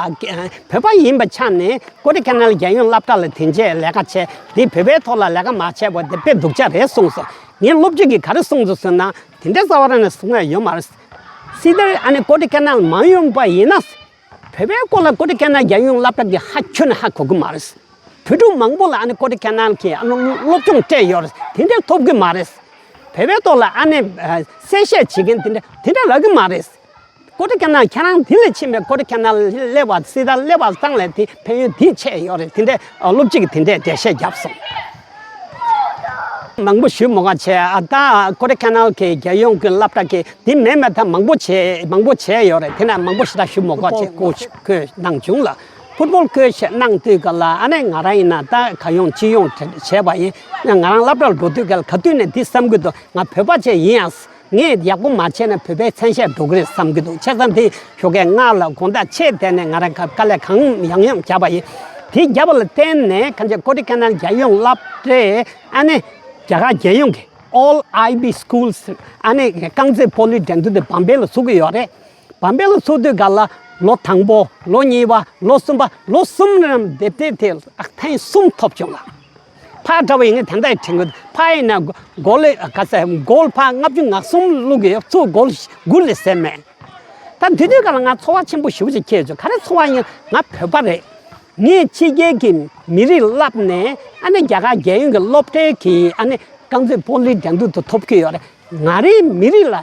བོད་པ་ཡིན་པའི་ཆ་ནས་ཀོ་ཌི་ཀ་ནལ་རྒྱལ་ཡོངས་སློབ་གྲྭ་ལ་དེ་འདྲས་ལས་ཀ་བྱས། དེ་བོད་པའི་ཐོག་ལ་ལས་ཀ་མ་བྱས་པ་དེ་དཔེ་སྡུག་ཅག་རེད་གསུངས་སོང་། ངའི་སློབ་སྤྱི་གིས་ག་རེ་གསུངས་སོང་ཟེར་ན། དེ་འདྲའི་རྩ་བ་རང་ནས་གསུང་ཡ་ཡོད་མ་རེད། སྲིད་དེར་ཨ་ནི་ཀོ་ཌི་ཀ་ནལ་མ་ཡོང་པ་ཡིན་ན། བོད་པའི་སྐོར་ལ་ཀོ་ཌི་ཀ་ནལ་རྒྱལ་ཡོངས་སློབ་གྲྭ་གི་ཧ་ཁྱོན་ནས་ཧ་གོ་གི་མ་རེད། བོད་ཕྲུག་མང་པོ་ལ་ཨ་ནི་ཀོ་ཌི་ཀ་ནལ་གྱི་ཨ་ནི་སློབ་སྦྱོང་སྤྲད་ཡོད་རེད། དེ་འདྲ་ཐོབ་གི་མ་རེད། བོད་པའི་ཐོག་ལ་ཨ་ནི་ཨ་གསལ་བཤད་བྱེད་མཁན་དེ་འདྲ་དེ་འདྲ་རག་གི་མ་རེད། ཀོ་ཌི་ཀ་ནལ་ཁྱེད་རང་དེ་ལ་ཕྱིན་པའི་ཀོ་ཌི་ཀ་ནལ་སླེབས་པ་སྲིད་དེར་སླེབས་པ་ཙམ་ལས་དེ་ཕན་ཡོན་དེ་ཆེ་ཡོད་རེད། དེ་འདྲའི་སློབ་སྤྱི་གིས་དེ་འདྲའི་འགྲེལ་བཤད་བརྒྱབ་སོང་། མང་པོ་ཞུ་མི་དགོས་བྱས། ཨ་ད་ཀོ་ཌི་ཀ་ནལ་གྱི་རྒྱལ་ཡོངས་ཀྱི་སློབ་གྲྭ་གི་དེ་མེད་མེད་ད་མང་པོ་བྱས་མང་པོ་བྱས་ཡོད་རེད། དེ་ན་མང་པོ་ཞེ་དྲག་ཞུ་མི་དགོས་བྱས། ཀོ་ཆ་བཀོད་གནང་བྱུང་ལ། ཕུཊ་བོལ་ཀོ་ཆ་གནང་དུས་ག་ལ་ཨ་ནི་ང་རང་ཡིན་ན་ད་ག་ཡོང་ཅི་ཡོང་བྱས་པ་ཡིན། ང་རང་སློབ་གྲྭར་འགྲོ་དུས་ག་ལ་ག་དུས་ནས་འདི་བསམ་གྱི་འདུག་ང་བོད་པ་ཅིག་ཡིན་ཡང་། ངས་ཡག་པོ་མ་བྱས་ན་བོད་པའི་མཚན་ཤས་འགྲོ་གི་རེད་བསམ་གྱི་འདུག་བྱས་ཙང་དེ་ཞོགས་ཀས་སྔ་ལ་དགོང་དག་ཆེད་བསྡད་ནས་ང་རང་ཁ་དཀའ་ལས་གང་ཡང་ཡང་བརྒྱབ་པ་ཡིན། དེ་བརྒྱབ་པ་ལ་བརྟེན་ནས་གང་ཅི་ཀོ་ཌི་ཀ་ནལ་རྒྱལ་ཡོངས་སློབ་གྲྭས་ཨ་ནི་རྒྱ་གར་རྒྱལ་ཡོངས་ཀྱི་All I B Schools ཨ་ནི་རྐང་རྩེད་སྤོ་ལོའི་འགྲན་བསྡུར་དེ་བམ་བེ་ལ་ཚུགས་ཀྱི་ཡོད་རེད། བམ་བེ་ལ་ཚུགས་དུས་ག་ལ་ལོ་དང་པོ་ལོ་གཉིས་པ་ལོ་གསུམ་པ་ལོ་གསུམ་རིང་དེབ་ཐེར་དེ་ཨ་ཐེངས་གསུམ་ཐོབ་བྱུང་ལ། ཕར་འདྲ་བ་ཡིན་ན་དེ་འདྲ་དྲན་གི་འདུག་ཕར་ཡིན་ན་གོ་ལ་ག་ས་གོལ་ཕར་ལྔ་བཅུ་ང་གསུམ་བླུགས་ཡོད། ཚུར་གོལ་དགུ་ལས་ཟད་མེད། ད་དེ་དུས་ག་ལ་ང་ཚོར་བ་ཆེན་པོ་ཞེ་པོ་ཅིག་སྐྱེས་བྱུང་། ག་རེ་ཚོར་བ་ཡིན། ང་བོད་པ་རེད། ངས་ཕྱི་རྒྱལ་གྱི་མི་རིགས་བསླབས་ནས་ཨ་ནི་རྒྱ་གར་རྒྱལ་ཡོངས་ཀྱི་སློབ་གྲྭའི་གི་ཨ་ནི་རྐང་རྩེད་སྤོ་ལོའི་འགྲན་བསྡུར་དུ་ཐོབ་ཀྱི་ཡོད་རེད། ང་རའི་མི་རིགས་ལ་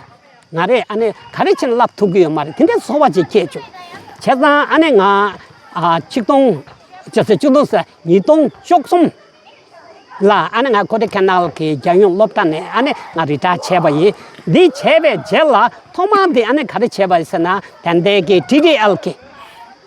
ང་རས་ཨ་ནི་ག་རེ་བྱས་ན་བསླབ་ཐུབ་ཀྱི་ཡོད་མ་རེད། དེ་འདྲའི་ཚོར་བ་ཅིག་སྐྱེས་བྱུང་། བྱས་ཙང་ཨ་ནི་ང་ཨ་ཆིག་སྟོང་ཅི་ཟེར་ཆིག་སྟོང་ཟེར་ཉིས་སྟོང་བཅུ་གསུམ་ལ་ཨ་ནི་ང་ཀོ་ཌི་ཀ་ནལ་གྱི་རྒྱལ་ཡོངས་སློབ་གྲྭ་ནས་ཨ་ནི་ང་རི་ཊ་ཡར་བྱས་པ་ཡིན། འདི་བྱས་པའི་རྗེས་ལ་ཐོག་མར་འདི་ཨ་ནི་ག་རེ་བྱས་པ་ཡིན་ཟེར་ན། དེ་འདྲའི་གི་ཊི་ཌི་ཨེལ་གི་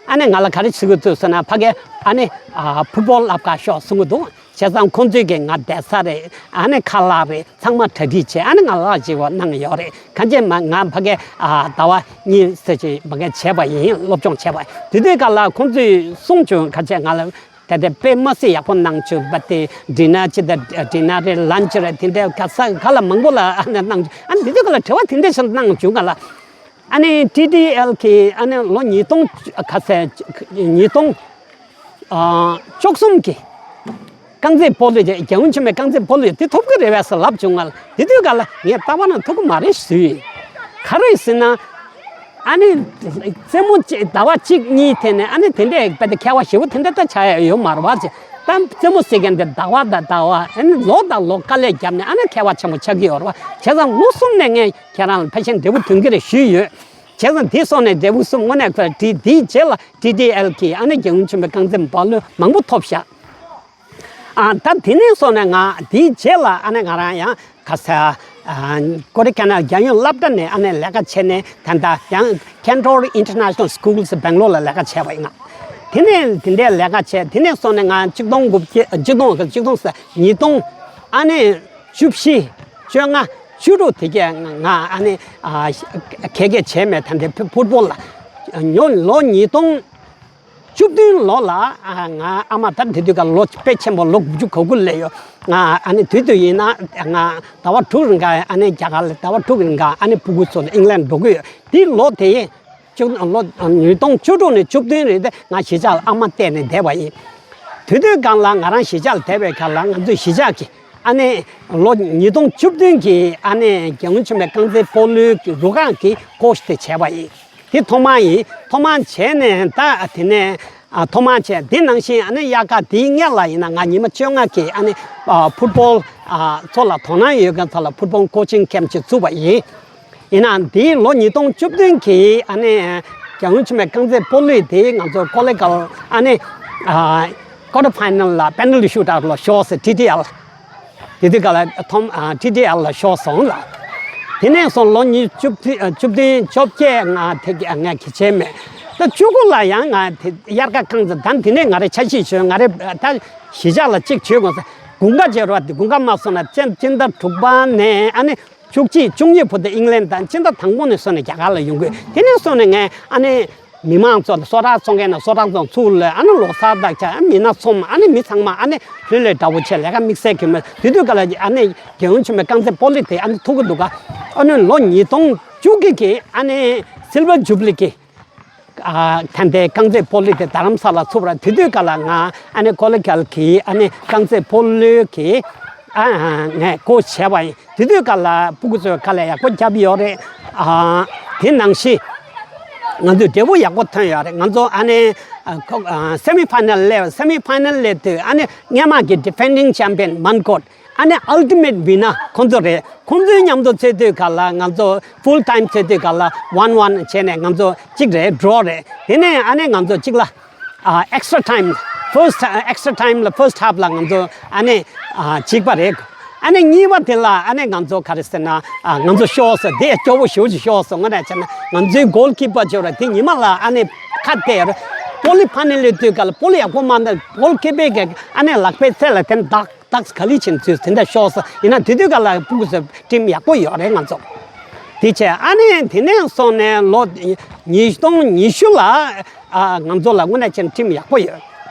ཨ་ནི་ང་ལ་ག་རེ་ཟེར་གྱི་འདུག་ཟེར་ན། ཕ་གི་ཨ་ནི་ཨ་ཕུཊ་བོལ་བསླབ་ག་ཤོག་གསུང་གི་འདུག་བྱས་ཙང་ཁོང་ཚོས་ཀྱིས་ང་བསྡད་ས་རེད། ཨ་ནི་ཁ་ལག་རེད། ཚང་མ་གྲ་སྒྲིག་བྱས། ཨ་ནི་ང་ལག་ཅིག་བ་གནང་ཡོད་རེད། གང་ཅི་མ་ང་ཕ་གི་ཨ་ཟླ་བ་གཉིས་ཙམ་ཅིག་ཕ་གི་བྱས་པ་ཡིན། སློབ་སྦྱོང་བྱས་པ། དེ་དུས་སྐབས་ལ་ཁོང་ཚོས་གསུངས་བྱུང་། གང་ཅི་ང་ལ་ད་ལྟ་དཔེ་མ་སྲིད་ཡག་པོ་གནང་བྱུང་། བ་དེ་ཌི་ནར་ཅིག་དང་ཌི་ནར་རེད། ལན་ཆི་རེད། དེ་འདྲའི་ག་ས་ག་ལ་མང་པོ་ལ་ཨ་ནི་གནང་བྱུང་། ཨ་ནི་དེ་དུས་སྐབས་ལ་དྲི་བ་དེ་འདྲ་ཞིག་གནང་བྱུང་། ག་ལ་ཨ་ནི་ཊི་ཌི་ཨེལ་གིས་ཨ་ནི་ལོ་ཉིས་སྟོང་ག་ཚད་ཉིས་སྟོང་ཨ་བཅུ་གསུམ་གྱི་རྐང་རྩེད་སྤོ་ལོ་རྒྱལ་ཡོངས་ཆེན་མོའི་རྐང་རྩེད་སྤོ་ལོ་དེ་ཐོབ་ཀྱི་རེད་པས་ཟེར་ལབ་བྱུང་། ང་ལ་དེ་དུས་སྐབས་ལ་ངས་རྟག་པར་ན་ཐོབ་ཀྱི་མ་རེད་ཞུས། ག་རེ་ཟེར་ན། ཨ་ནི་རྩེད་མོ་གཅིག་ཟླ་བ་གཅིག་གཉིས་དེ་ནས་ཨ་ནི་དེ་འདྲའི་དཔེ་དེ་ཁྱད་པར་ཞེ་པོ་དེ་འདྲ་ད་ཆགས་ཡ་ཡོད་མ་རེད་པ། ཅེ་ད་རྩེད་མོ་རྩེ་མཁན་དེ་ཟླ་བ་དང་ཟླ་བ་ཨ་ནི་ལོ་དང་ལོ་དཀའ་ལས་བརྒྱབ་ནས་ཨ་ནི་ཁྱད་པར་ཆེན་པོ་ཆགས་ཀྱི་ཡོད་རེད་པ། བྱས་ཙང་ལོ་གསུམ་ནས་ངས་ཁྱེད་རང་ལ་ཕལ་ཆེར་འབྲས་བུ་ཐོན་གྱི་རེད་ཞུས་ཡོད། བྱས་ཙང་དེ་སོང་ནས་འབྲས་བུ་གསུམ་དངོས་གནས་ཁོ་དེ་དེའི་རྗེས་ལ་ཊི་ཌི་ཨེལ་གྱིས་ཨ་ནི་རྒྱལ་ཡོངས་ཆེན་མོའི་རྐང་རྩེད་སྤོ་ལོ་མང་པོ་ཐོབ་ཤག་ཨ་ད་དེ་ནས་སོང་ནས་ང་དེའི་རྗེས་ལ་ཨ་ནི་ང་རང་ཡང་ག་ས་ཨ་ཀོ་ཌེ་ཀ་ནལ་རྒྱལ་ཡོངས་སློབ་གྲྭ་ནས་ཨ་ནི་ལས་ཀ་བྱས་ནས། ད་ལྟ་ཡང་Cantor International School སི་སྦེང་ལོར་ལ་ལས་ཀ་བྱས་པ་ཡིན། ང་དེ་ནས་དེ་འདྲའི་ལས་ཀ་བྱས། དེ་ནས་སོང་ནས་ང་གཅིག་སྟོང་དགུ་བརྒྱ་གཅིག་སྟོང་གཅིག་སྟོང་ཟེར་ཉིས་སྟོང་ཨ་ནི་བཅུ་བཞི། བཅོ་ལྔ། བཅུ་དྲུག་དེ་གས་ང་ཨ་ནི་ཨ་ཁ་སྐད་བྱས་མེད། ད་ལྟའི་ཕུ་ཕུཊ་བོལ་ལ་ཉོ་ལོ་ཉིས་སྟོང་བཅུ་བདུན་ལོ་ལ་ཨ་ང་ཨ་མ་ད་དེ་དུས་ཀ་ལོ་དཔེ་ཆེན་པོ་ལོ་དགུ་བཅུ་གོ་དགུ་སླེབས་ཡོད། ང་ཨ་ནི་དེ་དུས་ཡིན་ན་ང་ཟླ་བ་དྲུག་རིང་ག་ཨ་ནི་རྒྱ་གར་ལ་ཟླ་བ་དྲུག་རིང་ག་ཨ་ནི་ཕྲུ་གུ་ཚོ་ལ་ཨིང་ལན་འགྲོ་གི་ཡོད། དེ་ལོ་དེ་བཅུ་ལོ་ཉིས་སྟོང་བཅུ་དྲུག་ནས་བཅུ་བདུན་རེད་དེ་ང་གཞིས་ཆགས་ལ་ཨ་མ་གཏད་ནས་བསྡད་པ་ཡིན། དེ་དུས་སྒང་ལ་ང་རང་གཞིས་ཆགས་ལ་བསྡད་པའི་ཁར་ལ་ང་ཚོའི་གཞིས་ཆགས་ཀྱི་ཨ་ནི་ལོ་ཉིས་སྟོང་བཅུ་བདུན་གྱི་ཨ་ནི་རྒྱལ་ཡོངས་ཆེན་མོའི་རྐང་རྩེད་སྤོ་ལོའི་རུ་ཁག་གི་ཀོ་ཆི་དེ་བྱས་པ་ཡིན། དེ་ཐོག་མ་ཡིན། ཐོག་མ་བྱས་ནས་ད་དེ་ནས་ཨ་ཐོག་མ་བྱས། དེ་ནང་བཞིན་ཨ་ནི་དབྱར་ཁ་དེའི་སྔོན་ལ་ཡིན་ན་ང་ཉི་མ་བཅོ་ལྔ་གི་ཨ་ནི་ཨ་ཕུཊ་བོལ་ཨ་ཚོ་ལ་དོ་སྣང་ཡོད་མཁན་ཚོ་ལ་ཕུཊ་བོལ་ཀོ་ཆིང་ཁེམ་ཅིག་བཙུགས་པ་ཡིན། ཡིན་ནའང་དེའི་ལོ་ཉིས་སྟོང་བཅུ་བདུན་གྱི་ཨ་ནི་རྒྱལ་ཡོངས་ཆེན་མོའི་རྐང་རྩེད་སྤོ་ལོ་དེ་ང་ཚོ་ཀོ་ལི་གལ་ཨ་ནི་ཨ་ཀོ་ཊར་ཕའི་ནལ་ལ་པེ་ནལ་ཊི་ཤུ་ཊ་ཨའུཊ་ལ་ཤོར་སོང་། ཊི་ཌི་ཨེལ། དེ་དུས་སྐབས་ལ་ཐོམ་ཨ་ཊི་ཌི་ཨེལ་ལ་ཤོར་སོང་ལ། དེ་ནས་སོང་ལོ་ཉིས་བཅུ་བདུན་བཅུ་བདུན་བཅོ་བརྒྱད་ང་དེ་ག་ང་གི་བྱས་མེད། ད་བཅུ་དགུ་ལ་ཡང་ང་དེ་དབྱར་ཁ་རྐང་རྩེད། ད་དེ་ནས་ང་རེ་འཆར་གཞི་བྱོས། ང་རེ་ད་གཞིས་ཆགས་ལ་གཅིག་བྱོས་དགོས་ས། དགུན་ཁ་བྱས་རོགས། དེ་དགུན་ཁ་མ་སོང་ན་སྤྱི་སྤྱི་ཟླ་དྲུག་པ་ནས་ཨ་ནི་བཅུ་གཅིག་བཅུ་གཉིས་བར་དུ་ཨིང་ལན་དང་སྤྱི་ཟླ་དང་པོ་ནས་བཟུང་ནས་རྒྱ་གར་ལ་ཡོང་དགོས། དེ་ནས་བཟུང་ནས་ངས་ཨ་ནི་མི་མང་ཚོ་སོ་ཊ་བཙོང་མཁན་ན་སོ་ཊ་བཙོང་། ཚུར་ལ་ཨ་ནི་ལོ་གསར་དང་ཆ་མི་སྣ་ཚོགས་མ་ཨ་ནི་མི་ཚང་མ་ཨ་ནི་ལྷོད་ལྷོད་འདྲ་བོ་བྱས། ལས་ཀ་དམིགས་བསལ་གྱི་མེད། དེ་དུས་སྐབས་ལ་ཨ་ནི་རྒྱལ་ཡོངས་ཆེན་མོའི་རྐང་རྩེད་སྤོ་ལོ་དེ་ཨ་ནི་ཐུག་གི་འདུག་ག་ཨ་ནི་ལོ་ཉིས་སྟོང་བཅུ་དགུ་གི་ཨ་ནི་སིལ་བར་ཇུ་བི་ལི་གི་ཨ་ད་ལྟའི་རྐང་རྩེད་སྤོ་ལོ་དེ་རྡ་རམ་ས་ལ་ཚུགས་པ་རེད། དེ་དུས་སྐབས་ལ་ང་ཨ་ནི་ཀོ་ལི་གལ་གྱི་ཨ་ནི་རྐང་རྩེད་སྤོ་ལོ་གི་ཨ་ངས་ཀོ་ཆི་བྱས་པ་ཡིན། དེ་དུས་སྐབས་ལ་ཕྲུ་གུ་ཚོས་དཀའ་ལས་ཡག་པོ་བརྒྱབ་ཡོད་རེད། ཨ་དེ་ནང་བཞིན་ང་ཚོས་འབྲས་བུ་ཡག་པོ་ཐོན་ཡོད་རེད། ང་ཚོ་ཨ་ནི་ཨ་ཁོ་ཨ་སེ་མི་ཕའི་ནལ་སླེབས། སེ་མི་ཕའི་ནལ་སླེབས་དུས་ཨ་ནི་སྔོན་མ་གི་ཌི་ཕེན་ཌིང་ཆེམ་པི་ཡན་མན་ཀོཊ་ཨ་ནི་ཨལ་ཊི་མེཊ་ཝི་ནར་ཁོང་ཚོ་རེད། ཁོང་ཚོའི་མཉམ་དུ་རྩེད་དུས་སྐབས་ལ་ང་ཚོ་ཕུལ་ཊའིམ་རྩེད་དུས་སྐབས་ལ་ཝན་ཝན་བྱས་ནས་ང་ཚོ་གཅིག་རེད། ཌོ་རོ་རེད། དེ་ནས་ཨ་ནི་ང་ཚོ་གཅིག་ལ་ཨ་ཨེག་སི་ཊྲ་ཊའིམ། ཕར་སི་ཊ་ཨེག་སི་ཊྲ་ཊའིམ་ལ་ཕར་སི་ཊི་ཧཱབ་ལ་ང་ཚོ་ཨ་ནི་ཨ་གཅིག་པ་རེད། ཨ་ནི་གཉིས་པ་དེ་ལ་ཨ་ནི་ང་ཚོ་ག་རེ་ཟེར་ན་ཨ་ང་ཚོ་ཤོར་སོང་། དེ་སྐྱོ་བོ་ཞེ་པོ་ཅིག་ཤོར་སོང་། དངོས་གནས་བྱས་ན་ང་ཚོའི་གོལ་ཀི་པར་ཅིག་ཡོད་རེད། དེ་ཉི་མ་ལ་ཨ་ནི་ཁ་གཏད་ཡོད་རེད། སྤོ་ལོ་ཕར་ནས་སླེབས་དུས་སྐབས་ལ་སྤོ་ལོ་ཡག་པོ་མ་འདུག་གོལ་ཀི་པར་གྱི་ཨ་ནི་ལག་པའི་རྩེ་ལ་དེ་འདག་ཏག་ག་ལི་ཆེན་ཚོས་དེ་འདྲ་ཤོར་སོང་། ཡིན་ན་དེ་དུས་སྐབས་ལ་ཕྲུ་གུ་ཚོ་ཊིམ་ཡག་པོ་ཡོད་རེད་ང་ཚོ། དེ་བྱས་ཨ་ནི་དེ་ནས་སོང་ནས་ལོ་ཉིས་སྟོང་ཉི་ཤུ་ལ་ཨ་ང་ཚོ་ལ་དངོས་གནས་ཆེན་ཊིམ་ཡག་པོ་ཡོད།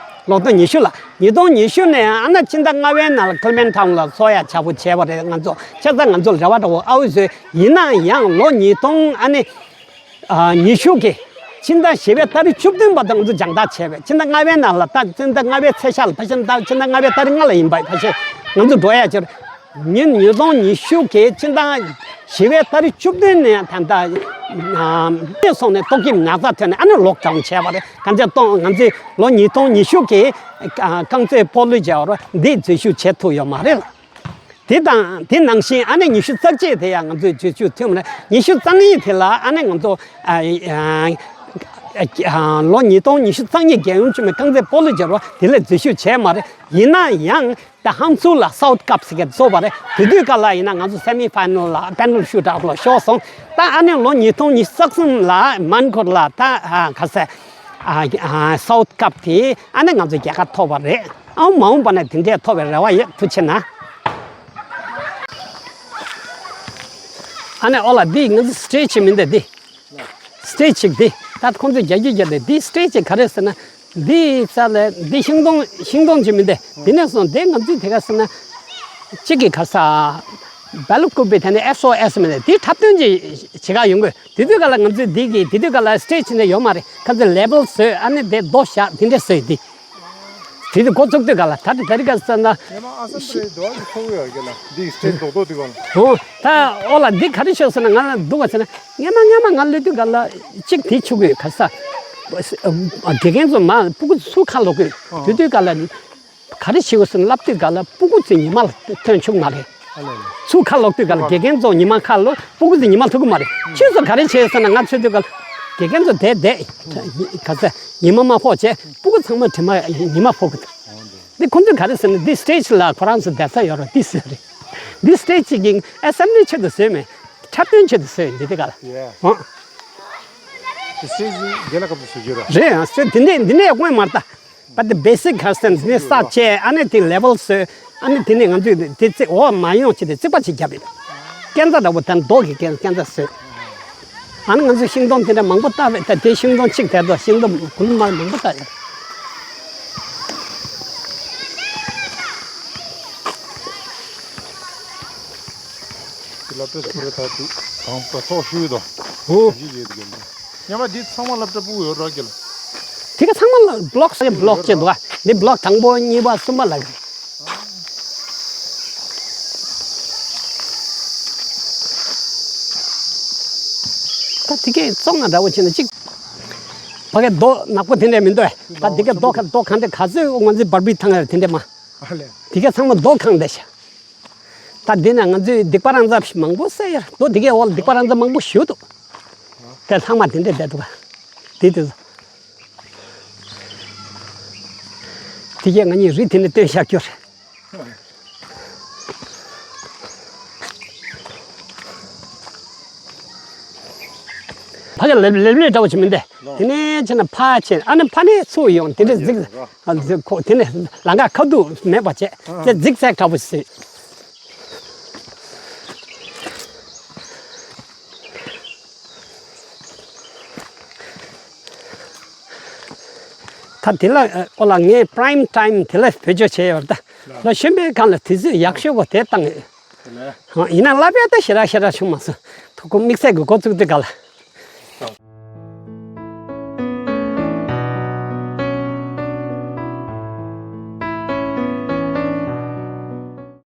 ལོ་སྟོང་ཉི་ཤུ་ལ་ཉིས་སྟོང་ཉི་ཤུ་ནས་ཨ་ནི་ཕྱི་ཟླ་ལྔ་པའི་ནང་ལ་ཀི་ལི་མན་ཊའུན་ལ་ཚོགས་ཡག་བྱ་བོ་བྱས་པ་རེད། ང་ཚོ་ཆ་ཚང་ང་ཚོ་རེ་བ་འདྲ་བོ་ཨའུ་བཟོས། ཡིན་ན་ཡང་ལོ་ཉིས་སྟོང་ཨ་ནི་ཨ་ཉི་ཤུ་གི་ཕྱི་ཟླ་བཞི་པའི་ཏ་རིག་བཅུ་བདུན་བར་དུ་ང་ཚོ་སྦྱང་བརྡར་བྱས་པས། ཕྱི་ཟླ་ལྔ་པའི་ནང་ལ་ད་ཕྱི་ཟླ་ལྔ་པའི་ཚེས་ཤར་ལ་ཕལ་ཆེར་ད་ཕྱི་ཟླ་ལྔ་པའི་ཏ་རིག་ལྔ་ལ་ཡིན་པ་ཕལ་ཆེར་ང་ཚོ་འགྲོ་ཡག་ཕྱིར་ཉིན་ཉིས་སྟོང་ཉི་ཤུ་གི་ཕྱི་ཟླ་བཞི་པའི་ཏ་རིག་བཅུ་བདུན་ནས་ད་ལྟ་ཨ་སོང་ནས་ཏོག་དབྱིབས་ན་ཚ་ཐོན་ནས་ཨ་ནི་ལོག་ཌའུན་བྱས་པ་རེད། གང་ཅི་ཏོང་ང་ཚོས་ལོ་ཉིས་སྟོང་ཉི་ཤུ་གི་ཨ་རྐང་རྩེད་སྤོ་ལོ་བྱས་པ་རེད། འདི་འཛུལ་ཞུགས་བྱེད་ཐུབ་ཡོད་མ་རེད་ལ། དེ་དང་དེ་ནང་བཞིན་ཨ་ནི་ཉི་ཤུ་རྩ་གཅིག་དེ་ཡང་ང་ཚོས་འཛུལ་ཞུགས་ཐུབ་མ་རེད། ཉི་ཤུ་རྩ་གཉིས་དེ་ལ་ཨ་ནི་ང་ཚོ་ཨ་ཨ་ལོ་ཉིས་སྟོང་ཉི་ཤུ་རྩ་གཉིས་རྒྱལ་ཡོངས་ཆེན་མོའི་རྐང་རྩེད་སྤོ་ལོ་བྱེད་རོགས་དེ་ལ་འཛུལ་ཞུགས་བྱས་མ་རེད། ཡིན་ན་ཡང་ད་ཧང་ཚུ་ལ་སའུ་ཐི་ཀབ་ཟེར་མཁན་བཟོས་པ་རེད། དེ་དུས་སྐབས་ལ་ཡིན་ན་ང་ཚོ་སེ་མི་ཕའི་ནལ་ལ་པེ་ནལ་ཊི་ཤུ་ཊ་ཨའུཊ་ལ་ཤོར་སོང་། ད་ཨ་ནི་ལོ་ཉིས་སྟོང་ཉི་ཤུ་རྩ་གསུམ་ལ་མན་ཀོཊ་ལ་ད་ཨ་ག་ས་ཨ་ཨ་སའུ་ཐི་ཀབ་དེ་ཨ་ནི་ང་ཚོ་རྒྱལ་ཁ་ཐོབ་པ་རེད། ཨའོ་མ་འོངས་པ་ན་དེ་འདྲས་ཐོབ་པའི་རེ་བ་ཡོད། ཐུགས་རྗེ་ཆེ་གནང་། ཨ་ནི་ཨོ་ལ་འདི་ང་ཚོ་སི་ཊེ་ཇི་མིན་འདི་འདི། སི་ཊེ་ཇི་ཅིག་འདི་ད་ཁོང་ཚོས་རྒྱ་སྐྱེད་རྒྱབ་སྟེ་འདི་སི་ཊེ་ཇི་ཅིག་ག་རེ་ཟེར་ན། འདི་ས་ལ་འདི་ཤིང་སྡོང་ཤིང་སྡོང་ཅིག་མིན་འདི་འདི་ནས་སོང་འདི་ང་ཚོས་དེ་ག་ཟེར་ན། གཅིག་གི་ག་ས། སྦེལ་ཀོབ་པའི་ཐད་ནས་ཨེས་ཨོ་ཨེས་མིན་འདི་འཁྲབ་སྟོན་ཅིག་བྱེད་ག་ཡོང་གི། དེ་དུས་ག་ལ་ང་ཚོས་འདི་གི་དེ་དུས་ག་ལ་སི་ཊེ་ཇི་ནས་ཡོད་མ་རེད། ཁ་ཚོས་ལེ་བལ་བཟོས་ཨ་ནི་འདི་རྡོ་བཞག་དེ་འདྲས་བཟོས་འདི། དེ་དུས་འགོ་བཙུགས་དུས་ག་ལ་ད་དེ་ད་རི་ག་ཟེར་ན། ཉི་མ་ཨ་སམ་ཤི་རེད་དོ་ཨ་ཁོ་བོ་ཡོད་གི་ལ་འདི་སི་ཊེ་ཇི་རྡོག་རྡོག་དེ་ག་ལ། ཨོ་ད་ཨོ་ལ་འདི་ག་རེ་ཤོད་ཟེར་ན། ང་ལ་འདུག་བ་ཟེར་ན། སྔན་མ་སྔན་མ་ང་སླེབས་དུས་ག་ལ་གཅིག་དེ་ཆུ་གི་ག་ས། དགེ་རྒན་ཚོ་མ་སྤུ་གུ་ཚུར་ཁ་ལོག་གི། དེ་དུས་ག་ལ་ག་རེ་བྱེད་དགོས་ཟེར་ན། བསླབ་དུས་ག་ལ་སྤུ་གུ་ཚོ་ཉི་མ་ལ་ཐོན་ཆོག་མ་རེད། ཨ་ལས་ལས། ཚུར་ཁ་ལོག་དུས་ག་ལ་དགེ་རྒན་ཚོ་ཉི་མ་ཁ་ལོག་སྤུ་གུ་ཚོ་ཉི་མ་ཐུག་གི་མ་རེད། ཁྱོད་ཚོ་ག་རེ་བྱེད་ཟེར་ན། ང་ཚོ་དུས་ག་ལ་དགེ་རྒན་ཚོ་བསྡད་བསྡད་ག་ས་ཉི་མ་མ་ཕོག་བྱས་སྤུ་གུ་ཚང་མ་དྲི་མ་ཉི་མ་ཕོག་གི་འདུག་འདི་ཁོང་ཚོས་ག་རེ་ཟེར་ན། འདི་སི་ཊེ་ཇི་ལ་ཁོ་རང་ཚོ་བསྡད་ས་ཡོད་རེད། འདི་ཟེར་རེད། འདི་སི་ཊེ་ཇི་གི་ཨེ་སེམ་བྷི་ལི་ཆེད་དུ་བཟོས་མེད། འཁྲབ་སྟོན་ཆེད་དུ་བཟོས་འདི་དེ་ག་ལ། ཡ། ཨོ། འདི་སི་ཊེ་ཇི་རྒན་ལགས་སྐབས་སུ་བཟོ་རྒྱུ་ར། རེད་ཨ། སི་ཊེ་ཇི་འདི་ནས་འདི་ནས་དངོས་མ་རེད་ད། བ་དེ་བེ་སིག་ག་ཟེར་འདི་ནས་ས་བཅད་ཨ་ནི་དེ་ལེ་བལ་བཟོས། ཨ་ནི་དེ་ནས་ང་ཚོས་དེ་རྩིག་འོག་མ་ཡོང་ཆེད་དུ་རྩིག་པ་ཅིག་བརྒྱབ་ཡོད། སྐས་འཛེག་འདྲ་པོ་དང་རྡོ་གི་སྐས་སྐས་འཛེག་བཟོས། ཨ་ནི་ང་ཚོས་ཤིང་སྡོང་དེ་འདྲ་མང་པོ་བཏབ་རེད། ད་དེ་ཤིང་སྡོང་གཅིག་དེ་དང་ཤིང་སྡོང་གུ་ལུ་མ་མང་པོ་བཏབ་ཡོད། དེ་ལ་པེ་སི་ཁོ་རེ་ད་དུ་གང་པ་ཐོག་ཤུལ་དང་། ཧུ། ཡིད་ཡོད་དགོས་ནས། ཉི་མ་འདི་ཚང་མ་སློབ་གྲྭ་སྤུ་གུ་ཡོད་རོགས་ཀྱི་ལ། དེ་ག་ཚང་མ་ལ་བློག་ས་བློག་བྱེད་འདུག་ག་འདི་བློག་དང་པོ་གཉིས་པ་གསུམ་པ་ལ་གི། ད་དེ་གས་བཙོང་ང་འདྲ་བོ་བྱས་ན་གཅིག་ཕ་གི་རྡོ་ནག་པོ་དེ་འདྲས་མི་འདུག་ག་ད་དེ་གས་རྡོ་ག་རྡོ་གང་དེ་ག་ཚོད་ང་ཚོའི་བར་པི་ཐང་ཡར་དེ་འདྲས་མ། ཨ་ལས། དེ་གས་ཚང་མ་རྡོ་གང་དེ་ཤ། ད་འདི་ན་ང་ཚོས་སྡིག་པ་རང་ཚ་མང་པོ་བསགས་ཡོད། རྡོ་འདི་གའི་འོག་ལ་སྡིག་པ་རང་ཚ་མང་པོ་ཞིག་འདུག་དེ་ལྷག་མ་དེ་འདྲས་བསྡད་འདུག་ག་དེ་དེ་ཚོ། དེ་གས་ང་གཉིས་རི་དེ་ནས་བཏོན་བཞག་རྒྱུ་རེད། ཕ་གི་ལེབ་ལེབ་ལེབ་འདྲ་བོ་ཅིག་མིན་ཏེ། དེ་ནས་ཕྱིན་ན་ཕར་ཕྱིན། ཨ་ནི་ཕ་ནས་ཚུར་ཡོང་། དེ་འདྲས་གཟིགས། ཨ་གཟིགས་ཁོ་དེ་ནས་ལམ་ཁ་ཁ་ཐུག་མེད་པ་བྱས། དེ་གཟིག་ཟེག་འདྲ་བོ་ཞིག་ད་དེ་ལ་ཨོ་ལ་ངས་པ་རའིམ་ཊའིམ་དེ་ལ་བེད་སྤྱོད་བྱས་ཡོད་རེད། ད་ལོ་གཞོན་པའི་སྒང་ལ་དུས་ཚོད་ཡག་ཤོས་པོ་དེ་བཏང་ཡོད། ཡིན་ན་ལབ་ཡ་ད་ཞེ་དྲག་ཞེ་དྲག་བྱུང་མ་སོང་། ཐུག་གོ་དམིགས་བསལ་གྱི་འགོ་བཙུགས་དུས་ག་ལ།